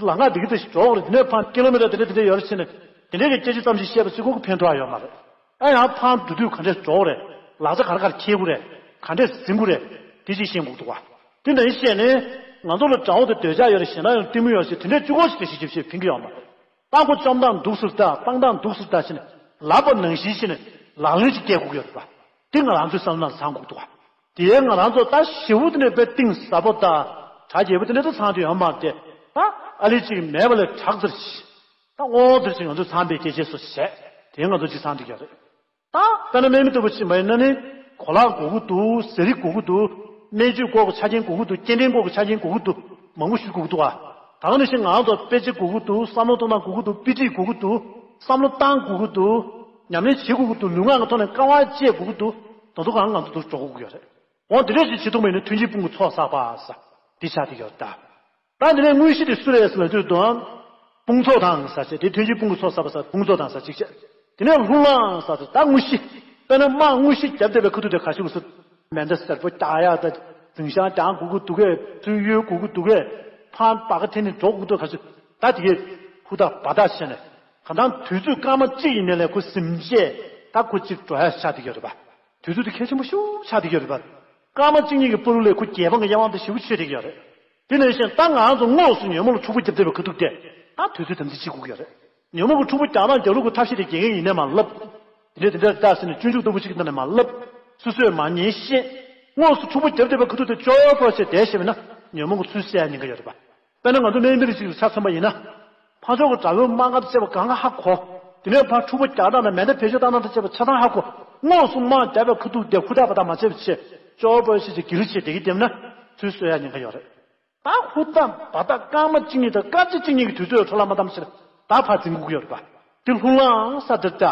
ལམ་ཁ་འདི་གི་འདི་ཞིག་འགྲོ་དགོས་རེད། འདི་ནས་ཕར་ཀི་ལོ་མི་ཊར་འདི་འདྲས་འདི་འདྲས་ཡོད་རེད་ཟེར་ནས། འདི་འདྲས་ཀྱི་སྐད་ཆ་ཙམ་ཞིག་བཤད་པ་གཅིག་པོ་གི་ཕན་ཐོགས་ཡོད་མ་རེད། ཨ་ཡང་ཕར་འགྲོ་དུས་ག་འདྲས་འགྲོ་དགོས་རེད། ལག་ཆ་ག་རེ་ག་རེ་འཁྱེར་དགོས་རེད། ག་འདྲས་ཟིན་དགོས་རེད། དེ་ཅིག་ཤེས་དགོས་འདུག་ག་དེ་འདྲ་ཞིག་བཤད་ནས། ང་ཚོ་ལ་དགྲ་བོ་དང་འདོད་ཆགས་ཡོད་རེད། ཞེ་སྡང་ཡོད་རེད། གཏི་མུག་ཡོད་རེད་ཟེར་དེ་འདྲས་གཅིག་པོ་ཞིག་དེ་ཞིབ་ཞིབ་ཕན་གྱི་ཡོད་མ་རེད། ད་ཁོ་བཅོམ་སྟངས་འདུག་སེ་ལྟ། སྤང་སྟངས་འདུག་སེ་ལྟ་ཞེས་ནས་ལབ་པ་ནང་བཞིན་བྱས་ནས་ལག་ལེན་ཅིག་སྐྱེལ་དགོས་ཀྱི་ཡོད་རེད་པ། དེ་ང་རང་ཚོའི་བསམ་བློ་ནང་ཚང་དགོས་འདུག་ག་དེ་ང་རང་ཚོ་ད་ཞེ་པོ་དེ་ནས་དཔེ་གཏིང་ཟབ་པོ་དང་གྲ་རྒྱས་པོ་དེ་འདྲ་ད་ཚང་དུ་ཡོད་མ་རེད་དེ། ད་ཨ་ལེ་གཅིག་མེད་པ་ལས་དྲག་ཟེར་ཞིག་ད་དབང་བོ་དེར་ཞིག་ང་ཚོས་ཚང་པའི་སྐད་ཆའི་སོ་བྱས། དེ་ང་ཚོ་གཅིག་ཚང་འགྲིག་ཡོད་རེད། ད་དཔེར་ན་དམག་མི་ལྟ་བུ་ཞིག་མ་ཡིན་ན་ནི། གོ་ལག་དགོས་ཀྱི་འདུག་ཟས་རིགས་དགོས་ཀྱི་འདུག་སྨན་བཅོས་སྐོར་གྱི་ཆ་རྐྱེན་དགོས་ཀྱི་འདུག་སྐྱེལ་འདྲེན་སྐོར་གྱི་ཆ་རྐྱེན་དགོས་ཀྱི་འདུག་མང་པོ་ཞིག་དགོས་ཀྱི་འདུག་ག་ད་ག་ནང་བཞིན་ང་ཚོ་དཔེ་ཆ་དགོས་ཀྱི་འདུག་བསམ་བློ་གཏོང་སྟངས་དགོས་ཀྱི་འདུག་དཔེ་ཁྲིད་དགོས་ཀྱི་འདུག་བསམ་བློ་བཏང་དགོས་ཀྱི་འདུག་ཉམས་ལེན་བྱེད་དགོས་ཀྱི་འདུག་ལུས་ངག་གི་ཐོག་ནས་དཀའ་བ་སྤྱད་དགོས་ཀྱི་འདུག་ད་དུང་གང་ང་ཚོ་འདུག་འགྲོ་དགོས་ཀྱི་ཡོད་རེད། འོ་འདི་འདྲ་ཞིག་བྱེད་ཐུབ་མ་ཡིན་ན་མཐུན་རྐྱེན་སྤུན་གྱི་ཚོགས་བསགས་པ་ཟེར་འདི་ཆགས་བསྡད་ཡོད་རེད་ད། ད་འདི་ནས་དངོས་གཞི་དེ་སུ་རེད་ཟེར་ལབ་དུས་དང་། དཔུང་ཚོགས་དང་ཟེར་བྱས་དེ་མཐུན་རྐྱེན་སྤུན་གྱི་ཚོགས་བསགས་པ་ཟེར་དཔུང་ཚོགས་དང་ཟེར་གཅིག་བྱས། དེ་ནས་ལྷུང་ལངས་ཟེར་ཟེར་ད་དངོས་གཞི། དཔེར་ན་དམག་དངོས་གཞི་རྒྱབ་བསྡད་པའི་ཁ་ཐུག་དེ་ག་ཞིག་ཟེར། མེ་མདའ་སེར་པོ་རྒྱག་ཡག་དང་འཛིང་ཤང་རྒྱག་དགོས་ཀྱི་འདུག་གས། ཚུར་གཡོལ་དགོས་ཀྱི་འདུག་གས། ཕར་སྦ་ཁ་འཐེན་ནས་འགྲོ་དགོས་ཀྱི་འདུག་ག་ཞིག་ད་དེ་གས་ཧུར་ཐག་འབད་ཐག་བྱས་ནས། གང་ལྟར་དུས་ཚོད་སྐར་མ་གཅིག་ཡིན་ནའི་ལས་ཁོ་ཟིན་བྱས་ད་ཁོ་གཅིག་འགྲོ་ཡག་ཆགས་བསྡད་ཀྱི་ཡོད་རེད་པ། དུས་ཚོད་དེ་གལ་ཆེན་པོ་ཞེ་པོ་ཆགས་བསྡད་ཀྱི་ཡོད་རེད་པ། སྐར་མ་གཅིག་གཉིས་ཀྱི་བར་དུ་ལས་ཁོ་རྒྱལ་འཕགས་ཀྱི་གཡས་དབང་དེ་ཞེ་པོ་ཆོད་བསྡད་ཀྱི་ཡོད་རེད། དེ་ནང་བཞིན་ད་ང་རང་ཚོ་དངོས་སུ་ཉོན་མོངས་ལ་འཁྲུག་པ་བརྒྱབ་བསྡད་པའི་ཁ་ཐུག་དེ་ད་དུས་ཚོད་དམ་འཛིན་བྱེད་དགོས་ཀྱི་ཡོད་རེད། ཉོན་མོངས་ཀྱི་འཁྲུག་པ་རྒྱག་སྟངས་རྒྱག་ལུགས་ཀྱི་ཐབས་ཤེས་དེ་དགེ་རྒན་ཡིན་ནའི་མ་ལབ། དེ་འདྲ་དེ་འདྲ་ལྟ་ཟེར་ནས་སྤྱོད་འཇུག་ལྟ་བུ་ཞིག་གི་ནང་ནས་མ་ལབ། སོ་སོས་མ་ཉན་ཤེས། དངོས་སུ་འཁྲུག་པ་བརྒྱབ་བསྡད་པའི་ཁ་ཐུག་དེ་ཅོ་པོ་བྱས་བསྡད་ཤེས་པ་ན་ཉོན་མོངས་ཀྱི་ཚུལ་གསལ་ཉེན་ཁ་ཡོད་རེད་པ། དཔེར་ན་ང་ཚོ་དམག་མི་རིགས་ཤིག་ལ་ཆ་མཚོན་པ་ཡིན་ན། ཕར་ཕྱོགས་ཀྱི་དགྲ་བོའི་དམག་སྒར་བཅས་པ་གང་ག་ཧ་གོ། དེ་ནས་ཕར་འཁྲུག་པ་རྒྱག་སྟངས་དང་མེ་མདའ་བེད་སྤྱོད་བཏང་སྟངས་དང་བཅས་པ་ཆ་ཚང་ཧ་གོ། དངོས་སུ་དམག་རྒྱག་པའི་ཁ་ཐུག་དེ་ཧུར་ཐག་འབད་ཐག་མ་བྱས་པ་བྱས། ཅོ་པོ་བྱས་བྱས་སྒྱིད་ལུག་བྱས་བསྡད་ཀྱི་བསྡད་ན་ཚུར་གསོ་ཡག་ཉེན་ཁ་ཡོད་རེད། ད་ཧུར་ཐག་འབད་ཐག་སྐར་མ་གཅིག་གཉིས་དང་སྐར་ཆ་གཅིག་གཉིས་ཀྱི་དུས་ཚོད་འཕྲོ་བརླག་མ་བཏང་ཕྱིར་ད་ཕར་འཛིང་དགོས་ཀྱི་ཡོད་རེད་པ། དེ་ལྷུར་བླངས་ས་དེར་ལྟ།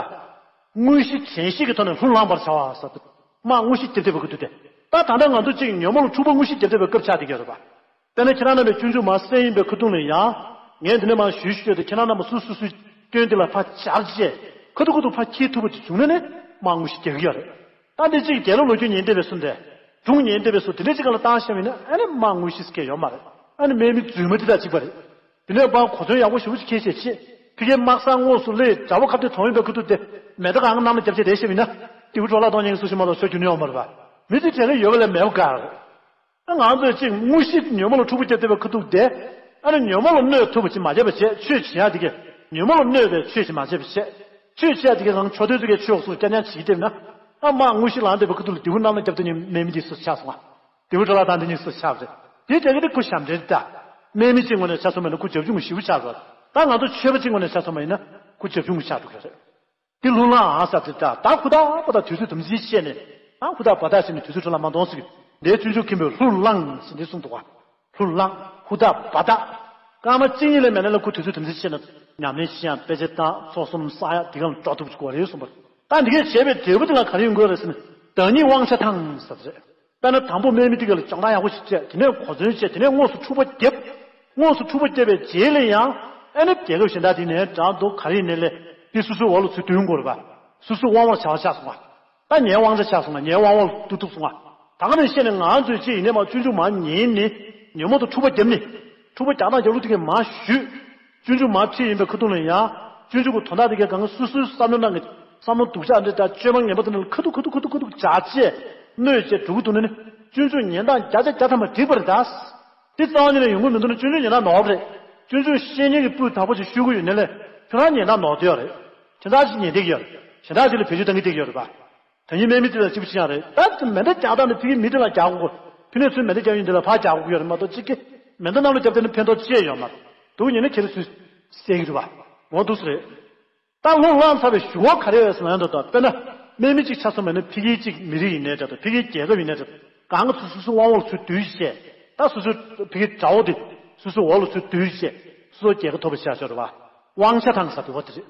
དངོས་གཞི་དྲན་ཤེས་ཀྱི་ཐོག་ནས་ལྷུར་བླངས་པར་བྱ་བ་ཟེར་དུས། མར་དངོས་གཞི་རྒྱབ་བསྡད་པའི་སྐབས་དུས་དེ། ད་ད་ལྟ་ང་ཚོ་གཅིག་ཉོན་མོངས་ལ་འཁྲུལ་པ་དངོས་གཞི་རྒྱབ་བསྡད་པའི་སྐབས་ཆགས་བསྡད་ཀྱི་ཡོད་རེད་པ། དཔེར་ན་ཁྱེད་རང་རྣམ་པའི་སྤྱོད་འཇུག་མར་གསན་ཡིན་པའི་ཁ་ཐུག་ལ་ཡང་། ངས་འདི་ནས་མར་ཞུས་ཞུས་ཏེ་ཁྱེད་རང་རྣམ་པ་སོ་སོ་སོའི་སྐྱོན་དེ་ལ་ཕར་བཞག་བྱས། ཁ་ཐུག་ཁ་ཐུག་ཕར་འཁྱེར་ཐུབ་པ་ཅིག་བྱུང་ན་ནི་མར་དངོས་གཞི་རྒྱག་གི་ཡོད་རེད། ད་འདི་གཅིག་རྒྱལ་ལོ་ལོ་རྒྱུས་ཉན་བསྡད་པའི་སུ་འདྲ། སྒྲུང་ཉན་བསྡད་པའི་སུ་དེ་འདྲ་གཅིག་སྒང་ལ་བཏང་བཞག་པ་ཡིན་ན་ཨ་ནི་མར་དངོས་གཞི་ཟེར་མཁན་ཡོད་མ་རེད། ཨ་ནི་དམག་མི་རྫུན་མ་དེ་དང་གཅིག་པ་རེད། དེ་ནས་ཕར་གོ་མཚོན་ཡག་པོ་ཞེ་པོ་ཅིག་འཁྱེར་བྱས་བྱེད། ཕ་གིའི་དམག་སར་དངོས་སུ་སླེབས་དགྲ་བོ་ཁ་གཏད་གྲོངས་ཡིན་པའི་ཁ་ཐུག་དེ་མེ་མདའ་གང་ག་གནམ་ལ་བརྒྱབ་བྱས་བསྡད་བཞག་པ་ཡིན་ན། དེ་བུ་འཕྲོ་བརླག་གཏོང་མཁན་གྱི་སུ་ཞིག་མ་གཏོགས་ཤོར་རྒྱུ་ནི་ཡོད་མ་རེད་པ། མི་ཚེ་གྲལ་ལ་ཡོད་པ་ལས་མེད་པ་ག་རེད། ང་ཚོས་གཅིག་དངོས་གཞི་ཉོན་མོངས་ལ་འཁྲུལ་པ་བརྒྱབ་བསྡད་པའི་ཁ་ཐུག་དེ། ཨ་ནི་ཉོན་མོངས་ལ་གནོད་ཐུབ་པ་ཅིག་མ་བྱས་པ་བྱས་ཆོས་བྱེད་ཡག་དེ་གས་ཉོན་མོངས་ལ་གནོད་པའི་ཆོས་ཅིག་མ་བྱས་པ་བྱས། ཆོས་བྱེད་ཡག་དེ་གས་རང་ཕྱོགས་མཐུན་ཚོ་གས་ཆོས་འོག་སོང་སྐྱབས་ཉར་བྱེད་ཀྱི་བསྡད་ན། ཨ་མར་དངོས་གཞི་ལངས་བསྡད་པའི་ཁ་ཐུག་ལ་དེ་བུ་གནམ་ལ་བརྒྱབ་བསྡད་མཁན་དམག་མི་དེ་སུ་ཆགས་སོང་ང་། དེ་བུ་འཕྲོ་བརླག་བཏང་བསྡད་མཁན་སུ་ཆགས་པ་རེད། དེའི་གྲས་ཀྱི་དེ་ཁོ་ཞབས་འདྲེན་ད། དམག་མི་གཅིག་ངོས་ནས་ཆ་མཚོན་པ་ཡིན་ན་ཁོ་རྒྱབ་ལྗོངས་ཞེ་པོ་ཆགས་སོང་། ད་ང་ཚོ་ཆོས་པ་གཅིག་ངོས་ནས་ཆ་མཚོན་པ་ཡིན་ན་ཁོ་རྒྱབ་ལྗོངས་ཆགས་འགྲོ་གི་རེད། དེ་ལྷུར་བླངས་ཨང་ཟེར་དེ་ད་ད་ཧུར་ཐག་པ་ད་དུས་ཚོད་དམ་འཛིན་བྱས་ནས། ཨང་ཧུར་ཐག་པ་ད་བྱས་ནས་དུས་ཚོད་འཕྲོ་བརླག་མ་གཏོང་ཟེར་གི། འདིའི་སྤྱོད་འཇུག་མཁན་པོས་ལྷུར་བླངས་ཟེར་འདི་གསུངས་འདུག་བ། ལྷུར་བླངས་ཧུར་ཐག་པ་ད། སྐར་མ་གཅིག་གཉིས་ལས་མེད་ན་ལ་ཁོ་དུས་ཚོད་དམ་འཛིན་བྱས་ནས་ཉམས་ལེན་བྱེད་ཡང་དཔེ་ཆ་བཏང་ཚོགས་གསུམ་བསགས་ཡག་དེ་གང་ལ་འགྲོ་ཐུབ་ཀྱི་རེད་གསུངས་པ། ད་འདི་གས་བྱས་པའི་འབྲས་བུ་དེ་ལ་ག་རེ་ཡོང་གི་རེད་ཟེར་ན། བདག་ཉིད་དབང་ཆ་དང་ཟེར་བ་རེད། དཔེར་ན་དང་པོ་དམག་མི་དེ་ག་ལ་སྦྱོང་བརྡར་ཡག་པོ་ཞིག་བྱས། དེ་ནས་གོ་མཚོན་བྱས། དེ་ནས་དངོས་སུ་འཁྲུག་པ་བརྒྱབ། དངོས་སུ་འཁྲུག་པ་བརྒྱབ་པའི་རྗེས་ལ་ཡང་ཨ་ནི་རྒྱལ་ཁབ་གཞན་དག་དེ་ནས་དྲག་འདུག་ག་རེ་ཡིན་ནའི་ལས་དེ་སོ་སོའི་འོག་ལ་ཚུར་བསྡུ་དགོས་རེད་པ། སོ་སོའི་དབང་བར་བྱ་བ་ཆགས་སོང་བ། ད་ངའི་དབང་ཆ་ཆགས་སོང་ང་། ངའི་དབང་འོག་ལ་བསྡུ་ཐུབ་སོང་ང་། ད་ག་ནས་བཤད་ནས་ང་ཚོས་ཅི་ཡིན་ནའི་མ་སྤྱོད་འཇུག་མ་ཉན་ནས་ཉོན་མོངས་དང་འཁྲུག་པ་བརྒྱབ་ནས། འཁྲུག་པ་རྒྱག་སྟངས་རྒྱག་ལུགས་དེ་གས་མ་ཞུས། སྤྱོད་འཇུག་མ་ཁྲིད་ཡིན་པའི་ཁ་ཐུག་ལ་ཡང་། སྤྱོད་འཇུག་གི་དོན་དག་དེ་གས་གང་ག་སོ་སོའི་བསམ་བློའི་ནང་གི་བསམ་བློ་སྡུག་ཅག་འདྲ་དང་བཅོས་མ་ངན་པ་དེ་ནང་ལ་ཁ་ཐུག་ཁ་ཐུག་ཁ་ཐུག་ཁ་ཐུག་བྱ་བྱས་གནོད་བྱས་འགྲོ་གི་འདུག་ན་ནི་སྤྱོད་འཇུག་ཉན་སྟངས་བརྒྱ་ཆ་བརྒྱ་ཐམ་པ་འགྲིག་པ་རེད་ད། དེ་རྩ་བ་ཉིད་ནས་ཡོང་གི་མི་འདུག་ན་སྤྱོད་འཇུག་ཉན་སྟངས་ནོར་བ་རེད། སྤྱོད་འཇུག་ཤེས་མཁན་གྱི་སྤུས་དག་པོ་ཅིག་ཤོད་ཀྱི་ཡོད་ན་ལས་ཁྱོད་རང་ཉན་སྟངས་ནོར་བསྡད་ཡོད་རེད། ཁྱེད་ཚང་ཅིག་ཉན་བསྡད་ཀྱི་ཡོད་རེད། གཞན་དག་ཅིག་ལ་བེད་སྤྱོད་གཏང་གི་བསྡད་ཀྱི་ཡོད་རེད་པ། དོན་གཉེར་དམག་མི་དེ་དང་གཅིག་པ་གཅིག་རྐྱང་རེད། ད་མེ་མདའ་རྒྱག་སྟངས་ནི་ཕ་གིའི་མི་དེ་ལ་རྒྱག་དགོས། ཕ་ནས་ཚུར་མེ་མདའ་རྒྱག་ཡོང་དེ་ལ་ཕར་རྒྱག་དགོས་ཀྱི་ཡོད་རེད་མ་གཏོགས་གཅིག་གིས་མེ་མདའ་གནམ་ལ་བརྒྱབ་བསྡད་ན་ཕན་ཐོགས་ཅི་ཡང་ཡོད་མ་རེད། སྡུག་ཉེས་ན་ཁྱེད་རང་ཚོས་སེལ་གྱི་རེད་པ། འོ་འདུག་སེ་རེད། ད་ལྷུར་བླངས་ཚར་བའི་གཞུག་གུ་ག་རེ་ཡོད་ཟེར་ན་ཡང་འདྲ་འདུག་དཔེར་ན་དམག་མི་གཅིག་ཆ་མཚོན་པ་ཡིན་ན་ཕ་གིའི་གཅིག་མི་རིགས་ཡིན་ནའི་འདྲ་འདུག་ཕ་གིའི་རྒྱལ་ཁབ་ཡིན་ནའི་འདྲ་འདུག་གང་ག་ཚོ་སོ་སོའི་དབང་འོག་ལ་ཚུར་བསྡུས་བྱས། ད་སོ་སོའི་ཕ་གིའི་དགྲ་བོ་དེ་སོ་སོའི་འོག་ལ་ཚུར་བསྡུས་བྱས་སོ་སོའི་རྒྱལ་ཁབ་ཐོབ་པ་བྱ་ཆོག་རེད་པ། དབང་ཆ་དང་ཟེར་དུས་བ་དེ་རེད།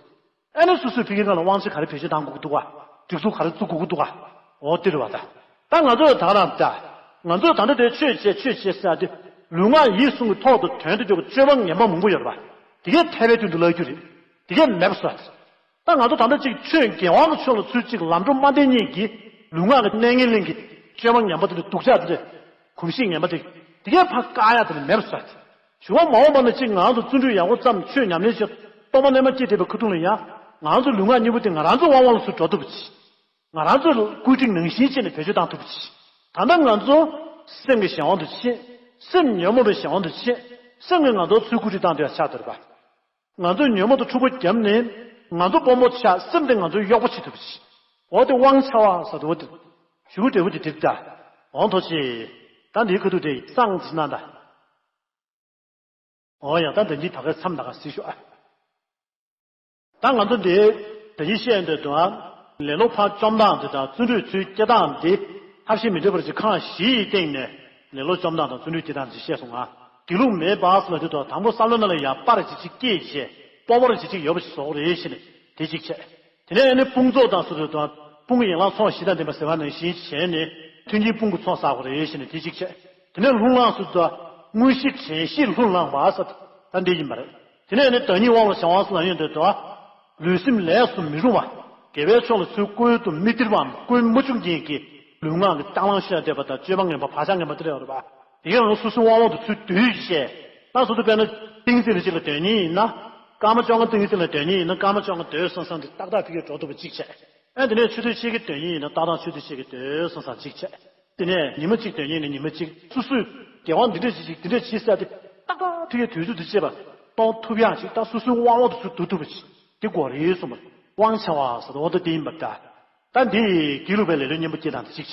ཨ་ནི་སོ་སོའི་ཕ་གིའི་སྒང་ལ་དབང་ཆ་ག་རེ་བེད་སྤྱོད་གཏང་དགོས་ཀྱི་འདུག་ག་སྒྲིག་འཛུགས་ག་རེ་བཙུགས་དགོས་ཀྱི་འདུག་ག་འོ་དེ་རེད་པ་ད། ད་ང་ཚོ་ད་རང་ད། ང་ཚོ་ད་ལྟ་དེ་ཆོས་བྱེད་ཆོས་བྱེད་ཟེར་ཏེ། ལུས་ངག་ཡིད་གསུམ་གྱི་ཐོག་ཏུ་དོན་དུ་འཇོག་པའི་སྤྱོད་པ་ངན་པ་མང་པོ་ཡོད་རེད་པ། དེ་གས་ཐལ་བའི་དོན་དུ་ལབ་རྒྱུ་རེད། དེ་གས་མེད་པ་བཟོས་ཏེ། ད་ང་ཚོ་ད་ལྟ་གཅིག་ཆོས་རྒྱལ་དབང་གི་ཕྱོགས་ལ་ཚུར་གཅིག་ལམ་འགྲོ་མ་བསྟེན་མཁན་གྱི་ལུས་ངག་གི་གནས་ངན་ལེན་གྱི་སྤྱོད་པ་ངན་པ་དེ་ལ་སྡུག་ཅག་དེ་རེད། གོམས་གཤིས་ངན་པ་དེ། དེ་གས་ཕར་བཀག་ཡག་དེ་ལ་མེད་པ་བཟོས་ཏེ། གཞུག་གུ་མ་འོངས་པ་ན་གཅིག་ང་ཚོ་བརྩོན་འགྲུས་ཡག་པོ་བརྩམས་ཆོས་ཉམས་ལེན་བྱས་སྟོང་པ་རྣལ་མ་སྐྱེས་བསྡད་པའི་ཁ་ཐུག་ལ་ཡང་ང་ཚོ་ལུས་ངག་གཉིས་པོ་དེ་ང་རང་ཚོ་དབང་འོག་ལ་ཚུར་འགྲོ་ཐུབ་པ་ཅིག་ང་རང་ཚོ་བཀོད་སྒྲིག་ནང་བཞིན་བྱས་ནས་བེད་སྤྱོད་བཏང་ཐུབ་པ་ཅིག་ད་ལྟ་ང་ཚོ་སེམས་ཀྱི་གཞན་དབང་དུ་ཕྱིན། སེམས་ཉོན་མོངས་པའི་གཞན་དབང་དུ་ཕྱིན། སེམས་ཀྱིས་ང་ཚོ་ཚུར་བཀོད་སྒྲིག་བཏང་བསྡད་ཡ་ཆགས་བསྡད་རེད་པ། ང་ཚོས་ཉོན་མོངས་དང་འཁྲུག་པ་བརྒྱབ་ནས་ང་ཚོ་དཔོན་པོ་ཆགས། སེམས་དེ་ང་ཚོའི་གཡོག་པོ་བྱེད་ཐུབ་པ་ཅིག་འོ་དེ་དབང་ཆ་བ་ཟེར་དུས་འོ་དེ་ཞུ་དགོས་འབྲས་བུ་དེ་དེ་ལྟ། འོང་ཐོག་ཆེ། ད་འདིའི་ཁ་ཐུག་དེ་སངས་ཟིན་ན་ད། འོ་ཡ་ད་འདི་འདི་ད་གའི་མཚམས་ད་ག་ཟིག་ཤོག་ཨ། ད་ང་ཚོ་འདི་ད་གིན་བཤད་འདོད་དོ། ལེ་ལོ་ཕར་བཅོམ་སྟངས་འདི་དང་བརྩོན་འགྲུས་ཚུར་སྐྱེ་སྟངས་འདི་ཐབས་ཤེས་མི་འདྲ་བར་གྱི་ཁག་བཞི་ཡི་སྟེང་ནས་ལེ་ལོ་བཅོམ་སྟངས་དང་བརྩོན་འགྲུས་སྐྱེ་སྟངས་འདི་བཤད་སོང་ང་། སྒྱིད་ལུག་མེད་པ་ཟེར་ལ་དེ་དང་དང་པོ་བསམ་བློ་ནང་ལ་ཡ་པར་ཅིག་ཅིག་སྐྱེས་བྱས་སྤོབས་པ་ཅིག་ཅིག་ཡོད་པ་ཞིག་བཟོ་དགོས་རེད་ཞེས་ནས་དེ་གཅིག་བྱས། དེ་ནས་ཨ་ནི་དཔུང་ཚོགས་དང་སོ་སོ་དང་དཔུང་གི་ཡན་ལག་ཚོགས་བཞི་དང་ལྡན་པ་ཟེར་བ་ནང་བཞིན་བྱས་ནས་མཐུན་རྐྱེན་དཔུང་གི་ཚོགས་བསགས་པ་རེད་ཞེས་ནས་དེ་གཅིག་བྱས། དེ་ནས་ལྷུར་བླངས་སུ་དང་དངོས་གཞི་དྲན་ཤེས་ལྷུར་བླངས་པ་ཟེར་ད་འདི་ཡིན་པ་རེད། དེ་ནས་ཨ་ནི་བདག་ཉིད་དབང་ལ་བྱ་བ་ཟེར་ལ་ཡོང་དུས་དང་། ལུས་སེམས་ལས་སུ་མི་རུང་བ། དགེ་བའི་ཕྱོགས་ལ་ཚུར་བཀོལ་དུ་མི་སྟེར་བའམ་བཀོལ་མ་བཅུག་མཁན་གྱི་ལུས་ངག་གི་རྐྱང་ལངས་ཤོར་བསྡད་པ་དང་སྤྱོད་པ་ངན་པ་བག་ཆགས་ངན་པ་དེ་འདྲ་ཡོད་རེད་པ། དེ་གའི་ནང་སོ་སོའི་དབང་འོག་ཏུ་ཚུར་བསྡུས་བྱས། ད་སོ་སོ་དཔེར་ན་ཏིང་འཛིན་ལ་གཅིག་ལ་སྡོད་མཁན་ཡིན་ན། སྐར་མ་བཅོ་ལྔ་ཏིང་འཛིན་ལ་སྡོད་མཁན་ཡིན་ན་སྐར་མ་བཅོ་ལྔ་སྡོད་སོང་ཙང་དེ་ཏག་ཏག་ཕ་གིར་འགྲོ་ཐུབ་པ་གཅིག་བྱས། ཨ་དེ་ནས་ཆུ་ཚོད་ཕྱེད་ཀ་སྡོད་མཁན་ཡིན་ན་ཏག་ཏག་ཆུ་ཚོད་ཕྱེད་ཀ་སྡོད་སོང་ཙང་གཅིག་བྱས། དེ་ནས་ཉི་མ་གཅིག་སྡོད་མཁན་ཡིན་ན་ཉི་མ་གཅིག་སོ་སོས་དགེ་བ་འདི་འདྲ་བྱེད་ཅིག་འདི་འདྲ་བྱེད་ཟེར་ཏེ་ཏག་ཏག་ཕ་གིའི་དུས་ཚོད་དུ་བཅད་པ་གཏོང་ཐུབ་ཡག་ཅིག་ད་སོ་སོའི་དབང་འོག་ཏུ་ཚུར་བསྡུ་ཐུབ་པ་ཅིག་དེ་དགོས་རེད་གསུངས་པ། དབང་ཆ་བ་ཟེར་དུས་འོ་ད་དེ་ཡིན་པར་ཐལ། ད་འདི་སྒྱིད་ལུག་པའི་ལེ་ལོའི་གཉེན་པོ་སྐྱེ་སྟངས་དེ་གཅིག་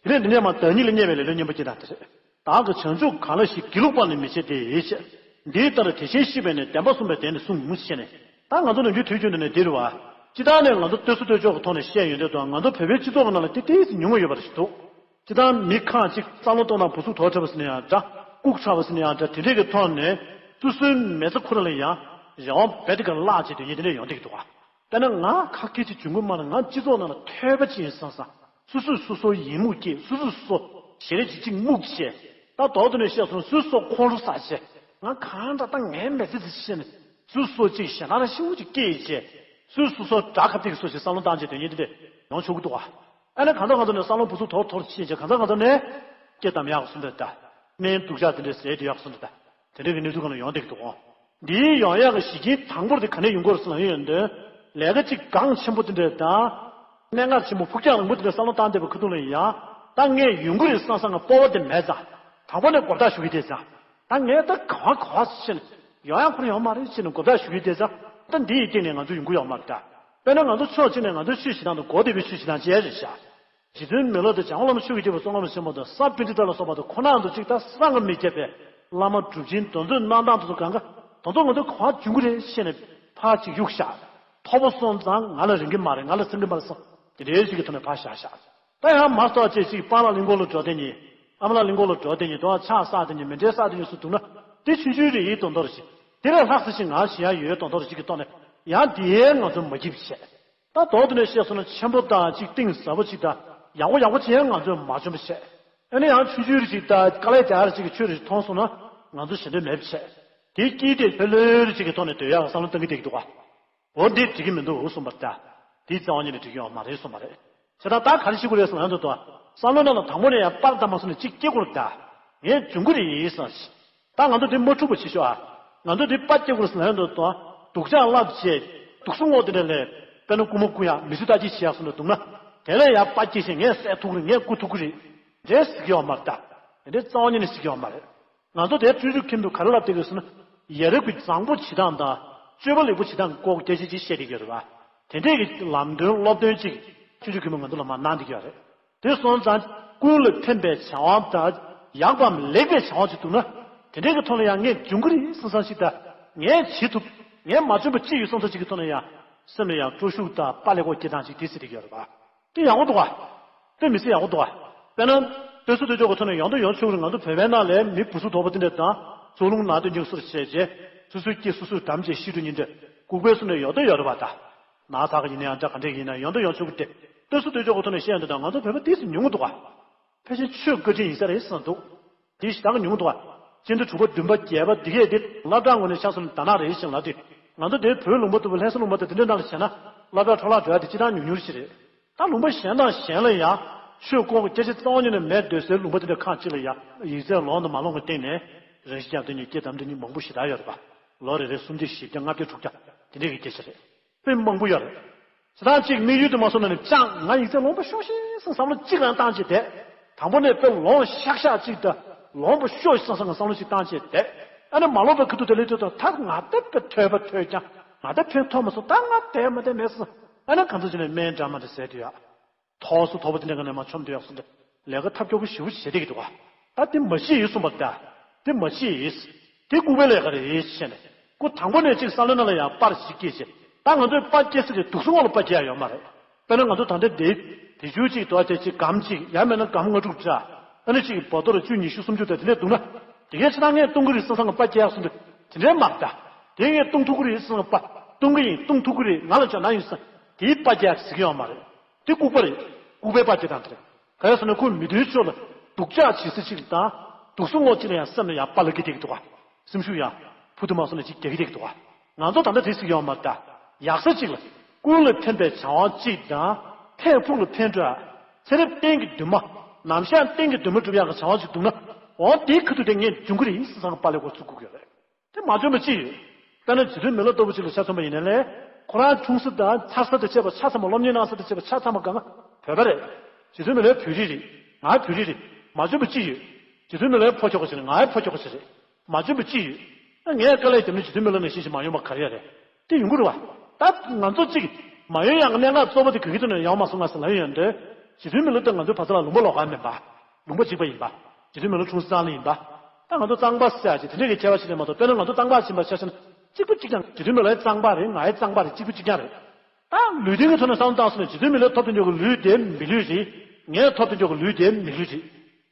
བྱས། དེ་ནས་འདི་ནས་མར་བདག་ཉིད་ལ་བརྙས་པའི་ལེ་ལོའི་གཉེན་པོ་སྐྱེ་སྟངས་དེ་རེད། བདག་གིས་བྱང་ཆུབ་གང་ལ་ཞིག་སྒྱིད་ལུག་པ་ནི་མི་བྱེད་དེ་ཞེས། འདི་ལྟར་དེ་བཞིན་གཤེགས་པས་ནི་བདེན་པ་གསུངས་པའི་དོན་ནི་གསུངས་མུ་བྱས་ནས། ད་ང་ཚོ་ནམ་རྒྱུན་དུས་རྒྱུན་དུ་ནས་འདི་རེད་བ། སྤྱིར་བཏང་ནས་ང་ཚོ་ལྟོས་ས་ལྟོས་ཕྱོགས་ཀྱི་ཐོག་ནས་བཤད་ཡོང་དུས་དང་ང་ཚོ་བོད་པའི་སྤྱི་ཚོགས་ནང་ལ་དེ་ཏོག་ཙམ་ཉུང་ངུ་ཡོད་པ་རེད་འདུག་སྤྱིར་བཏང་མི་ཁག་ཅིག་བསམ་བློ་གཏོང་སྟངས་བུ་ཚུགས་དོག་འཁྲབ་པ་ཟེར་ན་ཡང་འདྲ། ལྐུགས་འཁྲབ་པ་ཟེར་ན་ཡང་འདྲ། དེ་འདྲས་ཀྱི་ཐོག་ནས་སོ་སོའི་མི་ཚེ་ཁོ་རང་ལ་ཡང་རང་དབང་རྦད་དེ་ག་བརླག་བྱས་དུས་ཡིན་དེ་འདྲས་ཡོང་བསྡད་ཀྱི་འདུག་བ། དཔེར་ན་ང་ཁ་སྐད་ཅིག་འཇོན་གི་མ་རེད། ང་སྤྱི་ཚོགས་ནང་ལ་ཐོས་པ་ཅིག་ཡིན་བསམ་བསམ། སོ་སོས་སོ་སོར་ཡི་མུག་སྐྱེས། སོ་སོས་སོ་སོ་ཞེ་རེ་ཅིག་ཅིག་མུག་བྱས། ད་དོག་ཏུ་ནས་བཤད་སོང་། སོ་སོ་ཁོང་ཁྲོ་ཟ་བྱས། ང་གང་འདྲ་ད་ངའི་མི་ཚེ་འདི་བཤད་ནས་སོ་སོ་ཅིག་ཞེ་ན་ར་ཤིང་ཅིག་སྐྱེས་བྱས། སོ་སོ་སོ་དགྲ་ཁ་ཏིག་སོ་ཞེས་བསམ་བློ་བཏང་བྱས་དོན་གཉེར་དེ་འདྲས་ཡོང་ཆོག་གི་འདུག་ག་ཨ་ནི་གང་ལྟར་གང་ལྟར་ནས་བསམ་བློ་བུ་ཚུགས་དོར་དོར་ཕྱིན་བྱས། གང་ལྟར་གང་ལྟར་ནས་སྐྱེ་དམ་ཡག་གསུམ་པའི་ད་སྨན་སྡུག་ཅག་དེ་འདྲས་ཟས་དེ་ཡག་གསུམ་པའི་ད་དེ་འདྲས་ཀྱི་གནས་ཚུལ་གང་ལ་ཡོང་བསྡད་ཀྱི་འདུག་ག་འདིའི་ཡོང་ཡག་གི་གཞི་རྐྱེན་དང་པོར་དེ་ག་ནས་ཡོང་དགོས་རེད་ཟེར་ན་ཡོད་འདོན། ལས་ཀ་གཅིག་གང་ཆེན་པོ་དེ་འདྲས་དང་། གནད་འགག་ཆེན་པོ་ཕུགས་རྒྱང་རིང་པོ་དེ་འདྲས་བསམ་བློ་བཏང་བསྡད་པའི་ཁ་ཐུག་ལ་ཡ། ད་ངས་ཡོང་གི་རེད་བསམ་བསམ་ང་སྤོབས་པ་དེ་མེད་ཙང་། དང་པོ་ནས་སྒོར་རྟགས་ཞུ་གི་བསྡད་ཙང་། ད་ངས་ད་ག་བ་ག་བ་ཕྱིན་ཡོང་ཡག་ཁོ་རང་ཡོང་མ་རེད་ཕྱིན་སྒོར་རྟགས་ཞུ་གི་བསྡད་ཙང་། ད་འདི་ཡི་སྟེང་ནས་ང་ཚོ་ཡོང་གི་ཡོད་མ་རེད་ད། དཔེར་ན་ང་ཚོ་ཕྱོགས་གཅིག་ནས་ང་ཚོའི་ཆོས་བྱེད་སྟངས་དང་སྒོ་བདེ་བའི་ཆོས་བྱེད་སྟངས་བཅས་རེད་ཤག་རྗེ་བཙུན་མི་ལ་དང་བྱང་བླ་མ་ཆོས་ཀྱི་རྒྱལ་པོ་ཙོང་ཁ་པ་ཆེན་པོ་དང་ས་པཎྜི་ཏ་ལ་སོགས་པ་དང་ཁོ་ན་ཚོ་གཅིག་ད་ས་ང་མི་རྒྱབ་པའི་བླ་མ་གྲུབ་ཆེན་དེ་ཚོའི་གནང་སྟངས་དེ་ཚོ་གང་ག་དེ་ཚོ་ང་ཚོ་གང་བྱུང་གི་རེད་ཤེས་ནས་ཕར་ཅིག་གཡུག་བཞག་མཐོ་པོ་སོང་ཙང་ང་ལ་རིང་གི་མ་རེད། ང་ལ་སེང་གི་མ་རེད་བསམ་དེ་འདྲའི་ཞིག་གི་ཐོག་ནས་ཕར་བཞག་བཞག་ད་ཡང་མ་གཏོགས་ཅེས་ཅིག་པཱ་ལགས་གླིང་སྐོར་ལ་འགྲོ་དེ་ཉིད། ཨ་མ་ལགས་གླིང་སྐོར་ལ་འགྲོ་དེ་ཉིད། དོ་ཆགས་བསགས་དེ་ཉིད། མེ་འདྲའི་བསགས་དེ་ཉིད་སུ་འདུག་ན་དེ་ཆུང་ཆུང་རེད་ཡིན་དོན་དོར་ཞིག་དེ་ལས་ལྷག་ས་ཞིག་ང་ཞིག་ཡང་ཡོད་དོན་དོར་ཞིག་གི་ཐོག་ནས་ཡང་དེའི་ང་ཚོ་མ་སྐྱིད་བྱས། ད་དོག་ཏུ་ནས་བཤད་སོང་ན་ཆེན་པོ་དང་ཅིག་གཏིང་ཟབ་པོ་ཅིག་དང་ཡག་པོ་ཡག་པོ་ཅིག་ང་ཚོས་མ་བྱུང་བ་བྱས། ཨ་ནི་ཡང་ཆུང་ཆུང་རེ་ཅིག་དང་དཀའ་ལས་རྒྱག་རེ་ཅིག་གི་ཆོས་རེ་ཅིག་མཐོང་སོང་ན་ང་ཚོ་ཞེ་འདོད་མེད་པ་བྱས། དེའི་དཀྱིལ་དེ་ལྷོད་ལྷོད་རེ་ཅིག་གི་ཐོག་ནས་སྡོད་ཡག་བསམ་བློ་གཏོང་གི་བསྡད་ཀྱི་འདུག་ག་འོ་འདི་འགྲིག་གི་མི་འདུག་གསུངས་པར་ད། དེའི་རྩ་བ་ཉིད་ནས་འགྲིག་གི་ཡོད་མ་རེད་གསུངས་པ་རེད། བྱས་ཙང་ད་ག་རེ་བྱེད་དགོས་རེད་ཟེར་ན་ཡང་དུ་དོ། བསམ་བློའི་ནང་ལ་དང་པོ་ནས་ཡང་པར་བཏབ་མ་སོང་ནས་གཅིག་སྐྱེ་དགོས་རེད་ད། ངས་འབྱུང་གི་རེད་ཟེར། ད་ང་ཚོ་འདི་མ་འཁྲུག་པ་བྱེད་ཤོག་ཨ། ང་ཚོ་འདི་པ་སྐྱེ་དགོས་ཟེར་ན་ཡང་དུ་དོ། སྡུག་ཅག་རླབས་ཆེ། དུག་སོ་སྔོག་དེ་འདྲ་ལས། དཔེར་ན་རྐུ་མ་རྐུ་ཡག་མི་ཚེ་ལྟ་ཅི་བྱེད་ཡག་སོང་ན་འདུག་ན། དེ་ལས་ཡང་པ་སྐྱེ་ཞིང་ངས་བསད་ཐུབ་ཀྱི་རེད། ངས་རྐུ་ཐུབ་ཀྱི་རེད། འདྲེ་ཟེར་གྱི་ཡོད་མ་རེད་ད། དེ་འདྲའི་རྩ་བ་ཉིད་ནས་ཟེར་གྱི་ཡོད་མ་རེད། ང་ཚོ་དེ་སྤྲོས་བཅུག་ཁྱིམ་དུ་ག་རེ་ལབ་བསྡད་ཀྱི་ཟེར་ན། ཡ་རབས་ཀྱི་བཟང་པོ་བྱེད་སྟངས་དང་། སྤྱོད་པ་ལེགས་པོ་བྱེད་སྟངས་ཀྱི་སྐོར་སྐད་ཆ་ཅིག་བཤད་བསྡད་ཀྱི་ཡོད་རེད་པ། དེ་འདྲས་ཀྱི་ལམ་སྟོན་སློབ་སྟོན་ཅིག་ཆུང་ཆུང་གུས་མོས་ང་ཚོ་ལ་མར་གནང་བསྡད་ཀྱི་ཡོད་རེད། དེ་སོང་ཙང་ཀུན་ལ་ཕན་པའི་བྱ་བ་དང་ཡག་པའམ་ལེགས་པའི་བྱ་བ་ཅིག་འདུག་ན། དེ་འདྲས་ཀྱི་ཐོག་ལ་ཡང་ངས་འབྱུང་གི་རེད་བསམ་བསམ་ཞིག་དང་། ངས་བྱེད་ཐུབ། ངས་མ་བྱུང་བ་ཅི་ཡོད་བསམ་བསམ་ཅིག་གི་ཐོག་ལ་ཡང་སེམས་ལ་ཡང་སྤྲོ་ཤུགས་དང་དཔའ་ལེ་ཀོ་སྐྱེ་སྟངས་ཅིག་དེ་ཟེར་བསྡད་ཀྱི་ཡོད་རེད་པ། དེ་ཡག་པོ་འདུག་ག་དེ་མི་ཚེ་ཡག་པོ་འདུག་ག་དཔེར་ན། སྟོན་ས་སྟོན་ཕྱོགས་ཀྱི་ཐོག་ནས་ཡོང་དུ་ཡོང་ཆོག་རེད། ང་ཚོ་བོད་པའི་ནང་ལ་མི་བུ་སུ་དོག་པོ་དེ་འདྲ་དང་། གཙུག་ལུང་ནང་དུ་འགྱིང་སོར་བྱས་རྗེས། སོ་སོའི་སྐྱེ་སོ་སོས་འགྲམ་བཅད་ཤི་འགྲོ་ཉིན་འདྲ། ལྐུགས་པའི་སོ་ནས་ཡོད་དོ་ཡོད་རེད་པ་ད། ན་ཚ་གི་ཡིན་ན་ཡང་འདྲ་ག་འདྲས་ཡིན་ན་ཡོང་དུ་ཡོང་ཆོག་གི་དེ། སྟོན་ས་སྟོན་ཕྱོགས་ཀྱི་ཐོག་ནས་བཤད་ཡོང་དུ་ད་ང་ཚོ་བོད་པ་ཏིས་ཉུང་ངུ་འདུག་ག་ཕལ་ཆེར་ཆོས་བཀའ་དྲིན་ཡིན་ས་རེད་བསམ་འདུག་དེ་ཞེ་སྡང་གི་ཉུང་འདུག་བ། སྤྱི་ཟླ་དྲུག་པ་བདུན་པ་བརྒྱད་པ་འདི་གས་དེ་སློབ་གྲྭ་ངོས་ནས་ཆ་སོང་ན་དར་ནག་རེད་ཞིང་ལ་དེ། ང་ཚོ་དེ་བོད་ལུང་པ་དུ་བ་ལྷ་ས་ལུང་པ་དང་དེ་འདྲའི་ནང་ལ་བྱས་ན་སློབ་གྲྭ་འཕྲོ་བརླག་འགྲོ་ཡ་དེ་སྤྱི་བཏང་ཉུང་ཉུང་ཞིག་རེད། ད་ལུང་པ་གཞན་དང་གཞན་ལ་ཡང་ཆོས་སྐོར་གྱི་སྐད་ཆ་གཙང་ཉིད་ནས་མེད་སྡོད་སའི་ལུང་པ་དེ་འདྲ་ཁག་ཅིག་ལ་ཡང་ཡིག་ཚད་ལོངས་དང་མ་ལོངས་ཀྱི་སྟེང་ནས་རང་ཤི་རྒྱབ་དེ་ཉིད་སྐྱེ་དམ་དེ་ཉིད་མང་པོ་ཞེ་དྲག་ཡོད་རེད་པ། ལོ་རེ་རེ་སུམ་བརྒྱ་བཞི་བརྒྱ་ལྔ་བརྒྱ་དྲུག་བརྒྱ་དེ་འདྲའི་གི་སྐད་ཆ་རེད། དཔེ་མང་པོ་ཡོད་རེད། ཇི་ལྟར་ཅིག་དམིགས་ཡུལ་དུ་མ་སོང་ན་ནི་ཅང་ང་ཡིག་ཚད་ལོངས་པ་ཤོག་ཤིག་བསམ་བསམ་བློ་གཅིག་རང་བཏང་བྱས་བསྡད། དང་པོ་ནས་དཔེ་ལོངས་ཤག་ཤག་ཅིག་དང་ལོངས་པ་ཤོག་ཤིག་བསམ་བསམ་བསམ་བློ་ཅིག་བཏང་བྱས་བསྡད། ཨ་ནི་མ་ལོངས་པའི་ཁུ་ཐུག་དེ་ལས་ཐོས་དང་ད་ང་ལྟ་བུ་ཐོས་པ་ཐོས་ཀྱང་ང་ལྟ་ཕན་ཐོགས་མ་སོང་། ད་ང་བསྡད་མ་བསྡད་མེད་སོང་། ཨ་ནི་གང་ཚོད་ཅིག་ནས་སྨན་འདྲ་མ་འདྲ་ཟས་དུས་ཡ། ཐོག་སོ་ཐོག་པ་དེ་འདྲ་ག་ནས་མ་ཆོམ་དུས་ཡག་སོ་འདྲ། ལས་ཀ་ཐབས་སྐྱོ་པོ་ཞེ་པོ་བྱེད་བསྡད་ཀྱི་འདུག་ག་ད་དེ་མ་ཤེས་ཡིན་གསུངས་པ་ད། དེ་མ་ཤེས་ཡིན། དེ་ལྐུགས་པའི་ལས་ཀ་རེད་ཞེས་ནས། ཁོ་དང་པོ་ནས་ཅིག་བསམ་བློའི་ནང་ལ་ཡང་པར་ཞིག་སྐྱེས་ཤིང་། ད་ང་ཚོས་པར་སྐྱེ་ས་དེ་དུག་སོ་ངོགས་ལ་པར་སྐྱེ་ཡ་ཡོད་མ་རེད། དཔེར་ན་ང་ཚོ་ད་ལྟ་འདི། དེ་ཆུ་གཅིག་དོ་དེ་གཅིག་སྒམ་གཅིག་ཡང་མིན་ན་སྒམ་ལྔ་དྲུག་འདྲ། ཨ་ནི་གཅིག་གི་བོ་ཏོར་བཅུ་ཉི་ཤུ་སུམ་ཅུ་དང་དེ་འདྲས་འདུག་ན། དེ་གའི་ཕྱི་ནང་ངས་བཏུང་གི་རེད་བསམ་བསམ་གི་པར་སྐྱེ་ཡག་སོང་དུས། དེ་འདྲས་མ་རེད་ད། དེ་ངས་བཏུང་ཐུབ་ཀྱི་རེད་བསམ་པ། བཏུང་གི་ཡིན་བཏུང་ཐུབ་ཀྱི་རེད་ང་ལ་ཅང་ན་ཡིན་བསམ། དེའི་པར་སྐྱེ་ཡག་ཟེར་གྱི་ཡོད་མ་རེད། དེ་ལྐུགས་པ་རེད། ལྐུགས་པའི་པར་སྐྱེ་སྟངས་དེ་རེད། ག་རེ་ཟེར་ན་ཁོས་མི་མཐུན་ཕྱོགས་ལ་སྡུག་ཅག་བྱེད་ས་གཅིག་དང་། སྡུག་སོ་ངོགས་གཅིག་ལ་ཡང་སེམས་ལ་ཡང་དཔའ་ལ་སྐྱེ་བསྡད་ཀྱི་འདུག་ག་སེམས་ཤུགས་ཡང་ཕུ་ཐུབ་མ་སོང་ན་ཅིག་རྒྱག་གི་བསྡད་ཀྱི་འདུག་ག་ང་ཚོ་ད་ལྟ་དེ་ཟེར་གྱི་ཡོད་མ་རེད་ད། ཡག་ས་གཅིག་ལ་ཀུན་ལ་ཕན་པའི་བྱ་བ་གཅིག་དང་། ཕས་ཕུགས་ལ་ཕན་འགྲོ་ཡ། ཚེ་རབས་གཏན་གྱི་འདུན་མ། ནམ་ཞག་གཏན་གྱི་འདུན་མ་སྒྲུབ་ཡག་གི་བྱ་བ་ཅིག་འདུག་ན། འོ་དེའི་ཁ་ཐུག་དེ་ངས་འབྱུང་གི་རེད་བསམ་བསམ་པ་ལས་འགོ་བཙུགས་དགོས་ཀྱི་ཡོད་རེད། དེ་མ་བྱུང་བ་ཅི་ཡོད། དཔེར་ན་རྗེ་བཙུན་མི་ལ་ལྟ་བུ་ཅིག་ལ་ཆ་མཚོན་པ་ཡིན་ན་ལས། ཁོ་རང་འཁྲུངས་ས་དང་འཚར་ས་དང་བཅས་པ་ཆ་ཚང་མ་སློབ་གཉེར་གནང་ས་དང་བཅས་པ་ཆ་ཚང་མ་གང་ག་བོད་པ་རེད། རྗེ་བཙུན་མི་ལའི་བོད་རིགས་རེད། ང་བོད་རིགས་རེད། མ་བྱུང་བ་ཅི་ཡོད། རྗེ་བཙུན་མི་ལའི་ཕོ་ཁྱོ་ག་ཅིག་རེད། ངའི་ཕོ་ཁྱོ་ག་ཅིག་རེད། མ་བྱུང་བ་ཅི་ཡོད། ཨ་ངས་དཀའ་ལས་བརྒྱབ་ན་རྗེ་བཙུན་མི་ལ་ནང་བཞིན་ཞིག་མ་ཡོང་བ་ག་རེ་ཡ་རེད། དེ་ཡོང་གི་རེད་བ། ད་ང་ཚོ་གཅིག་མ་ཡོང་ཡག་གི་གནད་འགག་གཙོ་བོ་དེ་ག་གི་ཐོག་ནས་ཡོང་མ་སོང་ང་ཟེར་ལབ་ཡོང་དུས། རྗེ་བཙུན་མི་ལ་དང་ང་ཚོའི་བར་མཚམས་ལ་ལུང་པ་ལོགས་ཀ་མིན་པ། ལུང་པ་གཅིག་པ་ཡིན་པ། རྗེ་བཙུན་མི་ལ་འཁྲུངས་ས་གཙང་གླིང་ཡིན་པ། ད་ང་ཚོ་གཙང་པ་ཟེར་ཡ་ཅིག་དེ་འདྲས་ཀྱི་ཁྱད་པར་ཞིག་རེད་མ་གཏོགས། དཔེར་ན་ང་ཚོ་གཙང་པ་ཕྱིན་པ་ཆ་བཞག་ན་གཅིག་པ་གཅིག་རྐྱང་། རྗེ་བཙུན་མི་ལའི་གཙང་པ་རེད། ངའི་གཙང་པ་རེད། གཅིག་པ་གཅིག་རྐྱང་རེད། ད་ལུས་རྟེན་གྱི་ཐོག་ནས་བསམ་བློ་བཏང་སོང་ན་རྗེ་བཙུན་མི་ལའི་ཐོབ་ཐང་ཅོག་གི་ལུས་དེ་མི་ལུས་རེད། ངའི་ཐོབ་ཐང་ཅོག་གི་ལུས་དེ་མི་ལུས་རེད།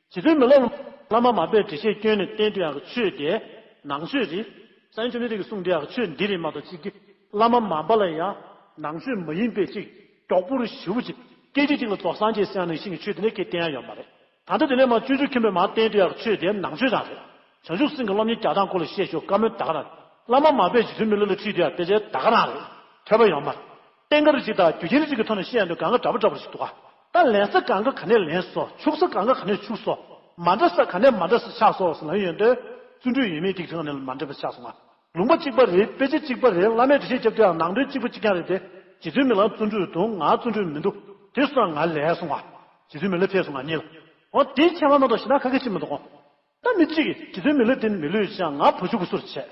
རྗེ་བཙུན་མི་ལ་བླ་མ་མར་པས་འགྲེལ་བཤད་སྐྱོན་ནས་བསྟན་དུ་ཡག་གི་ཆོས་དེ་ནང་ཆོས་རེད། སངས་རྒྱས་བཅོམ་ལྡན་འདས་ཀྱིས་གསུངས་དུ་ཡག་གི་ཆོས་འདི་རེད་མ་གཏོགས་གཅིག་གི་བླ་མ་མར་པ་ལ་ཡང་ ནང་ཆོས་མ་ཡིན་པའི་ཅིག་མགྱོགས་པོར་ཞིབ་པོ་ཅིག་སྐད་ཅིག་གཅིག་ལ་རྫོགས་སངས་རྒྱས་ཟེར་ཡ་ནང་བཞིན་གྱི་ཆོས་དེ་འདྲ་སྐད་བསྟན་ཡ་ཡོད་མ་རེད། ད་ལྟ་དེ་ནས་མར་སྤྱོད་འཇུག་མཁན་པོས་མར་བསྟན་བསྡད་ཡག་ཆོས་དེ་ནང་ཆོས་རང་རེད། བྱང་ཆུབ་སེམས་ཀྱི་སློབ་གཉེར་རྒྱག་སྟངས་སྐོར་ལ་བཤད་ཆོག་བཀའ་མོལ་ད་ག་རང་རེད། བླ་མ་མར་པས་རྗེ་བཙུན་མི་ལ་ལ་ཁྲིད་བསྡད་ཡག་དཔེ་ཆ་ད་ག་རང་རེད། ཐོས་པ་ཡོད་མ་རེད། བསྟན་འགར་ཅིག་དང་རྒྱུ་རྐྱེན་ཅིག་གི་ཐོག་ནས་བཤད་ཡོང་དུས་གང་ག་འདྲ་པོ་འདྲ་པོ་ཞིག་འདུག་ག་ད་ལན་ས་གང་ག་ག་ནས་ལན་སོང་། འཕྱུགས་ས་གང་ག་ག་ནས་འཕྱུགས་སོང་། མ་འདྲ་ས་ག་ནས་མ་འདྲ་ས་ཆགས་སོང་ཟེར་ལབ་ཡོང་དུས་བརྩོན་འགྲུས་ཡོད་མེད་ཀྱི་ཐོག་ནས་མ་འདྲ་པ་ཆགས་སོང་ང་། ལུང་པ་གཅིག་པ་རེད། དཔེ་ཆ་གཅིག་པ་རེད། བླ་མས་འགྲེལ་བཤད་རྒྱབ་དུས་ཡང་ནང་དོན་གཅིག་པ་གཅིག་རྐྱང་རེད་དེ། རྗེ་བཙུན་མི་ལ་བརྩོན་འགྲུས་འདུག་ང་བརྩོན་འགྲུས་མི་འདུག་དེ་སོང་ང་ལན་སོང་ང་། རྗེ་བཙུན་མི་ལ་ཕེབས་སོང་ང་གཉིས་ལ། འོ་དེ་ཁྱད་པར་མ་གཏོགས་གཞན་དག་ཁ་ཁ་ཅིག་མི་འདུག་གོ་ད་མི་གཅིག་གིས་རྗེ་བཙུན་མི་ལ་དེ་མི་ལོས་བྱས། ང་བ་ཕྱུགས་ཀྱི་སོར་བྱས།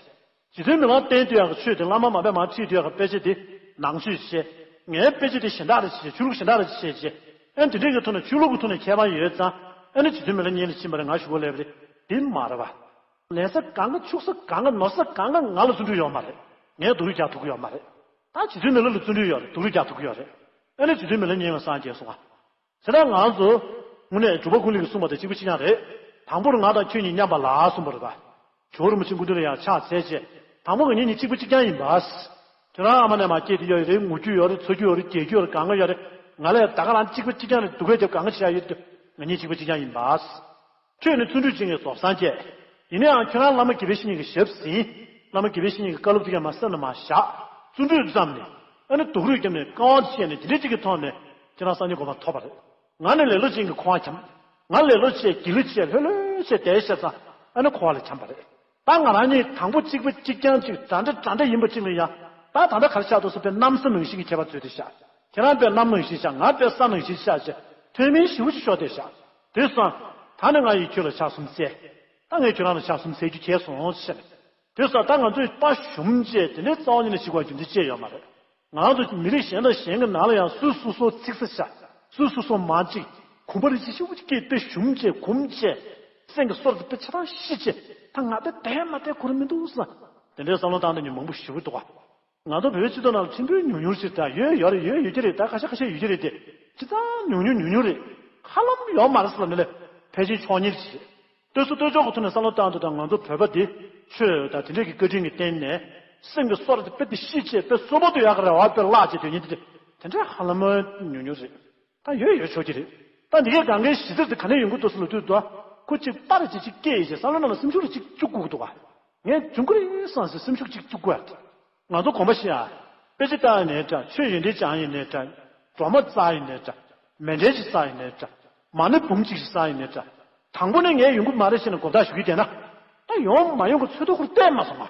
རྗེ་བཙུན་མི་ལ་བསྟན་དུས་ཡང་གི་ཆོས་དེ། བླ་མ་མ་པས་མར་ཁྲིད་དུས་ཡང་གི་དཔེ་ཆ་དེ་ནང་ཆོས་བྱས། ངའི་དཔེ་ཆ་དེ་གཞན་དག་རེ་བྱས། ཆོས་ལུགས་གཞན་དག་རེ་བྱས་བྱས། ཨེ་འདི་འདྲས་ཀྱི་ཐོག་ནས་ཆོས་ལུགས་ཀྱི་ཐོག་ནས་ཁྱད་པར་ཡོད་ཙང་། ཨེ་ནི་རྗེ་བཙུན་མི་ལ་གཉིས་ལ་ཕྱིན་པ་རེད། ང་ཞུ་གོ་ལེབ་རེད། དེ་མ་རེད་བ། ལན་ས་གང་ག་འཕྱུགས་ས་གང་ག་ནོར་ས་གང་ག་ང་ལ་བརྩོན་འགྲུས་ཡོད་མ་རེད། ངས་སྡུག་རུས་རྒྱག་ཐུབ་ཀྱི་ཡོད་མ་རེད། ད་རྗེ་བཙུན་མི་ལ་ལ་བརྩོན་འགྲུས་ཡོད་རེད། སྡུག་རུས་རྒྱག་ཐུབ་ཀྱི་ཡོད་རེད། ཨེ་ནི་རྗེ་བཙུན་མི་ལ་གཉིས་ལ་སངས་རྒྱས་སོང་ང་། དེ་ལྟར་ང་ཚོ་དངོས་གནས་གྲུབ་པ་ཀུན་ལེགས་ཀྱིས་གསུངས་པ་དང་གཅིག་པ་གཅིག་རྐྱང་རེད། དང་པོར་ང་དང་ཁྱོད་གཉིས་མཉམ་པ་ལ་གསུངས་པ་རེད་པ། ཇོ་བོ་རིན་པོ་ཆེ་སྐུ་མདུན་ལ་ཡང་ཕྱག་འཚལ་བྱས། དང་པོ་ང་གཉིས་གཉིས་གཅིག་པ་གཅིག་རྐྱང་ཡིན་པ། ཁྱོད་རང་ཨ་མ་ནས་མར་སྐྱེས་དེ་ཡོད་རེད། ངུ་རྒྱུ་ཡོད་རེད། འཚོ་རྒྱུ་ཡོད་རེད། རྒྱལ་རྒྱུ་ཡོད་རེད། གང་ག་ཡོད་རེད། ང་ལ་ཡང་ད་ག་རང་གཅིག་པ་གཅིག་རྐྱང་རེད། སྡུག་སྐད་རྒྱབ་གང་ག་བྱེད་ཡ་ཡོད་དུས་ང་གཉིས་གཅིག་པ་གཅིག་རྐྱང་ཡིན་པ། ཁྱོད་ནི་བརྩོན་འགྲུས་ཅན་གྱི་རྫོགས་སངས་རྒྱས། ཡིན་ན་ཡང་ཁྱོད་རང་བླ་མ་དགེ་བའི་བཤེས་གཉེན་གྱི་ཞབས་ཟིན། བླ་མ་དགེ་བའི་བཤེས་གཉེན་གྱི་བཀའ་སློབ་དེ་ག་མར་སེམས་ལ་མར་བཞག་བརྩོན་འགྲུས་བརྩམས་ནས། ཨ་ནི་སྡུག་རུས་བརྒྱབ་ནས་བཀའ་དབང་བཤད་ནས་དེ་འདྲའི་ཅིག་གི་ཐོག་ནས་ཁྱེད་རང་སངས་རྒྱས་གོ་འཕང་ཐོབ་པ་རེད། ང་ནི་ལེ་ལོ་ཅན་གྱི་འཁོར་བ་འཁྱམས། ང་ལེ་ལོ་བྱས་སྒྱིད་ལུག་བྱས་ལྷོད་ལྷོད་བྱས་བསྡད་ཤག་ཙང་ཨ་ནི་འཁོར་བ་ལ་འཁྱམས་པ་རེད། ད་ང་རང་གཉིས་དང་པོ་གཅིག་པ་གཅིག་རྐྱང་གཅིག་འདྲ་འདྲ་འདྲ་འདྲ་ཡིན་པ་གཅིག་ལ་ཡང་། ད་ད་ལྟ་ག་རེ་ཆགས་འདུག་ཟེར་བའི་གནམ་ས་ནང་བཞིན་གྱི་ཁྱད་པར་ཚོད་དེ་ཤག་ཁྱེད་རང་དཔེ་གནམ་ནང་བཞིན་ཤག་ང་དཔེ་ས་ནང་བཞིན་ཤག་ཅེས་ཐོན་མིན་ཞེ་པོ་ཅིག་ཤོར་བསྡད་ཤག་དེ་སོང་། ད་ནི་ང་ཡིས་ཁྱོད་ལ་ཕྱག་གསུམ་བསྩལ། ད་ངས་ཁྱོད་རང་ལ་ཕྱག་གསུམ་བསྩལ་རྒྱུ་བྱས་སོང་ཟེར། དེ་སོང་ད་ང་ཚོས་དཔའ་ཞུམ་བྱས་དེ་འདྲའི་རྩ་བ་ཉིད་ནས་ཞིག་པར་རྒྱུ་འདི་ཅི་ཡོད་མ་རེད། ང་ཚོ་མི་རིགས་གཞན་དང་གཞན་གྱི་ནང་ལ་ཡང་སུ་སུ་སོ་ཚིག་ས་བྱ། སུ་སུ་སོ་མ་གཅིག་གོམ་པ་རེ་གཅིག་ཤུགས་ཀྱིས་དཔེ་ཞུམ་བྱས་གོམ་བྱས། སེམས་ཀྱི་སོར་དུ་དཔེ་ཆ་ཚང་ཤི་བྱས། ད་ང་དཔེ་བསྡད་མ་བསྡད་གོ་ར་མི་འདུག་ཟེར། དེ་འདྲའི་བསམ་བློ་བཏང་མཁན་མང་པོ་ཞེ་པོ་འདུག་ག་ང་ཚོ་བོད་སྤྱི་ཚོགས་ནང་ལ་ཕྲན་བུ་ཉུང་ཉུང་ཞིག་ད་ཡོད་ཡོད་རེད། ཡོད་ཡོད་ཀྱི་རེད། ད་ཁ་ཤས་ཁ་ཤས་ཡོད་ཀྱི་རེད་དེ། སྤྱི་བཏང་ཉུང་ཉུང་ཉུང་ཉུང་རེད། ཧ་ལམ་ཡོད་མ་རེད་ཟེར་ལབ་ནས་ལས། ཕལ་ཆེར་ཕྱོགས་གཉིས་ཅིག་རེད། ལྟོས་གསོལ་ལྟོས་འཇོག་གི་ཐོག་ནས་བསམ་བློ་བཏང་དུས་ད་ང་ཚོ་བོད་པ་འདི་ཆོས་དང་དེ་འདྲས་ཀྱི་བཀའ་དྲིན་གྱི་སྟེང་ནས་སེམས་ཀྱི་སོར་དེ་དཔེ་དེ་ཤི་བྱས་དཔེ་གསོན་པོ་དུ་ཡག་གི་རེ་བ་དཔེ་བརླག་བྱས་དུས་ཉིན་དེ་དེ་འདྲས་ཧ་ལམ་ཉུང་ཉུང་རེད། ད་ཡོད་ཡོད་ཆོག་གི་རེད། ད་འདི་གའི་གང་གའི་གཞི་རྩར་དེ་ག་ནས་ཡོང་གི་འདུག་ཟེར་ལབ་དུས་ད་ཁོ་གཅིག་པར་གཅིག་གཅིག་སྐད་ཡིན་ཞེས་བསམ་བློ་ནང་ལ་སེམས་ཤུགས་རེ་གཅིག་བཅུག་དགོས་ཀྱི་འདུག་ག་ངས་འབྱུང་གི་རེད་བསམ་ཞེས་སེམས་ཤུགས་གཅིག་བཅུག་དགོས་ཡ་རེད། ང་ཚོ་དགོངས་པ་བཞེས་ཨ། དཔེ་ཆ་ལྟ་ཡིན་ནའི་འདྲ། ཆོས་ཡོན་ཏན་སྦྱང་ཡིན་ནའི་འདྲ། སྒྲོལ་མ་བཙལ་ཡིན་ནའི་འདྲ། མཎྜལ་ཅིག་བསགས་ཡིན་ནའི་འདྲ། མ་ཎི་འབུམ་གཅིག་ཞིག་བསགས་ཡིན་ནའི་འདྲ། དང་པོ་ནས་ངས་ཡོང་གི་མ་རེད་ཞེས་ནས་མགོ་བཏགས་ཞུ་གི་བསྡད་ན། ད་ཡོང་མ་ཡོང་གི་ཚོད་ལྟ་ཁུར་བལྟས་མ་སོང་ང་།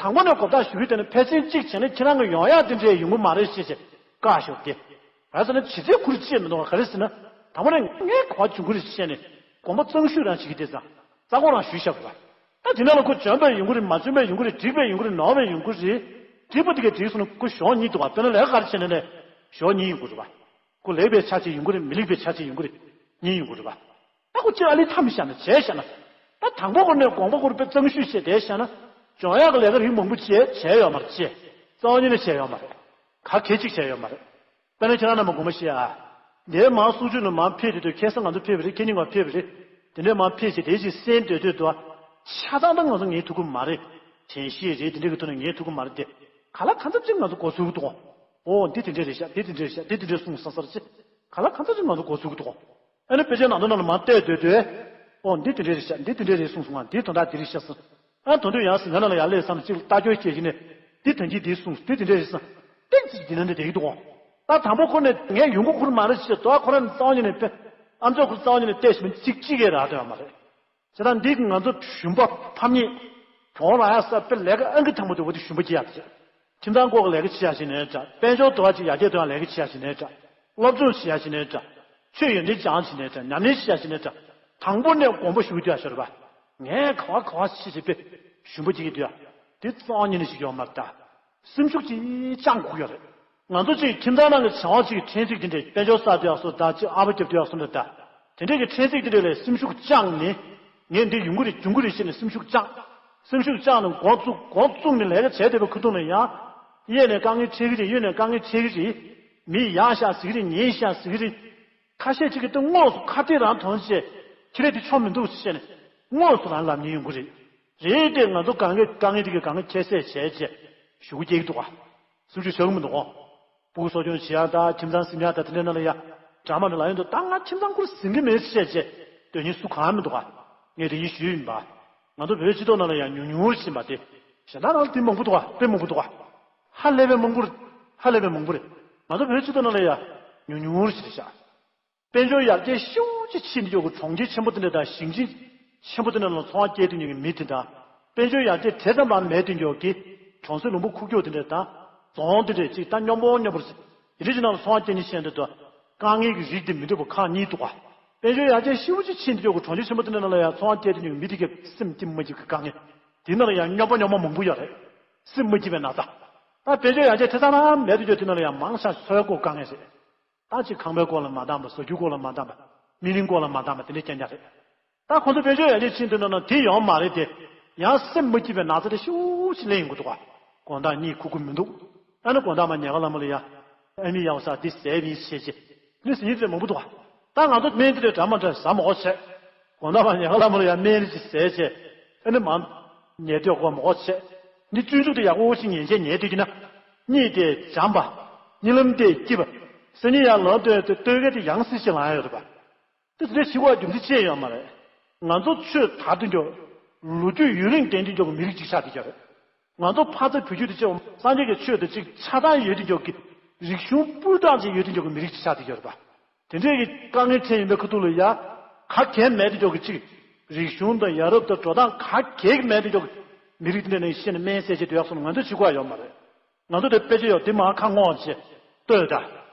དང་པོ་ནས་མགོ་བཏགས་ཞུ་གི་བསྡད་ན་ཕལ་ཆེར་གཅིག་བྱས་ན་ཁྱེད་རང་གི་ཡོང་ཡག་དེ་འདྲས་ཡོང་གི་མ་རེད་ཞེས་བྱས་བཀག་ཞོག་སྟེ། ག་རེ་ཟེར་ན་ཇི་སྲིད་ཁུར་བཅད་མི་འདུག་ག་ག་རེ་ཟེར་ན། དང་པོ་ནས་ངས་ག་བ་འབྱུང་གི་རེད་ཞེས་ནས་དགོངས་པ་གཙང་ཤོས་རང་བྱེད་ཀྱི་བསྡད་ཙང་། རྩ་དགོངས་རང་ཞུས་བཞག་དགོས་པ། ད་དེ་ནང་ལ་ཁོ་འཇོན་པས་ཡོང་གི་རེད། མ་འཇོན་པས་ཡོང་གི་རེད། འགྲིག་པས་ཡོང་གི་རེད། ནོར་བས་ཡོང་གི་རེད། འགྲིག་པ་དེ་གས་འགྲིག་སོང་ན་ཁོ་གཞོགས་གཉིས་འདུག་ག་དཔེར་ན་ལས་ཀ་ག་རེ་བྱས་ནས་ནས་གཞོགས་གཉིས་ཡོང་གི་རེད་པ། ཁོ་ལེགས་པའི་ཆ་གཅིག་ཡོང་གི་རེད། མི་ལེགས་པའི་ཆ་གཅིག་ཡོང་གི་རེད། གཉིས་ཡོང་གི་རེད་པ། ད་ཁོ་ཅི་ཨ་ལི་ཐམ་བཞག་ན་བྱས་བཞག་ན། ད་དང་པོ་ཁོ་ནས་དགོངས་པ་ཁོར་དཔེ་གཙང་ཤོས་བྱས་བསྡད་བཞག་ན། སྦྱོང་ཡག་གི་ལས་ཀ་རིགས་མང་པོ་བྱས་བྱས་ཡོད་མ་རེད། བྱས་རྩ་བ་ཉིད་ནས་བྱས་ཡོད་མ་རེད། ག་གེ་གཅིག་བྱས་ཡོད་མ་རེད། དཔེར་ན་ཁྱེད་རང་རྣམ་པ་དགོངས་པ་བཞེས་ཨ། འདིར་མར་སུག་ཆུ་ནས་མར་ཕེབས་དེ་དུས་ཁ་སང་ང་ཚོ་ཕེབས་པ་རེད། ཁ་ཉིན་ང་ཕེབས་པ་རེད། དེ་འདྲས་མར་ཕེབས་བྱས་དེ་ཅིག་གསན་སྡོད་དུས་དུ། ཆ་ཚང་ད་ང་ཚོ་ངས་ཐུག་གི་མ་རེད། དྲན་ཤེས་རེད། དེ་འདྲས་ཀྱི་ཐོག་ནས་ངས་ཐུག་གི་མ་རེད་དེ། ག་ལ་གང་འཚམ་ཅིག་ང་ཚོ་གོ་ཚུགས་ཀྱི་འདུག་ཨོ་འདི་དེ་འདྲས་རེད་ཤག་འདི་དེ་འདྲས་རེད་ཤག་འདི་དེ་འདྲས་གསུངས་ས་སར་ཅི། ག་ལ་གང་འཚམ་ཅིག་ང་ཚོ་གོ་ཚུགས་ཀྱི་འདུག་ཨ་ནི་དཔེ་ཆའི་ནང་དོན་ནང་ལ་མར་བལྟས་སྡོད་དུས། ཨོ་འདི་དེ་འདྲས་རེད་ཤག་འདི་དེ་འདྲས་རེད་གསུངས་སོང་ང་། འདིའི་དོན་དག་འདི་རེད་ཤག་ཟེར། ཨ་དོན་དུ་ཡང་ཟིན་ན་ལ་ཡར་ལས་བསམ་གཅིག་ལ་ལྟ་སྐྱོར་བྱེད་ཀྱི་ནས། འདི་དོན་གྱིས་འདི་གསུངས། འདི་དེ་འདྲས་རེད་བསམ། ཏན་ཏིག་འདི་ན་འདི་བསྡད་ཀྱི་འདུག་ད་དང་པོ་ཁོ་ནས་ངས་ཡོང་གི་ཁུར་མ་རེད་ཅེས་དོ་ཁོ་རང་རྩ་བ་ཉིད་ནས་དཔེ། ཨ་མཆོག་ཁུར་རྩ་བ་ཉིད་ནས་བལྟས་ཞིག་མིན་གཅིག་གཅིག་གས་རག་འདོད་མ་རེད། བྱས་ཙང་འདི་གི་ང་ཚོ་ཞུམ་པ་ཕམ་ཉེས། གྱོང་རག་ཡ་ས་དཔེ་ལས་ཀ་ཨང་ཀི་དང་པོ་དེ་བ་དེ་ཞུམ་པ་སྐྱེ་ཡག་དེ། ཁྱིམ་ཚང་སྐོར་གྱི་ལས་ཀ་བྱེད་ཡག་ཞིག་ནས་འདྲ། དཔལ་འབྱོར་དུ་བ་ཅིག་ཡར་རྒྱས་གཏོང་ཡག་ལས་ཀ་བྱེད་ཡག་ཞིག་ནས་འདྲ། སློབ་སྦྱོང་བྱེད་ཡག་ཞིག་ནས་འདྲ། ཆོས་ཡོན་ཏན་སྦྱང་ཞིག་ནས་འདྲ། ཉམས་ལེན་བྱེད་ཡག་ཞིག་ནས་འདྲ། དང་པོ་ནས་དགོངས་པ་ཞུ་གི་འདུག་ཡ་ཤོར་བ། ངས་ག་བ་ག་བ་ཤི་ཞེས་པའི་ཞུམ་པ་སྐྱེ་གི་འདུག་ཡ། དེ་རྩ་བ་ཉིད་ནས་ཞིག་ཡོད་མ་རེད་ད། སེམས་ཤུགས་ཀྱིས་བཅང་དགོས་ཀྱི་ཡོད་རེད། ང་ཚོ་གཅིག་ཁྱིམ་ཚང་ནང་གི་བྱ་བ་གཅིག་གི་ཕྲན་ཚེགས་དེ་འདྲས་དཔལ་འབྱོར་བསགས་དུས་ཡག་སོ་ད་ཅིག་ཨ་ཕ་རྒྱབ་དུས་ཡག་སོ་འདྲ་ད། དེ་འདྲས་ཀྱི་ཕྲན་ཚེགས་དེ་འདྲས་ལས་སེམས་ཤུགས་བཅངས་ནས། ངས་འདི་ཡོང་གི་རེད་འབྱུང་གི་རེད་ཞེས་ནས་སེམས་ཤུགས་བཅངས། སེམས་ཤུགས་བཅངས་ནས་འགོ་བཙུགས། འགོ་བཙུགས་ནས་ལས་ཀ་བྱས་བསྡད་པའི་ཁུ་ཐུག་ནས་ཡང་། གཡས་ནས་དཀའ་ངལ་འཕྲད་ཀྱི་རེད། གཡོན་ནས་དཀའ་ངལ་འཕྲད་ཀྱི་རེད། མི་ཡར་བཞག་ཟེར་གྱི་རེད། ཉེས་བཞག་ཟེར་གྱི་རེད། ཁ་ཤས་ཅིག་གིས་ད་དངོས་སུ་ཁ་གཏད་རང་མཐོང་བྱས། ཁྱེད་རས་འདི་ཆོ་མི་འདུག་ཟེར་ནས་དངོས་སུ་རང་ལབ་མཁན་ཡོང་གི་རེད། རེད་དེ་ང་ཚོ་གང་གས་དཀའ་ངལ་དེ་གས་གང་ག་ཁྱད་བསད་བྱས་བྱས་ཞུ་གུ་སྐྱེ་གི་འདུག་ག་སེམས་ཤུགས་ཆག་གི་མི་འདུག་གོ་སྤུ་གུ་གསོ་སྐྱོང་བྱེད་ཡག་དང་ཁྱིམ་ཚང་ཟིན་ཡག་དང་དེ་འདྲའི་ནང་ལ་ཡ་འདྲ་མ་འདྲ་ལབ་ཡོང་དུས། ད་ང་ཁྱིམ་ཚང་ཁུར་ཟིན་གྱི་མེད་བཤད་བྱས་སྡོད་མཁན་སུ་གང་མི་འདུག་ག་ངས་དེ་ཡིན་ཞུས་ཡིན་པ། ང་ཚོ་བོད་སྤྱི་ཚོགས་ནང་ལ་ཡ་ཉུང་ཉུང་རེད་ཟིན་པ་དེ། གཞན་དག་ནང་ལ་དེ་མང་པོ་འདུག་ག་དཔེ་མང་པོ་འདུག་ག་ཧ་ལས་པའི་མང་པོ་རེད། ཧ་ལས་པའི་མང་པོ་རེད། ང་ཚོ་བོད་སྤྱི་ཚོགས་ནང་ལ་ཡ་ཉུང་ཉུང་རེད་ཟིན་ཤག་དཔལ་འབྱོར་ཡར་རྒྱས་ཤུགས་ཆེ་ཕྱིན་འདི་འཇོག་གི་གྲོང་ཁྱེར་ཆེན་པོ་དེ་འདྲ་དང་ཞིང་ཆེན་ཆེན་པོ་དེ་འདྲ་ལ་འཚོ་བ་སྐྱེལ་དུས་ཉོ་གི་མི་དེ་འདྲ། དཔལ་འབྱོར་ཡར་རྒྱས་དེ་ཙམ་པ་མེད་དུས་འཇོག་གི་གྲོང་གསེབ་ལུང་པ་ཁུག་ཀྱོག་དེ་འདྲ་དང་། རྫོང་དེ་འདྲ་ཅིག་ད་སྙོམས་པོ་སྙོམས་པོ་རེད། དེ་འདྲ་ཅིག་ནང་ལ་འཚོ་བ་སྐྱེལ་ནི་བཤད་འདོད་དུ། དཀའ་ངལ་གྱི་རིགས་དེ་མི་འདུག་པ་ཁག་གཉིས་འདུག་ག་དཔལ་འབྱོར་ཡར་རྒྱས་ཤུགས་ཆེ་ཕྱིན་འདི་འཇོག་གི་གྲོང་ཁྱེར་ཆེན་པོ་དེ་འདྲ་ནང་ལ་ཡང་འཚོ་བ་སྐྱེལ་དུས་ཉོ་གི་མི་དེ་གའི་སེམས་སྐྱིད་མ་སྐྱིད་ཀྱི་དཀའ་ངལ། དེ་ནང་ལ་ཡང་སྙོམས་པོ་སྙོམས་པོ་མང་པོ་ཡོད་རེད། སེམས་མ་སྐྱིད་པའི་ན་ཚ། ད་དཔལ་འབྱོར་ཡར་རྒྱས་དེ་ཙམ་མེད་དུས་འཇོག་དེ་ནང་ལ་ཡང་མང་ཤས་འཚོ་བའི་སྐོར་དཀའ་ངལ་རེད། ད་ཅིག་ཁང་པའི་སྐོར་ལ་མ་འདང་བ། ཟ་རྒྱུའི་སྐོར་ལ་མ་འདང་བ། སྨན་རིན་སྐོར་ལ་མ་འདང་བ་དེ་འདྲའི་རྐྱང་རྐྱང་རེད། ད་ཁོང་ཚོ་དཔལ་འབྱོར་ཡར་རྒྱས་ཕྱིན་དུས་ནང་ན་དེ་ཡོང་མ་རེད་དེ། ཡང་སེམས་མ་སྐྱིད་པའི་ན་ཚ་དེ་ཤུགས་ཆེ་སླེབས་ཡོང་གི་འདུག་ག་དགོང་དག་གཉིད་ཁུག་གི་མི་འདུག་ཨ་ནི་དགོང་དག་མར་ཉལ་ཁང་ལ་མར་ལ་ཡ། ཨ་མའི་ཡང་ཟ་འདི་ཟས་མིན་བྱས་བྱས། ནི་ཟ་ཉིན་དེ་མང་པོ་འདུག་ག་ད་ང་ཚོ་སྨན་དེ་འདྲ་འདྲ་མ་འདྲ་ཟ་མ་དགོས་བྱས། དགོང་དག་མར་ཉལ་ཁང་ལ་མར་ལ་ཡ་སྨན་རིགས་ཅིག་ཟས་བྱས། ཨ་ནི་མར་ཉལ་སྡོད་དགོས་མ་དགོས་བྱས། ནི་བཅུད་འཇུག་དེ་ཡག་པོ་ཞིག་ཉལ་བྱས་ཉལ་སྡོད་ཀྱི་ན། གཉིད་དེ་འཇམ་པ། གཉིད་ལམ་དེ་སྐྱིད་པ། སང་ཉིན་ཡར་ལངས་དུས་དེ་སྟོད་ཁ་དེ་ཡང་སེ་ཞིག་ལངས་ཡ་ཡོད་རེད་པ། དེ་དེ་འདྲའི་ཞིག་བ་རྒྱུ་མཚན་ཅི་ཡང་ཡོད་མ་རེད། ང་ཚོ་ཆོས་དར་དུས་འཇོག་ལོ་རྒྱུས་ཡུན་རིང་ལྡན་དུས་འཇོག་གི་མི་རིགས་ཅིག་ཆགས་བསྡད་ཀྱི་རེད། ང་ཚོ་ཕ་ཚ་བུ་རྒྱུད་དེ་ཆེ་བ་སངས་རྒྱས་ཀྱི་ཆོས་དེ་ཅིག་ཆ་ཚང་ཡོད་དུས་འཇོག་གི་རིག་གཞུང་སྤུས་དག་ཅིག་ཡོད་དུས་འཇོག་གི་མི་རིགས་ཅིག་ཆགས་བསྡད་ཀྱི་རེད་པ། དེ་འདྲའི་གི་དཀའ་ངལ་འཕྲད་ཡིན་པའི་ཁ་ཐུག་ལ་ཡ། ག་གེ་མེད་དུས་འཇོག་གི་ཅིག་རིག་གཞུང་དང་ཡ་རབས་དང་འགྲོ་སྟངས་ག་གེ་མེད་དུས་འཇོག་གི་མི་རིགས་དེ་འདྲ་ནས་ཤི་ནས་སྨན་བསད་བྱས་སྡོད་ཡག་སོང་ན་ང་ཚོ་ཅིག་གོ་ཡ་ཡོད་མ་རེད། ང་ཚོ་དེ་དཔེ་ཆ་ཡོད་དེ་མ་ཁ་སྔོག་བྱས་ལྟོས་ད། ད་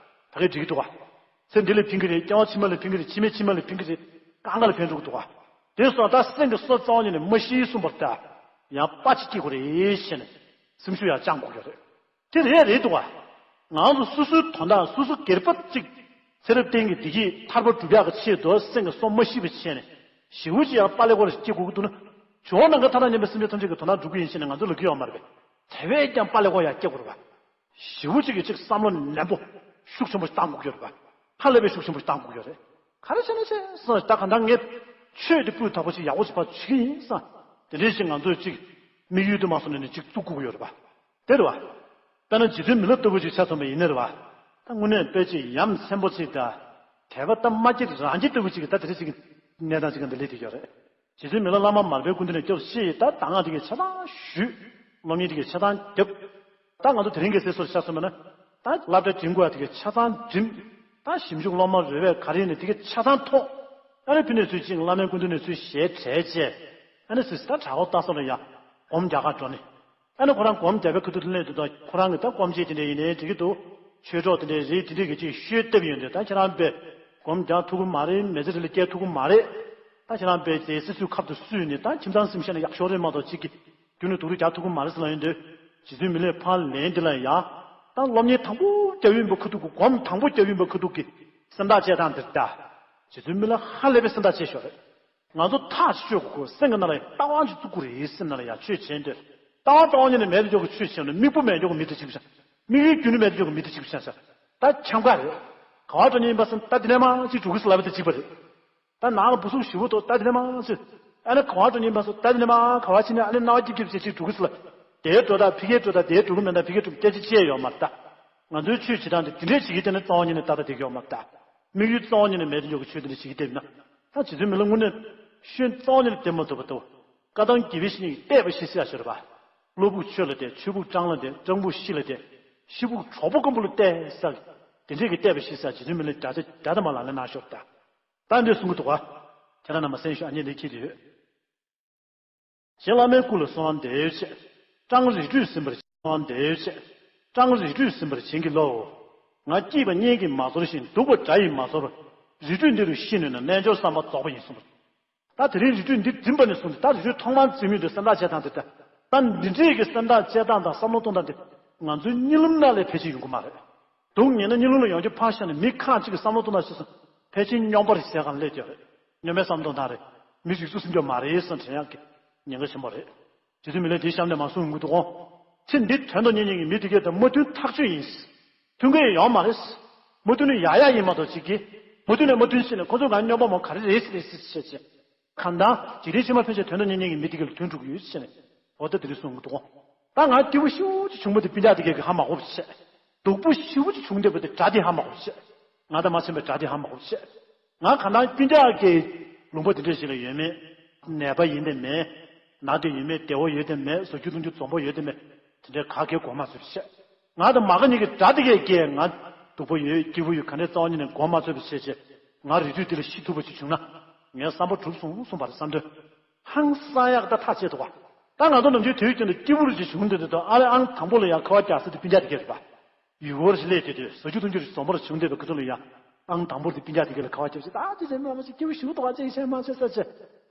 གའི་འགྲིག་གི་འདུག་ག་ཚེ་འདི་ལ་ཕན་གི་རེད། སྐྱེ་བ་ཕྱི་མ་ལ་ཕན་གི་རེད། ཕྱི་མའི་ཕྱི་མ་ལ་ཕན་གི་རེད། གང་ག་ལ་ཕན་ཐོགས་གི་འདུག་ག་དེ་སོང་ད་སེམས་ཀྱི་སོ་རྩ་བ་ཉིད་ནས་མ་ཤི་གསུངས་པར་ལྟ། ཡང་པ་ཅིག་སྐྱེ་དགོས་རེད་ཞེས་ནས་སེམས་ཤུགས་ཡང་བཅང་དགོས་ཀྱི་རེད། དེ་རེད་རེད་འདུག་ག་ང་ཚོ་སོ་སོའི་དོན་དག་སོ་སོ་སྒེར་པ་གཅིག་ཚེ་རབས་གཏན་གྱི་བདེ་སྐྱིད་ཐར་པ་སྒྲུབ་ཡག་གི་ཆེད་དུ་སེམས་ཀྱི་སོ་མ་ཤི་བའི་ཆེད་ནས་ཞེ་པོ་ཅིག་ཡང་པ་ལེ་སྐོར་སྐྱེ་དགོས་ཀྱི་འདུག་ན། ཇོ་བོ་ནམ་མཁའི་མཐའ་དང་མཉམ་པའི་སེམས་ཅན་ཐམས་ཅད་ཀྱི་དོན་དག་སྒྲུབ་ཀྱི་ཡིན་ཞེས་ནས་ང་ཚོ་ལབ་ཀྱི་ཡོད་མ་རེད་པས། དེ་བས་ཀྱང་པ་ལེ་སྐོར་ཡང་སྐྱེ་དགོས་རེད་པ། ཞེ་པོ་ཅིག་གིས་ཅིག་བསམ་བློ་ནན་པོ་ཤུགས་ཆེན་པོ་ཞིག་བཏང་དགོས་ཀྱི་ཡོད་རེད་པ། ཧ་ལས་པའི་ཤུགས་ཆེན་པོ་ཞིག་བཏང་དགོས་ཀྱི་ཡོད་རེད། ག་རེ་བྱས་ན་བྱས་སོང་ད་གང་ལྟར་ངས་ཆོས་དེ་སྤུས་དག་པོ་ཞིག་ཡག་པོ་ཞིག་ཕར་བྱེད་ཀྱི་ཡིན་བསམ། དེ་འདྲའི་ཞིག་ང་ཚོས་ཅིག་དམིགས་ཡུལ་དུ་མ་སོང་ནས་ནི་ཅིག་བཙུགས་དགོས་ཀྱི་ཡོད་རེད་པ། དེ་རེད་པ། དཔེར་ན་རྗེ་བཙུན་མི་ལ་ལྟ་བུ་ཅིག་ཆ་མཚོན་པ་ཡིན་ན་རེད་པ། ད་དངོས་གནས་དཔེ་ཅིག་ཡ་མཚན་པོ་ཅིག་དང་། དད་པ་ད་མ་སྐྱེས་རང་སྐྱེས་ལྟ་བུ་ཅིག་གི་ད་དེ་འདྲ་ཞིག་གི་གནས་སྟངས་ཅིག་ག་འདི་སླེབས་ཀྱི་ཡོད་རེད། རྗེ་བཙུན་མི་ལ་བླ་མ་མར་པའི་སྐུ་མདུན་ནས་སྐྱབས་སུ་མཆི་ཡི་ད་གདམས་ངག་དེ་གའི་ཆ་ཚང་ཞུས། སློབ་གཉེར་དེ་གའི་ཆ་ཚང་བརྒྱབ། ད་ང་ཚོ་དེ་རིང་གི་སྲོལ་ཆ་མཚོན་པ་ན། ད་སློབ་གྲྭ་འགྲིམ་དགོས་ཡ་དེ་གའི་ཆ་ཚང་འགྲིམ། ད་ཞིབ་འཇུག་སློབ་མ་རེ་བས་ག་རེ་ཡིན་ནའི་དེ་གའི་ཆ་ཚང་ཐོབ། ཨ་ནི་ཕི་ནས་ཚུར་ཅིག་བླ་མའི་སྐུ་མདུན་ནས་ཚུར་ཞལ་བྲལ་བྱས། ཨ་ནི་སུས་ད་གྲྭ་པ་ལྟ་སོང་ལ་ཡ། སྒོམ་རྒྱག་གར་འགྲོ་ནི། ཨ་ནི་ཁོ་རང་སྒོམ་རྒྱག་པའི་ཁ་ཐུག་ཏུ་སླེབས་དུས་ད་ཁོ་རང་གི་ད་སྒོམ་བྱེད་དེ་འདྲ་ཡིན་ནའི་འགྲིག་གི་འདུག་ཆོས་གྲོགས་དེ་འདྲའི་རེད། དེ་འདྲའི་གི་ཅིག་ཤོད་བཏབ་ཡོང་དུས་ད་ཁྱེད་རང་དཔེ་སྒོམ་རྒྱག་ཐུབ་ཀྱི་མ་རེད། མི་ཚེ་འདི་ལ་སྐྱེལ་ཐུབ་ཀྱི་མ་རེད། ད་ཁྱེད་རང་དཔེ་དེ་སྲིད་སུའི་ཁབ་ཏུ་བསུས་ནས་ད་ཁྱིམ་ཚང་སེམས་ཤེས་ན་ཡག་ཤོས་རེད་མ་གཏོགས་ཅིག་གི་རྒྱུན་ནས་སྡུག་རུས་རྒྱག་ཐུབ་ཀྱི་མ་རེད་ཟེར་ལབ་ཡོང་དུས། རྗེ་བཙུན་མི་ལས་ཕར་ལན་འདི་ལ་ཡ། ད་སློབ་གཉེར་དང་པོ་རྒྱབ་ཡིན་པ་ཁ་ཐུག་གི་སྒོམ་དང་པོ་རྒྱབ་ཡིན་པ་ཁ་ཐུག་གི་སེམས་ཐག་བཅད་སྟངས་འདིར་ད། རྗེ་བཙུན་མི་ལ་ཧ་ལས་པའི་སེམས་ཐག་བཅད་ཤོར་རེད། ང་ཚོ་ཐག་གཅོད་དགོས། སེམས་ཀྱི་ནང་ལ་ལྟ་བ་ཅིག་བཙུགས་དགོས་རེད། སེམས་ནང་ལ་ཡ་ཆོས་བྱེད་འདོད། ལྟ་བ་རྩ་བ་ཉིད་ནས་མེད་དུ་འཇོག་གི་ཆོས་བྱེད་ན་དམིགས་པ་མེད་འཇོག་གི་མི་དེ་གཅིག་པུ་ཆགས། དམིགས་ཡུལ་རྒྱུན་ནས་མེད་དུ་འཇོག་གི་མི་དེ་གཅིག་པུ་ཆགས་ཤག་ད་འཁྱམ་ག་རེད། ག་བ་འགྲོ་མཁན་ཡིན་པ་སོང་ད་འདི་ནས་མར་ཅིག་འགྲོ་གི་ཟེར་ལབ་པ་དེ་གཅིག་པ་རེད། ད་ནང་ལ་འབུ་སུབ་ཞེ་པོ་འདུག་ད་འདི་ནས་མར་ཅིག་ཨ་ནི་ག་བ་འགྲོ་མཁན་ཡིན་པ་སོང་ད་འདི་ནས་མར་ག་བ་ཕྱིན་ནས་ཨ་ནི་སྣང་བ་སྐྱིད་སྐྱིད་བྱས་ཅིག་འགྲོ་གི་ཟེར་ལབ། དེའི་འགྲོ་ད་ཕི་གའི་འགྲོ་ད་དེའི་འགྲོ་གི་མེད་ད་ཕི་གའི་འགྲོ་སྐད་ཆ་བཤད་ཡོད་མ་རེད་ད། ང་ཚོའི་ཆོས་བྱེད་སྟངས་དེ་དེ་འདྲས་བྱེད་ཀྱི་དེ་ནི་རྩ་བ་ཉིད་ནས་ཏག་ཏག་བསྡད་ཀྱི་ཡོད་མ་རེད་ད། དམིགས་ཡུལ་རྩ་བ་ཉིད་ནས་མེད་དུ་འཇོག་གི་ཆོས་དེ་འདྲ་བྱེད་ཀྱི་བསྡད་ན། ད་རྗེ་བཙུན་མི་ལ་དངོས་གནས་ཤོན་རྩ་བ་ཉིད་ནས་བསྡད་མ་ཐུབ་པ་འདུག་བཀའ་གདམས་དགེ་བའི་བཤེས་གཉེན་གྱིས་གཏད་པ་བཞི་ཟེར་ཡག་ཞིག་ཡོད་རེད་པ། བློ་ཕུགས་ཆོས་ལ་གཏད། ཆོས་ཕུགས་སྤྱང་ལ་གཏད། སྤྱང་ཕུགས་གཤིས་ལ་གཏད། གཤིས་ཕུགས་གྲོགས་པོ་དཀོན་པོ་ལ་གཏད་ཟེར། དེ་འདྲས་ཀྱི་གཏད་པ་བཞི་ཟེར་རྗེ་བཙུན་མི་ལ་དགྲ་དགྲ་དང་མ་ལག་ལེན་གནང་ཤོར་ད། ད་འདི་གསུང་གི་འདུག་ག་ཁྱེད་རང་རྣམ་པ་གསན་ཞུ་ཨ་ནི་འདི་ཁྱེད་དུ་ཡོད། གཞན་བླ་མའི་སྐུ་ལ་གསོལ་བ་འདེབས་བྱས། སྤྲང་རི་ཁྲོད་ཟིན་པར་གསོལ་བ་འདེབས་བྱས། སྤྲང་རི་ཁྲོད་ཟིན་པར་བྱིན་གྱིས་རློབས། ང་སྐྱིད་པ་གཉེན་གྱིས་མ་ཚོར་ཞིང་། སྡུག་པ་དགྲ་ཡིས་མ་ཚོར། རི་ཁྲོད་འདི་རུ་ཤི་ནུས་ན། རྣལ་འབྱོར་བསམ་པ་རྫོགས་པ་ཡིན་གསུངས་པ། ད་དེ་རིང་རི་ཁྲོད་འདི་འཛིན་པ་ནས་བཟུང་སྟེ་ད་རི་ཁྲོད་ཐོག་མར་འཛིན་མི་འདི་སེམས་ཐག་བཅད་སྟངས་དེ་ལྟ། ད་འདི་འདྲའི་གི་སེམས་ཐག་བཅད་སྟངས་དང་བསམ་བློ་གཏོང་སྟངས་དེ་ང་ཚོའི་གཉིད་ལམ་ནང་ལས་ཕལ་ཆེར་ཡོང་གི་མ་རེད། སྡུག་ཉེན་ན་གཉིད་ལམ་ལ་ཡོང་རྒྱུ་ཕར་བཞག་ནས་མི་ཁ་ཅིག་གི་བསམ་བློ་གཏོང་སྟངས་ཤེས་སོང་ཕལ་ཆེར་སྨྱོན་པ་རེད་ཟེར་གང་སླེབས་ཀྱི་རེད། སྨྱོན་པའི་བསམ་བློ་གཏོང་སྟངས་རེད། མི་རིགས་སུ་སུན་འབྱོར་མ་རེད་བསམ་དྲན་ཡག་གི་ཉེན་ཁ་ཆེན་པོ་རེད། རྗེ་བཙུན་མི་ལས་དེ་གཤམ་ནས་མ་གསུང་འོང་གི་འདུག་གོ་ཚེ་འདི་དོན་དུ་གཉེར་མཁན་གྱི་མི་དེ་གས་དང་མ་མཐུན་ཐག་ཆོད་ཡིན། མཐུན་གྱི་ཡོད་མ་རེད། མ་མཐུན་ནི་ཡག་ཡག་ཡིན་མ་གཏོགས་ཅིག་གིས། མ་མཐུན་ནས་མ་མཐུན་ཕྱིན་ནས་ཁོ་ཚོ་གང་སྨྱོན་པ་མོ་ག་རེ་རེད་ཟེར་རེད་ཟེར་བཤད་བྱས། གང་ལྟར་འཇིག་རྟེན་ཕྱི་མ་ཕན་ཆད་དོན་དུ་གཉེར་མཁན་གྱི་མི་དེ་གས་ལ་མཐུན་འགྲོ་གི་ཡོད་ཟེར་ནས། འོ་ད་དེ་རིང་གསུང་གི་འདུག་གོ་ད་ང་སྐྱིད་པོ་ཤུགས་ཆེ་བྱུང་མ་དེ་སྤུན་ཀྱག་དེ་གས་ཀྱིས་ཧ་མ་གོ་བ་བྱས། སྡུག་པོ་ཞེ་པོ་ཅིག་བྱུང་བསྡད་པ་དེ་དགྲ་དེ་ཧ་མ་གོ་བྱས། ང་དང་མ་འཆམ་པའི་དགྲ་དེ་ཧ་མ་གོ་བྱས། ང་གང་ལྟར་སྤུན་ཀྱག་གི་ལུང་པ་དེ་འདྲ་ཞིག་ལ་ཡོད་མེད། ནད་པ་ཡིན་དེ་མེད། ནག་དེ་ཡོད་མེད། བདེ་བོ་ཡོད་དེ་མེད། བཟོ་རྒྱུ་བཏུང་རྒྱུ་འཛོམས་པོ་ཡོད་དེ་མེད། དེ་འདྲའི་ག་གེ་གོ་མ་ཚོད་བྱས། ང་དང་མ་ག་གཉིས་ཀྱི་དགྲ་དེ་གས་ཀྱིས་ང་སྡུག་པོ་ཡོད་སྐྱིད་པོ་ཡོད་ག་འདྲའི་རྩ་བ་ཉིད་ནས་གོ་མ་ཚོད་པ་བྱས་བྱས། ང་རི་ཁྲོད་འདི་ལ་ཤི་ཐུབ་པ་ཅིག་བྱུང་ན། ངའི་བསམ་པ་གྲུབ་སོང་གསུངས་པ་རེད་བསམ་དོན། ཧང་སང་ཡག་ད་ཐག་བཅད་འདུག་བ། ད་ང་ཚོ་ནམ་རྒྱུན་དུས་རྒྱུན་དུ་སྐྱིད་པོ་རུ་ཅིག་བྱུང་འདུག་འདུག་ཨ་ལེ་ཨང་དང་པོ་ལ་ཡང་ཁ་བ་རྒྱག་ས་དེ་སྤུན་ཀྱག་དེ་གས་རེད་པ། ཡུལ་སྐོར་ཞིག་སླེབས་དུས་དུས་བཟོ་རྒྱུ་བཏུང་རྒྱུ་རིགས་འཛོམས་པོ་རུ་བྱུང་བསྡད་པའི་སྐབས་དུས་ལ་ཡང་། ཨང་དང་པོར་དེ་སྤུན་ཀྱག་དེ་གས་ལ་ཁ་བ་རྒྱབ་ཞིག་ད་ཅི་བྱས་མ་མ་ཞིག་སྐྱིད་པོ་ཞིག་འདུག་བ་ཅིག་བྱས་མ་བྱས་ས་ཆེ།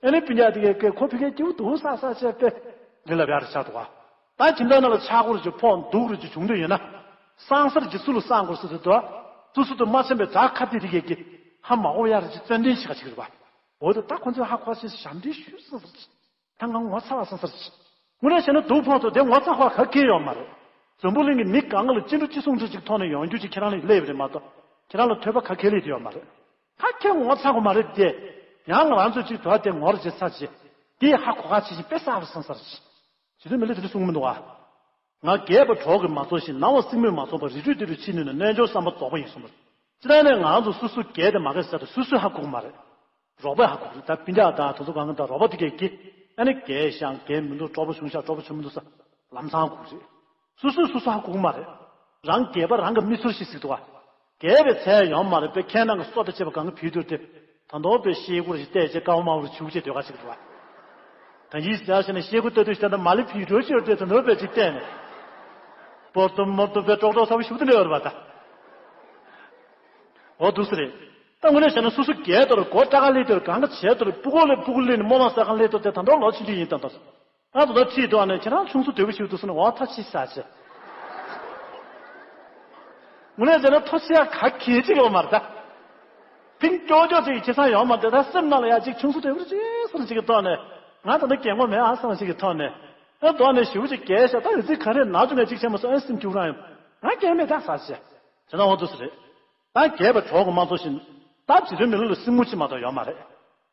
ཨ་ནི་སྤུན་ཀྱག་དེ་གས་ཁོ་ཕ་གིར་སྐྱིད་པོ་འདུག་ས་ས་ཆེ་པས་འདི་ལ་བྱ་རུ་ཆགས་འདུག་བ། ད་ཁྱིམ་ཚང་ནང་ལ་ཆག་སྒོ་རུ་ཅིག་ཕོག་འདུག་རུ་ཅིག་བྱུང་འདོད་ཡོད་ན། སང་སར་ཅིག་སུ་ལ་སང་དགོས་ས་དུ་དུ། སུ་སུ་དུ་མ་འཆམ་པའི་དགྲ་ཁ་དེ་དེ་གས་ཀྱི་ཧ་མ་གོ་ཡ་རུ་ཅིག་བཙན་དོན་ཞིག་ག་ཅིག་རེད་པ། འོ་དུ་ད་ཁོ་ཚོས་ཧ་གོ་ཆེ་ཞབས་འདྲེན་ཞུས་སོང་ཟེར་གྱི། ད་ང་ངོ་ཚ་བ་སོང་ཟེར་གྱི། དངོས་གནས་བྱས་ན་སྡུག་ཕོག་ཏུ་དེ་ངོ་ཚ་བ་ག་གེ་ཡོད་མ་རེད། འཛམ་བུ་གླིང་གི་མི་གང་ག་ལ་སྐྱིད་འགྲོ་ཅི་སོང་འདྲ་ཅིག་ཐོག་ནས་ཡོང་རྒྱུ་ཅིག་ཁྱེད་རང་ལ་སླེབས་རེད་མ་གཏོགས། ཁྱེད་རང་ལ་ཐོས་པ་ག་གེ་སླེབས་ཡོད་མ་རེད། ག་གེ་ངོ་ཚ་གོ་མ་རེད་དེ། ཡང་ང་རང་ཚོ་ཅིག་དུ་བ་དེ་ངོ་ར་ཅིག་ཚ་ཅིག་དེ་ཧ་གོ་ག་ཆེ་ཞིང་དཔེ་བསགས་པ་སོང་ཟེར་གྱི། བྱེད་དུས་མི་ལ་དེ་འདྲ་གསུང་གི་མི་འདུག་ཨ། ང་རྒས་པ་གྲོགས་ཀྱིས་མ་ཚོར་ཞིང་ན་བ་སྲིང་མོས་མ་ཚོར་བར་རི་ཁྲོད་འདི་རུ་ཕྱིན་ནུས་ན་རྣལ་འབྱོར་བསམ་པ་རྫོགས་པ་ཡིན་གསུངས་པ། ཅི་ལྟར་ནས་ང་ཚོ་སོ་སོ་རྒས་དེ་མ་རྒས་ཟེར་དུས་སོ་སོས་ཧ་གོ་གི་མ་རེད། རོགས་པས་ཧ་གོ་གི་རེད། ད་སྤུན་ཀྱག་དང་དེ་ཚོ་གང་གི་དང་རོགས་པ་དེ་གས་ཀྱིས་ཨ་ནི་རྒས་ཤག་རྒས་མི་འདུག་སྤྲོ་པོ་བྱུང་ཤག་སྤྲོ་པོ་བྱུང་མི་འདུག་ས་ལམ་སང་ཧ་གོ་གི་རེད། སོ་སོས་སོ་སོ་ཧ་གོ་གི་མ་རེད། རང་རྒས་པ་རང་གི་མི་ཚོར་ཞིག་གཟིགས་འདུག་ག་རྒས་པའི་ཚད་ཡོང་མ་རེད་པས་ཁྱེད་རང་གི་སོ་དང་བཅས་པ་གང་གི་བུད་དུར་ཏེ། ད་མདོ་པའི་ཤེལ་སྒོར་ཞིག་བལྟས་རྗེས་དཀར་པོ་དམར་པོར་བྱུག་བྱས་སྡོད་ག་ཞིག་རེད་བ། ད་ཡིད་ཟེར་ཞེ་ན་ཤེལ་སྒོ་ལྟ་དུས་ཤ་ད་མ་ལི་བུད་འགྲོ་ཤོར་ཏེ་ད་མདོ་པའི་ཅིག་བལྟས་ནས། སྤོར་ཏོ་མོར་ཏོ་པའི་ཀྲོག་ཀྲོག་ཚ་བོ་ཞུགས་ཏུ་འདྲ་བར་བ་ད། འོ་འདུག་སེ་རེད། ད་དངོས་གནས་བྱས་ན་སོ་སོ་རྒས་དོར་སྒོ་སྐྲ་ཁ་ལི་དོར་གང་ག་བྱས་དོར་སྤུ་གོ་ལས་སྤུ་གུ་ལི་ནི་རྨོ་ལངས་ས་གང་ལི་དོར་དེ་ད་མདོ་ལོ་ཆུང་ཆུང་ཡིན་ད་འདུག་ང་ཚོ་ད་ཁྲིད་འདུག་ཨ་ནི་ཁྱེད་རང་ཆུང་སུ་དོད་པོ་ཞིག་འདུག་སོང་ནས་འོ་ད་ཕྱི་ས་ཆེ། དངོས་གནས་བྱས་ན་ཐོ་ཆེ་ཡ་ག་གེ་ཅིག་ཡོད་མ་རེད་ད། ཕིང་ཀྱོག་ཀྱོག་ཅིག་ཁྱེད་ཚང་ཡོད་མ་རེད་ད། སེམས་ནང་ལ་ཡ་ཅིག་ཆུང་སུ་དོད་པོ་ཅིག་སོང་ཅིག་གི་ཐོག་ནས་ང་ད་ནི་རྒན་གོག་མེད་ཨ་སོང་ཅིག་གི་ཐོག་ནས་ཨ་མདོ་ནས་ཞེ་པོ་ཅིག་རྒས་ཤག་ད་ཡོད་ཚིག་ག་རེ་ན་ཆུང་ངས་ཅིག་བྱས་མ་སོང་ཨ་སེམས་སྐྱུག་རང་ཡོད། ང་རྒན་མེད་ད་ས་ཆེ། བྱས་ན་འོ་འདུག་སེ་རེད། ད་རྒས་པའི་གྲོགས་ཀྱིས་མ་ཚོར་ཞིང་། ད་བྱེད་དོན་མི་ལ་ལ་སྲིང་མོ་གཅིག་མ་གཏོགས་ཡོད་མ་རེད།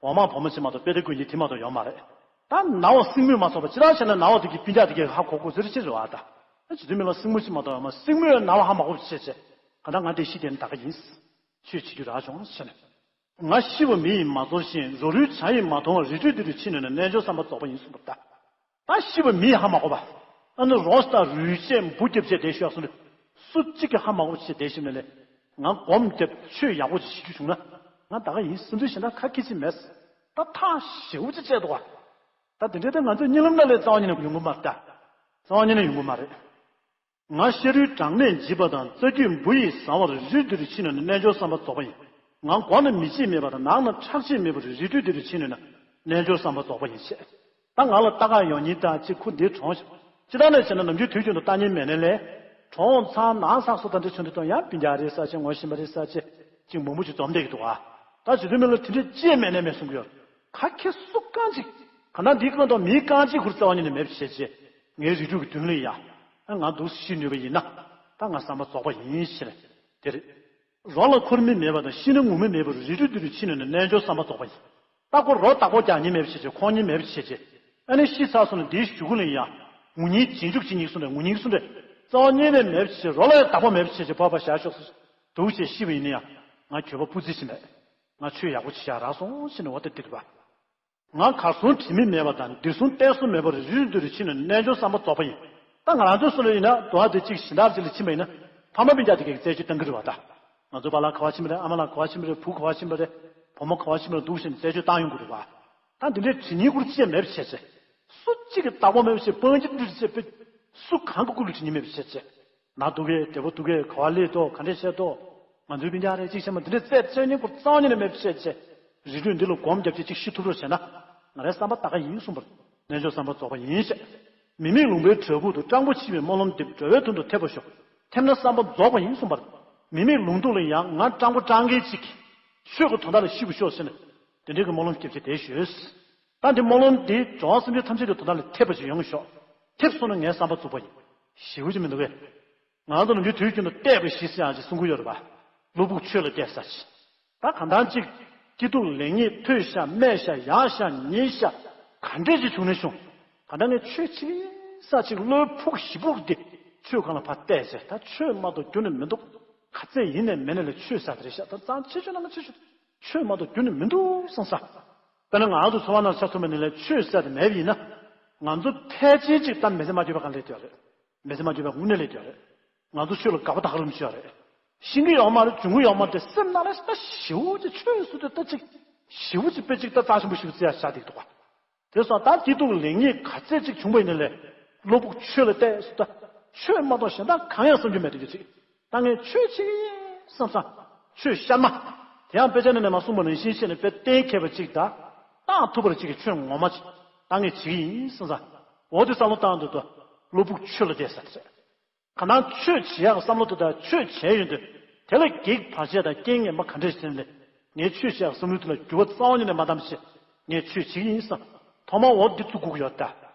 འོ་མ་བུ་མོ་གཅིག་མ་གཏོགས་དཔེ་དེ་ཀུན་གྱི་དེ་མ་གཏོགས་ཡོད་མ་རེད། ད་ན་བ་སྲིང་མོས་མ་ཚོར་བ་ཅི་ལྟར་བྱས་ན་ན་བ་དེ་གི་སྤུན་ཀྱག་དེ་གས་ཧ་གོ་དགོས་ཟེར་ཅི་རེད་བ་ད། ད་བྱེད་དོན་མི་ལ་སྲིང་མོ་གཅིག་མ་གཏོགས་ཡོད་མ་སྲིང་མོས་ན་བ་ཧ་མ་གོ་བ་བྱས་བྱས། ག་ད་ང་དེ་ཤི་དེ་ནི་ད་ག་ཡིན། ཆོས་བྱེད་རྒྱུ་རག་བྱུང་ཟེར་ནས། ང་ཤི་བ་མི་ཡིས་མ་ཚོར་ཞིང་རོ་རུལ་བྱ་ཡིས་མ་མཐོང་བར་རི་ཁྲོད་འདི་རུ་ཕྱིན་ནས་ན་རྣལ་འབྱོར་བསམ་པ་རྫོགས་པ་ཡིན་གསུངས་པ་ལྟར། ད་ཤི་བ་མིས་ཧ་མ་གོ་བ། ཨ་ནི་རོ་ལྟར་རུལ་བྱས་འབུ་རྒྱབ་བྱས་བསྡད་ཤོག་གསུངས་ནས། སུ་གཅིག་གིས་ཧ་མ་གོ་བ་བྱས་བསྡད་ཤིག་ནས་ལས། ང་སྒོམ་རྒྱབ་ཆོས་ཡག་པོ་ཅིག་ཤེས་རྒྱུ་བྱུང་ན། ང་ད་ག་ཡིན་སེམས་ཚུལ་གཞན་དག་ཁ་ཁྱེར་ཅིག་མེད། ད་ཐག་ཞེ་པོ་ཅིག་བཅད་འདུག་བ། ད་དེ་འདྲའི་ད་ང་ཚོའི་གཉིད་ལམ་ན་ལས་རྩ་བ་ཉིད་ནས་ཡོང་གི་མ་རེད་ད། རྩ་བ་ཉིད་ནས་ཡོང་གི་མ་རེད། ང་ཤ་རུས་གྲངས་མེད་འཇིབ་པ་དང་རྩ་རྒྱུས་འབུ་ཡིས་ཟ་བར་རི་ཁྲོད་འདི་རུ་ཕྱིན་ནས་ན་རྣལ་འབྱོར་བསམ་པ་རྫོགས་པ་ཡིན། ང་མགོ་ན་མི་ཕྱེད་མེད་པ་དང་ནང་ན་ཁྲག་ཕྱེད་མེད་པར་རི་ཁྲོད་འདི་རུ་ཕྱིན་ནས་ན་རྣལ་འབྱོར་བསམ་པ་རྫོགས་པ་ཡིན་ཞེས། ད་ང་ལ་ལྟ་ག་ཡོང་ཉིན་དང་གཅིག་ཁུ་འདིའི་གྲོང་ཞིག་ཅི་ལྟར་ནས་བྱས་ན་ནམ་རྒྱུན་དུས་རྒྱུན་དུ་ལྟ་ཉན་མེད་ནས་ལས། གྲོང་ཚང་ནང་ཚགས་སུ་ད་འདྲ་བྱུང་དུས་དང་ཡང་སྤུན་ཀྱག་རེད་ས་ཆེ་ངོ་ཤེས་པ་རེད་ས་ཆེ་གཅིག་མང་པོ་ཅིག་འཛོམས་བསྡད་ཀྱི་འདུག་ཨ། ད་བྱེད་དུས་མི་ལ་དེ་འདྲའི་ཅི་ཡང་མེད་ནས་མེད་གསུང་གི་ཡོད། ག་གེ་སུ་རྐང་གཅིག་ག་ན་འདི་རྐང་དང་མིའི་རྐང་གཅིག་ཁུར་རྩ་བ་ཉིད་ནས་མེད་པ་བྱས་རྗེས། ངའི་རི་ཁྲོད་ཀྱི་མདུན་ལ་ཡ། ཨ་ང་འདུག་ཤི་ནུས་པ་ཡིན་ན། ད་ང་བསམ་པ་རྫོགས་པ་ཡིན་ཞེས་ནས། དེ་རེད། རོ་ལ་འཁོར་མི་མེད་པ་དང་ཤི་ན་ངུ་མི་མེད་པར་རི་ཁྲོད་འདི་རུ་ཕྱིན་ནས་ན་རྣལ་འབྱོར་བསམ་པ་རྫོགས་པ་ཡིན། ད་ཁོ་རོ་བདག་པོ་རྒྱག་མཁན་མེད་པ་བྱས་རྗེས་ཁོང་གཉིས་མེད་པ་བྱས་རྗེས། ཨ་ནི་ཤི་ཚར་སོང་ན་འདིའི་གཞུག་གུ་ལ་ཡ། ངུ་ཉིན་རྗེས་འཇུག་ཅི་ཉིག་གསུང་རེད་ངུ་ཉིག་གསུང་རེད། རྩ་བ་ཉིད་ནས་མེད་པ་བྱས་རོ་ལ་ཡ་བདག་པོ་མེད་པ་བྱས་རྗེས་ཕོར་པ་བཞག་ཤོག་ཟེར། འདུག་བྱས་ཤི་བ་ཡིན་ན་ཡང་ང་གྱོད་པ་སྤུ་རྩི་ཞིག་མེད། ང་ཆོས་ཡག་པོ་ཅིག་བཞག་རག་སོང་ཞེས་ནས་འོ་ད་འདི་རེད་པ། ང་གར་སོང་དྲི་མེད་མེད་པ་དང་འདིར་སོང་གཏད་སོ་མེད་པར་རི་ཁྲོད་འདི་རུ་ཕྱིན་ནས་རྣལ་འབྱོར་བསམ་པ་རྫོགས་པ་ཡིན། ད་ང་རང་ཚོའི་སོ་ལོ་ཡིན་ན་དུ་བ་དེ་གཅིག་གཞན་དག་ཅིག་ལ་ཕྱིན་པ་ཡིན་ན་ཕ་མ་སྤུན་ཀྱག་དེ་གས་ཀྱི་རྩད་གཅོད་བཏང་གི་རེད་པ་ད། ང་ཚོའི་པཱ་ལགས་ག་པར་ཕྱིན་པ་རེད། ཨ་མ་ལགས་ག་པར་ཕྱིན་པ་རེད། བུ་ག་པར་ཕྱིན་པ་རེད། བུ་མོ་ག་པར་ཕྱིན་པ་རེད་འདུག་ཞེས་ནས་རྩད་གཅོད་བཏང་ཡོང་གི་རེད་པ། ད་འདི་འདྲའི་དྲི་ཉིན་ཁུར་ཅི་ཡང་མེད་པ་བྱས་ཚེ། སུ་གཅིག་གིས་བདག་པོ་མེད་པ་བྱས་དཔང་གི་འདྲུད་བྱས་པའི། སུ་གང་གི་སྐུ་ལུས་དྲི་ཉིན་མེད་པ་བྱས་ཚེ། ན་སྡུག་གས་བདེ་པོ་སྡུག་གས་ག་པར་སླེབས་ཏོ་ག་འདྲས་བྱས་ཏོ། ང་ཚོའི་སྤུན་ཀྱག་རེད་ཅིག་བྱས་མ་འདི་འདྲའི་རྩད་རྩད་ཉིན་ཁུར་རྩ་བ་ཉིད་ནས་མེད་པ་བྱས་ཚེ། རི་ཁྲོད་འདི་ལ་སྒོམ་བརྒྱབ་བྱས་ཅིག་ཤི་ཐུབ་རོགས་བྱས་ན། ང་རའི་བསམ་པ་ད་ག་ཡིན་གསུངས་པར། རྣལ་འབྱོར་བསམ་པ་རྫོགས་པ་ཡིན་ཞེས། མི་མེད་ལུང་པའི་བྲག་ཕུག་ཏུ་སྤྲང་པོ་འཆི་བའི་སྨོན་ལམ་འདེབས་འགྲོ་བའི་དོན་དུ་ཐེབས་པར་ཤོག་ཐེབས་ན་བསམ་པ་རྫོགས་པ་ཡིན་གསུངས་པར། མི་མེད་ལུང་སྟོང་ལ་ཡང་ང་སྤྲང་པོ་སྤྲང་རྒན་ཅིག་ཆོས་ཀྱི་དོན་དག་ལ་ཤི་བར་ཤོག་ཟེར་ནས། དེ་འདྲའི་གི་སྨོན་ལམ་སྐྱེ་བྱེད་དེ་ཞོས། ད་འདི་སྨོན་ལམ་འདི་འགྲོ་བ་སེམས་ཅན་ཐམས་ཅད་ཀྱི་དོན་དག་ལ་ཐེབས་པ་ཞིག་ཡོང་ཤོག་ཐེབས་སོང་ན་ངའི་བསམ་པ་རྫོགས་པ་ཡིན། ཞེ་པོ་ཅིག་མི་འདུག་གས། ང་ཚོ་ནམ་རྒྱུན་དུས་རྒྱུན་དུ་གཏད་པ་བཞི་ཟེར་ཡང་ཅིག་གསུང་གི་ཡོད་རེད་པ། བློ་ཕུགས་ཆོས་ལ་གཏད་ས་ཅིག་ད་གང་ལྟར་ཅིག་སྐྱིད་སྡུག་ལེགས་ཉེས་མཐོ་ཤ་དམན་ཤ་ཡག་ཤ་ཉེས་ཤ་ག་འདྲས་ཅིག་བྱུང་ནས་བྱུང་། གང་ལྟར་ངས་ཆོས་ཅིག་ས་ཅིག་བློའི་ཕུགས་ཞེ་པོ་འདི་ ཆོས་སྒང་ལ་ཕར་བལྟས་བྱས། ད་ཆོས་མ་གཏོགས་རྒྱུན་ནས་མི་འདུག་ག་ཚད་ཡིན་ནས་མིན་ནས་ལས་ཆོས་ཟེར་དེ་རེད་ཤག་ད་གཙང་ཆེ་ཆུང་ནང་ཆེ་ཆུང་ཆོས་མ་གཏོགས་རྒྱུན་ནས་མི་འདུག་བསམ་ས། དཔེར་ན་ང་ཚོ་འཚོ་བ་ནང་ཆ་མཚོན་པ་ནི་ལས་ཆོས་ཟེར་དེ་མེད་པ་ཡིན་ན། ང་ཚོ་ཕལ་ཆེར་ཅིག་ད་མི་ཚེ་མ་འགྱུར་བ་གང་ལས་དོན་རེད། མི་ཚེ་མ་འགྱུར་བའི་དངོས་གནས་ལས་ཀྱང་རེད། ང་ཚོ་ཆོས་ལ་དགའ་པོ་དག་ལམ་ཤེས་རེད། ཤེས་ཀྱི་ཡོད་མ་རེད། འཇོན་གྱི་ཡོད་མ་རེད། སེམས་ནང་ལ་ད་ཞེ་པོ་ཅིག་ཆོས་སུ་དེ་ད་ཅིག་ཞེ་པོ་ཅིག་དཔེ་ཅིག་ད་རྩ་ཆེན་པོ་ཞིག་བརྩི་ཡ་བྱ་འདུག་པ། དེ་སོང་ད་སྐྱིད་སྡུག་ལེགས་ཉེས་ག་ཚད་ཅིག་བྱུང་བ་ཡིན་ན་ལས་བློ་ཕུགས་ཆོས་ལ་གཏད་སུ་ད་ཆོས་མ་གཏོགས་གཞན་དག་གང་ཡང་བསམ་རྒྱུ་མེད་དུ་ཅིག་ད་ངས་ཆོས་བྱེད་ཀྱི་ཡིན་བསམ་ས། ཆོས་གཤར་མ། དེ་ཡང་དཔེ་ཆ་ནས་ནས་མ་གསུངས་པ་ནང་བཞིན་བཤད་ནས་དཔེ་གཏན་འཁེལ་བ་ཅིག་ད་བཏང་ཐུབ་པར་ཅིག་གི་ཆོས་ངོ་མ་ཅིག་ད་ངས་བྱེད་ཀྱི་ཡིན་བསམ་ས། འོ་དེ་བསམ་བློ་བཏང་འདུག་ད་བློ་ཕུགས་ཆོས་ལ་གཏད་ས་དེ་རེད། གང་ལྟར་ཆོས་བྱེད་ཡག་བསམ་བློ་དེ་དང་ཆོས་བྱས་ཡོང་དུས་དེ་ལ་གེགས་བར་ཆད་དང་རྐྱེན་ངན་པ་ག་འདྲ་ཞིག་ནས་ངས་ཆོས་བྱེད་ཡག་བསམ་བློ་དེ་ལ་འགྱུར་བ་རྩ་བ་ཉིད་ནས་མ་བཏང་ཞེས་ངས་ཆོས་བྱེད་ཀྱི་ཡིན་བསམ། ཐོག་མར་འོ་འདི་ཚུགས་དགོས་ཀྱི་ཡོད་ད།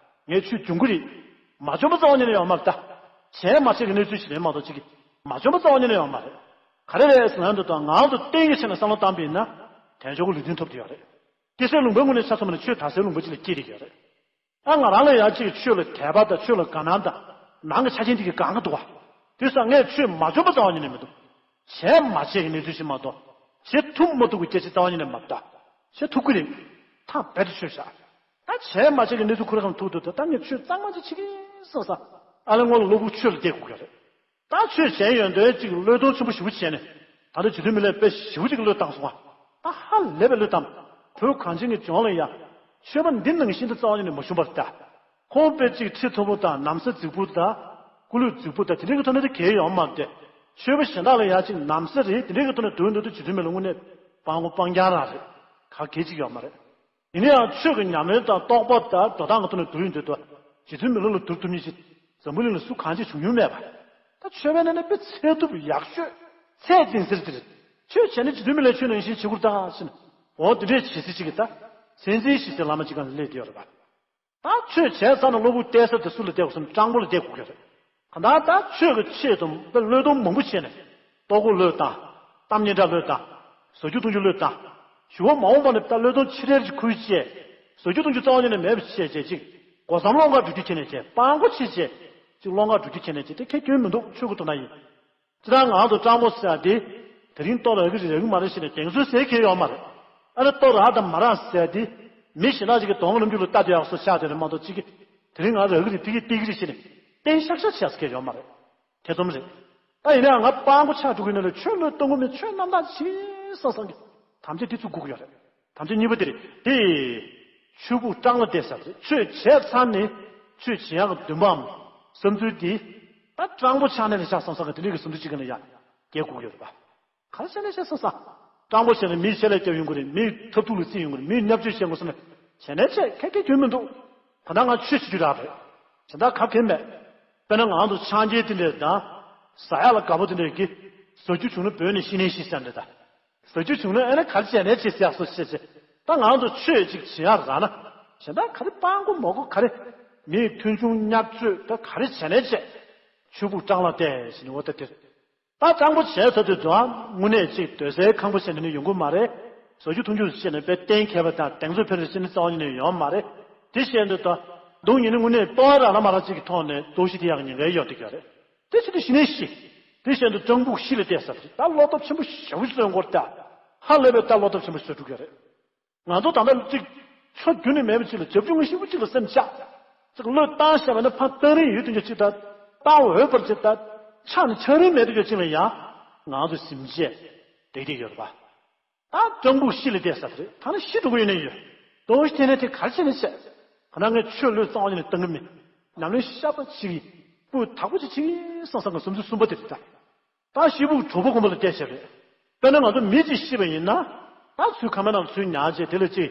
ངས་ཆོས་འབྱུང་གི་རེད། མ་འབྱུང་པ་རྩ་བ་ཉིད་ནས་ཡོང་མ་རེད་ད། བྱས་མ་བྱས་ཀྱི་གནས་ཚུལ་ཞིག་རེད་མ་གཏོགས་ཅིག་གིས་མ་འབྱུང་པ་རྩ་བ་ཉིད་ནས་ཡོང་མ་རེད། ག་རེ་རེད་ཟེར་ན་འདི་དང་ངང་དུ་གཏན་གྱི་ཆ་ནས་བསམ་བློ་བཏང་པ་ཡིན་ན་དལ་འབྱོར་གྱི་ལུས་རྟེན་ཐོབ་ཀྱི་ཡོད་རེད། སྐྱེ་སའི་ལུང་པའི་ངོས་ནས་ཆ་མཚོན་པ་ན་ཆོས་དར་སའི་ལུང་པ་ཅིག་ལ་སྐྱེས་བསྡད་ཀྱི་ཡོད་རེད། ཨ་ང་རང་ལ་ཡང་ཅིག་ཆོས་ལ་དད་པ་དང་ཆོས་ལ་དགའ་སྣང་དང་ནང་གི་ཆ་རྐྱེན་དེ་གི་གང་ག་འདུག་བ། དེ་སང་ངས་ཆོས་མ་འཇོན་པ་རྩ་བ་ཉིད་ནས་མི་འདུག་བྱས་མ་བྱས་ཀྱི་གནས་ཚུལ་ཞིག་མ་གཏོགས་བྱེད་ཐུབ་མ་ཐུབ་ཀྱི་སྐད་ཆ་རྩ་བ་ཉིད་ནས་མ་གདའ། བྱེད་ཐུབ་ཀྱི་རེད། ཐག་རྦད་དེ་ཆོད་བཞག་ད་བྱས་མ་བྱས་ཀྱི་གནས་ཚུལ་ཁོ་རང་ཐུག་འདུག་ད་ངས་ཆོས་གཙང་མ་ཅིག་བྱེད་ཀྱི་ཡིན་བསམ་ས། ཨ་ལས་སྔོན་ལ་གློ་བུར་ཆོས་ལ་བསྡད་དགོས་ཀྱི་རེད། ད་ཆོས་བྱས་ཡོན་ཏན་གཅིག་བློས་གཏོང་ཆེན་པོ་ཞེ་པོ་བྱས་ནས་ད་ལྟ་རྗེ་བཙུན་མི་ལས་དཔེ་ཞེ་པོ་ཅིག་བློས་བཏང་སོང་བ། ད་ཧ་ལས་པའི་བློས་བཏང་། བོད་གངས་ཅན་གྱི་ལྗོངས་ལ་ཡ། ཆོས་པ་འདི་ནང་བཞིན་དུ་རྩ་བ་ཉིད་ནས་མ་བྱུང་བར་ད། ཁོང་དཔེ་གཅིག་ཁྲི་མཐོ་པོ་དང་ན་བཟའ་རྫིག་པོ་དང་། སྐུ་ལུས་རྫིག་པོ་དང་དེ་འདྲའི་གི་ཐོག་ནས་དེ་གས་ཡོང་མ་སྟེ། ཆོས་པ་གཞན་དག་ལ་ཡ་གཅིག་ན་བཟའ་རེད་དེ་འདྲའི་གི་ཐོག་ནས་སྡོད་འདུག་ད་རྗེ་བཙུན་མི་ལ་དངོས་གནས་སྤྲང་པོ་སྤྲང་རྐྱང་རང་རེད། ག་གེ་གཅིག་ཡོད་མ་རེད། ཡིན་ན་ཡང་ཆོས་ཀྱི་ཉམས་ལེན་དང་རྟོགས་པ་དང་འགྲོ་སྟངས་ཀྱི་ཐོག་ནས་བསྡུར་ཡོང་དུས་དུ་རྗེ་བཙུན་མི་ལ་ལ་བསྡུར་ཐུབ་མཁན་ཞིག་འཛམ་བུ་གླིང་ལ་སུ་གང་ཅིག་བྱུང་མྱོང་མེད་པ། ད་ཆོས་པའི་ནང་ནས་དཔེ་ཚད་ཐུབ་ཡག་ཤོས་ཚད་ལྡན་ཟེར་དེ་རེད། ཆོས་བྱས་ན་རྗེ་བཙུན་མི་ལ་ཆོས་ནང་བཞིན་བྱེད་དགོས་ད་ཟེར་ན། འོ་དེ་འདྲས་བྱེད་སྲིད་ཅིག་གི་ད། མཚན་འཛིན་ཞིག་ཟེར་བླ་མ་ཅིག་གང་ལ་སླེབས་བསྡད་ཡོད་རེད་པ། ད་ཆོས་བྱས་ཚར་ན་གློ་བུར་བལྟས་ས་དེ་སུ་ལ་བལྟས་དགོས་སམ། སྤྲང་པོ་ལ་བལྟས་དགོས་ཀྱི་རེད། གང་ལྟར་ད་ཆོས་ཀྱི་ཆེད་དུ་དཔེ་བློས་གཏོང་མང་པོ་བྱས་ནས། ལྟོ་གོས་བློས་བཏང་། གཏམ་སྙན་གྲགས་བློས་བཏང་། ཟ་རྒྱུ་འཐུང་རྒྱུ་བློས་བཏང་། ཞུ་བ་མ་འོངས་པ་ནས་ད་བློས་གཏོང་ཆེ་གྲས་ཅིག་ཁུར་བྱས། ཟ་རྒྱུ་འཐུང་རྒྱུ་རྩ་བ་ཉིད་ནས་མེད་པ་བྱས་བྱས་ཅིག་སྒོ་སམ་སློང་ག་འགྲོ་རྒྱུ་ཁྱེར་ནས་བྱས། སྤྲང་པོ་བྱས་བྱས་ཅིག་སློང་ག་འགྲོ་རྒྱུ་ཁྱེར་ནས་བྱས་དེ་ཁྱད་སྐྱོན་མི་འདུག་ཆོས་ཀྱི་ཐོག་ན་ཡིན། སྤྱིར་བཏང་ང་ཚོ་སྤྲང་པོ་ཟེར་ཡ་དེ། དེ་རིང་ལྟོ་རག་གི་རེད་རག་གི་མ་རེད་ཟེར་ནས་གདེང་ཚོད་ཟེར་མཁན་ཡོད་མ་རེད། ཨ་ནི་ལྟོ་རག་དང་མ་རག་ཟེར་ཡ་དེ། མི་གཞན་དག་ཅིག་གི་གདོང་ལམ་རྒྱུད་ལ་ལྟ་དེ་ཡག་སོ་ཆགས་དེ་རེད་མ་གཏོགས་ཅིག་གིས། དེ་རིང་ང་རག་གི་རེད་ཕ་གིར་སྟེར་གི་རེད་ཟེར་ནས། གཏན་ཤག་ཤག་བྱས་ཟེར་མཁན་ཡོད་མ་རེད། ཐེ་ཚོམ་རེད། ད་ཡིན་ན་ཡང་ང་སྤྲང་པོ་ཆགས་འགྲོ་གི་ཡིན་ན་ལས་ཆོས་བློས་གཏོང་གི་མེད། ཆོས་རྣམ་དག་ཆེ་སང་སང་གི་དམ་བཅའ་དེ་ཚུགས་དགོས་ཀྱི་ཡོད་རེད། དམ་བཅའ་གཉིས་པ་དེ་རེད་དེ། ཆོས་ཕུག་སྤྲང་ལ་བལྟས་ས་རེད། ཆོས་བྱས་ཚར་ནས་ཆོས་བྱེད་ཡག་གི་འདུན་པའམ་བསམ་ཚུལ་དེ། ད་སྤྲང་པོ་ཆགས་ནས་ལས་ཆགས་སང་སང་གི་དེ་འདྲའི་གི་བསམ་ཚུལ་ཅིག་གི་ནང་ཡ་སྐྱེ་དགོས་ཀྱི་ཡོད་རེད་པ། ག་རེ་བྱས་ནས་བྱས་སང་སང་། སྤྲང་པོ་བྱས་ནས་མིའི་ཆེད་ལས་སྐྱོབ་ཡོང་གི་རེད། མིའི་ཐབས་ཐུག་ལ་བརྩི་ཡོང་གི་རེད། མིའི་བརྙས་བཅོས་བྱེད་དགོས་བསམ་ནས་བྱས་ནས་བྱས་ཁྱད་ཁྱད་སྐྱོན་མི་འདུག་ད་ལྟ་ང་ཆོས་བྱེད་རྒྱུ་རག་རེད། དེ་འདྲ་ག་གེ་མེད། དཔེར་ན་ང་ཚོ་ཆང་རྐྱལ་དེ་འདྲས་དང་། ཟ་ཡག་ལ་དགའ་པོ་དེ་འདྲས་ཀྱི། ཟ་རྒྱུ་བྱུང་ན་བོད་ནས་ཤི་ནས་ཤི་ཟེར་འདྲ་ད། ཟ་རྒྱུ་བྱུང་ན་ཨ་ནི་ག་རེ་བྱས་ནས་བྱེད་ཟེར་ཡག་སོ་བྱས་བྱས། ད་ང་ཚོ་ཆོས་ཅིག་བྱེད་ཡག་རག་ན། གཞན་དག་ག་རེ་སྤྲང་པོ་མོ་གོ་ག་རེ། མིའི་མཐུན་ཆུང་བརྙས་བཅོས་ད་ག་རེ་བྱས་ནས་བྱས། ཆོས་ཕུག་སྤྲང་ལ་བལྟས་ཟེར་ནས་འོ་ད་དེར། ད་སྤྲང་པོ་བྱས་ཚར་དུས་ཙང་དངོས་གནས་ཅིག་སྡོད་སའི་ཁང་པ་བྱས་ནས་ནི་ཡོང་གི་མ་རེད། ཟ་རྒྱུ་འཐུང་རྒྱུ་བྱས་ནས་དཔེ་གཏན་འཁེལ་བ་དང་གདེང་ཚོད་འཕེར་ནས་བྱས་ནས་རྩ་བ་ཉིད་ནས་ཡོང་མ་རེད། དེ་བྱས་འདུག་ད། སྡུག་ཉིན་ནི་དངོས་གནས་ལྟོ་བ་རག་ན་མ་རག་ཅིག་གི་ཐོག་ནས་ལྟོ་ཤི་དེ་ཡག་ཉེན་ཁ་ཡོད་དེ་ག་རེད། དེ་བྱས་ཏེ་ཤི་ནས་ཤི། དེ་བྱས་འདུག་སྤྲང་པོ་ཤི་ལ་བལྟས་ས་རེད། ད་བློ་སྟོབས་ཆེན་པོ་ཞེ་པོ་ཅིག་བཟོས་འགོར་ད། ཧ་ལས་པའི་ད་བློ་སྟོབས་ཆེན་པོ་བཟོས་འགྲོ་གི་རེད། ང་ཚོ་ད་ལྟ་གཅིག་ཕྱོགས་རྒྱུ་ནས་མེད་པ་ཅིག་ལ་རྒྱབ་ལྗོངས་ཞིབ་པོ་ཅིག་ལ་སེམས་ཆགས། ཅིག་བློས་བཏང་བཞག་པ་ན་ཕར་བཏང་རིན་ཡོད་དུས་ཀྱང་ཅིག་ད་བཏང་འོས་པར་ཅིག་ད་ཆགས་ནས་ཆགས་རིན་མེད་དུས་ཀྱང་ཅིག་ལ་ཡང་ང་ཚོ་སེམས་ཆད་བསྡད་བསྡད་ཡོད་རེད་པ། ད་སྤྲང་པོ་ཤི་ལ་བསྡད་ས་དེ་རེད། ད་ནི་ཤི་འགྲོ་གི་ཡོད་ནས་ཡོད། དོ་ཞིག་དེ་ནས་དེ་ག་རེ་བྱས་ནས་བྱས། ག་ན་ངས་ཆོས་བློས་གཙང་བ་ཉིད་ནས་བཏང་གི་མེད། ཉམས་ལེན་ཤ་སྟག་བྱེད་ཀྱི། སྤུས་དག་པོ་ཅིག་བྱེད་ཀྱི་སང་སང་གི་བསམ་ཚུལ་གསུམ་པ་དེ་རེད་ད། ད་ཤི་ཕུག་གྲོགས་པོ་དགོན་པ་ལ་བལྟས་བྱས་རེད། དཔེར་ན་ང་ཚོ་མི་གཅིག་ཤི་བ་ཡིན་ན། ད་ཚུར་ཁ་མའི་ནང་ཚུར་ཉར་བྱས་དེ་ལ་ཅིག་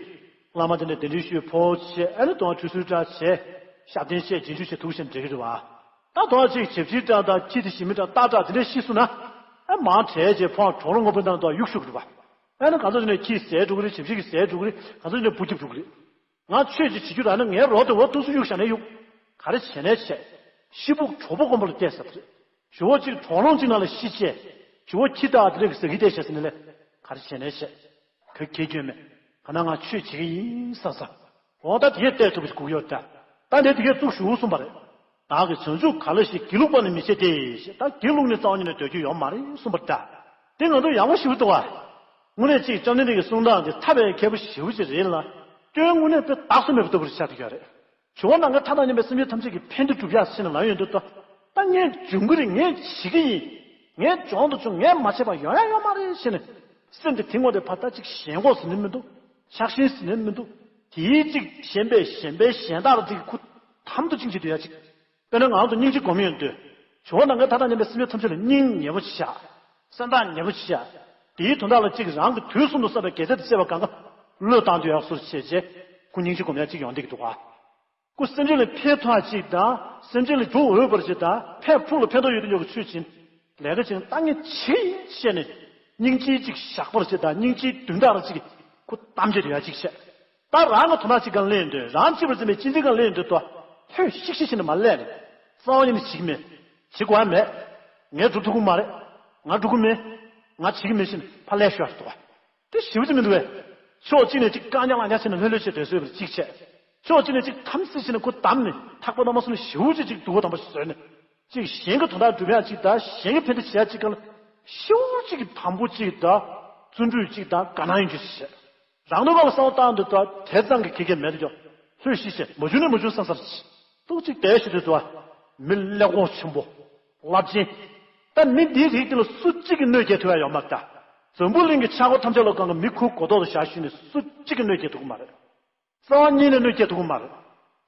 བླ་མ་དེ་འདྲ་གདན་འདྲེན་ཞུས་ཕོ་བྱས་ཨ་ནི་དོ་ཁྲུས་གསོལ་འདྲ་བྱས། ཞབས་བརྟན་བྱས་རྗེས་འཇུག་བྱས་ཐུགས་བཞེས་འབྲི་གི་རེད་བ། ད་དོ་ཅིག་ཞབས་ཕྱི་འདྲ་དང་ཁྱི་དེ་ཞི་མི་འདྲ་རྟ་འདྲ་དེ་འདྲ་ཤི་སོང་ན། ཨ་མང་དྲགས་བྱས་ཕོ་བ་གྲོག་རོང་དགོན་པའི་ནང་དུ་གཡུག་ཞུགས་གི་རེད་བ། ཨ་ནི་གང་ཚོ་ནས་ཁྱི་ཟས་འགྲོ་གི་རེད། ཞབས་ཕྱི་གི་ཟས་འགྲོ་གི་རེད། གང་ཚོ་ནས་འབུ་རྒྱབ་འགྲོ་གི་རེད། ང་ཆོས་ཅིག་བྱེད་རྒྱུ་རག་ན་ངའི་རོ་དེ་འོ་ཏུ་སུ་གཡུག་བཞག་ནས་གཡུག་ག་རེ་བྱས་ནས་བྱས། ཤི་ཕུག་གྲོགས་པོ་དགོན་པ་ལ་བལྟས་ས་དེ་རེད། ཞུ་བོ་གཅིག་གྲོག་རོང་གཅིག་ནང་ལ་ཤི་བྱས། ཞུ་བོ་ཁྱི་དག་དེ་འདྲ་གི་ཟ་གི་བལྟས་བྱས་ཟེར་ནས་ལས། ག་རེ་བྱས་ནས་བྱས། ག་གེ་སྐྱོན་མེད། ག་ན་ང་ཆོས་བྱེད་ཀྱི་ཡིན་ས་ས། འོ་ད་དེ་གས་བལྟས་ཐུབ་པ་ཞིག་དགོས་ཀྱི་ཡོད་ད། ད་འདི་དེ་གས་བཙུགས་ཞུ་གསུངས་པ་རེད། བདག་གིས་བྱང་ཆུབ་ག་ལ་ཞིག་སྒྱིད་ལུག་པ་ནི་མི་བྱེད་དེ་ཞེས། ད་སྒྱིད་ལུག་ནི་རྩ་བ་ཉིད་ནས་འདོད་རྒྱུ་ཡོད་མ་རེད་གསུངས་པ་འདྲ། དེ་ང་ཚོ་ཡག་པོ་ཞེ་པོ་འདུག་བ། དངོས་གནས་གཅིག་བཅོམ་ལྡན་འདས་ཀྱི་གསུང་སྟངས་དེ་ཐབས་མཁས་པོ་ཞེ་པོ་ཅིག་རེད་ལ། སྐྱོན་དངོས་གནས་དཔེ་བདག་བཟོ་མེད་པ་ལྟ་བུ་ཞིག་ཆགས་བསྡད་ཡོད་རེད། འགྲོ་བ་ནམ་མཁའི་མཐའ་དང་མཉམ་པའི་སེམས་ཅན་ཐམས་ཅད་ཀྱི་ཕན་བདེ་སྒྲུབ་ཡག་ཕྱིན་ནས་ལངས་ཡོང་དུས། ད་ད་ངས་འབྱུང་གི་རེད། ངས་བྱེད་ཀྱི་ཡིན། ངས་སྦྱོང་དུ་བྱུང་། ངས་མ་བྱས་པ་ཡོང་ཡག་ཡོད་མ་རེད་ཟེར་ནས། སེམས་དེ་དེ་ངོ་དེ་ཕར་ད་ཅིག་ཞེན་ཁོག་ཟེར་ནས་མི་འདུག་ཆགས་ཞེན་ཟེར་ནས་མི་འདུག་དེའི་ཅིག་ཞེན་པས་ཞེན་པས་ཞེན་ཐག་ལ་ཅིག་ཁུ་དམ་དུ་བཅིངས་བྱེད་དུ་ཡ་ཅིག་དཔེར་ན་ང་ཚོ་སྙིང་རྗེ་སྒོམ་ཡོང་དུས། འགྲོ་བ་ནམ་མཁའི་མཐའ་དང་མཉམ་པའི་སེམས་ཅན་ཐམས་ཅད་ལ་སྙིང་ཉེ་བོ་བྱ། སེམས་ཐག་ཉེ་བོ་བྱ། དེའི་དོན་དག་ལ་ཅིག་རང་གི་དུས་གསུམ་དུ་བསགས་པའི་དགེ་རྩ་དང་བཅས་པ་གང་ག་བློས་བཏང་དུ་ཡག་སོ་བྱས་རྗེས། ཁོ་སྙིང་རྗེ་སྒོམ་ཡག་ཅིག་ཡོང་བསྡད་ཀྱི་འདུག་ག་ཁོ་སེམས་ཅན་ལ་ཕན་ཐོགས་ཅིག་དང་། སེམས་ཅན་ལ་འགྲོ་འོས་པར་ཅིག་དང་། ཕན་ཕུགས་ལ་ཕན་ཐོགས་ཡོད་དུ་ཡོད་ཀྱི་ཆོས་ཅིག་ལས་ཀ་ཅིག་ད་ངས་བྱེད་ཀྱི་ཡིན་བཤད་ནས། སྙིང་རྗེའི་ཅིག་ཞགས་པར་ཅིག་དང་། སྙིང་རྗེའི་མདུན་ཐག་ལ་ཅིག་ཁོ་གཏམ་བྱེད་དུ་ཡ་ཅིག་བཤད། ད་རང་གི་དོན་དག་ཅིག་གང་ལེན་འདོད། རང་གཅེས་པར་འཛིན་པའི་གཅེས་འཛིན་གང་ལེན་འདོད་དོ། ལྷོད་ཤིག་ཤིག་བྱས་ནས་མ་ལས་ནས། རྩ་བ་ཉིད་ནས་བྱེད་ཀྱི་མེད། བྱེད་དགོས་ཡ་མེད། ངས་སྒྲུབ་ཐུབ་ཀྱི་མ་རེད། ང་སྒྲུབ་ཀྱི་མེད། ང་བྱེད་ཀྱི་མེད་ཟེར་ནས་ཕར་ལས་ཤོར་འདུག་བ། དེ་ཞེ་པོ་ཅིག་མི་འདུག་བས། ཕྱོགས་གཅིག་ནས་ཅིག་བཀག་ཉར་ལག་ཉར་བྱས་ནས་ལྷོད་ལྷོད་བྱས་བསྡད་སྲོལ་བར་གཅིག་བྱས། ཕྱོགས་གཅིག་ནས་ཅིག་དམ་སྲི་བྱས་ནས་ཁོ་བསྡམས་ནས་ཐག་པ་གནམ་མ་སོང་ནས་ཞེ་པོ་ཅིག་ཅིག་སྡུག་པོ་དམ་པ་ཞིག་བཟོས་ནས། ཅིག་གཞན་གྱི་དོན་དག་སྒྲུབ་ཡག་ཅིག་དང་། གཞན་གྱི་ཕན་བདེ་བྱེད་ཡག་ཅིག་སྒང་ལ་ཞེ་པོ་ཅིག་གི་དམ་པོ་ཅིག་དང་། བརྩོན་འགྲུས་ཅིག་དང་། དགའ་སྣང་ཡོང་རྒྱུ་ཞིག་བྱས། རང་དོན་སྒང་ལ་བསམ་བློ་བཏང་དུས་ད་དེ་ཙམ་གྱི་ཁེ་ཁེ་མེད་དུ་ཀྱང་། ལྷོད་ཤིག་བྱས། མ་བྱུང་ན་མ་བྱུང་བསམ་བསམ་ཅིག་ཏོག་ཅིག་བསྡད་ཤིག་དུས་ཚོ། མི་ཀླད་ཀོར་ཆེན་པོ། རླབས་ཆེན། ད་མི་འདིའི་རིགས་འདི་ལ་སུ་གཅིག་གིས་གནོད་སྐྱེལ་ཐུབ་ཡ་ཡོད་མ་རེད་ད། འཛམ་བུ་གླིང་གི་ཆག་སྒོ་ཐམས་ཅད་ལ་སྒང་ག་མི་ཁོའི་མགོ་ཐོག་ཏུ་བཞག་ཞུས་ནས་སུ་གཅིག་གིས་གནོད་སྐྱེལ་ཐུབ་ཀྱི་མ་རེད། རྩ་བ་ཉིད་ནས་གནོད་སྐྱེལ་ཐུབ་ཀྱི་མ་རེད།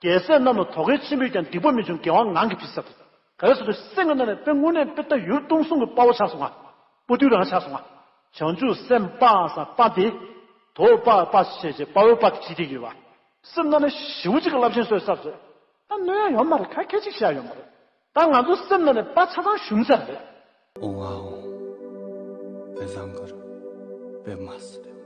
རྒྱལ་སྲས་རྣམས་ལ་དོ་གལ་ཆེན་པོས་ཀྱང་། སྡིག་པ་མི་འབྱུང་དགེ་བ་ངང་གིས་འཕེལ་ཟེར། ག་རེ་ཟེར་དུས་སེམས་ཀྱི་ནང་ནས་དཔེ་དངོས་གནས་དཔེ་ད་ཡུལ་སྟོང་གསུམ་གྱི་དཔའ་བོ་ཆགས་སོང་ང་། དཔའ་བརྟུལ་རང་ཆགས་སོང་ང་། བྱང་ཆུབ་སེམས་དཔའ་ཟེར་དཔའ་དེ། དོ་དཔའ་དཔའ་ཞེས་བྱས་དཔའ་བོའི་དཔའ་དེ་བྱེད་བསྡད་ཀྱི་ཡོད་པ། སེམས་ནང་ནས་ཞེ་པོ་ཅིག་གི་རླབས་ཆེན་བཟོས་ཚར་ཟེར། ད་གནོད་ཡ་ཡོད་མ་རེད། ཁ་ཁད་ཅིག་བྱེད་ཡ་ཡོད་མ་རེད། ད་ང་ཚོ་སེམས་ནང་ནས་དཔའ་ཆ་ཚང་ཞུམ་ཚར་རེད། ཨོང་ཨ་ཨོང་། པེ་བཟང་གུར། པེ་མ་སི་ཏེ།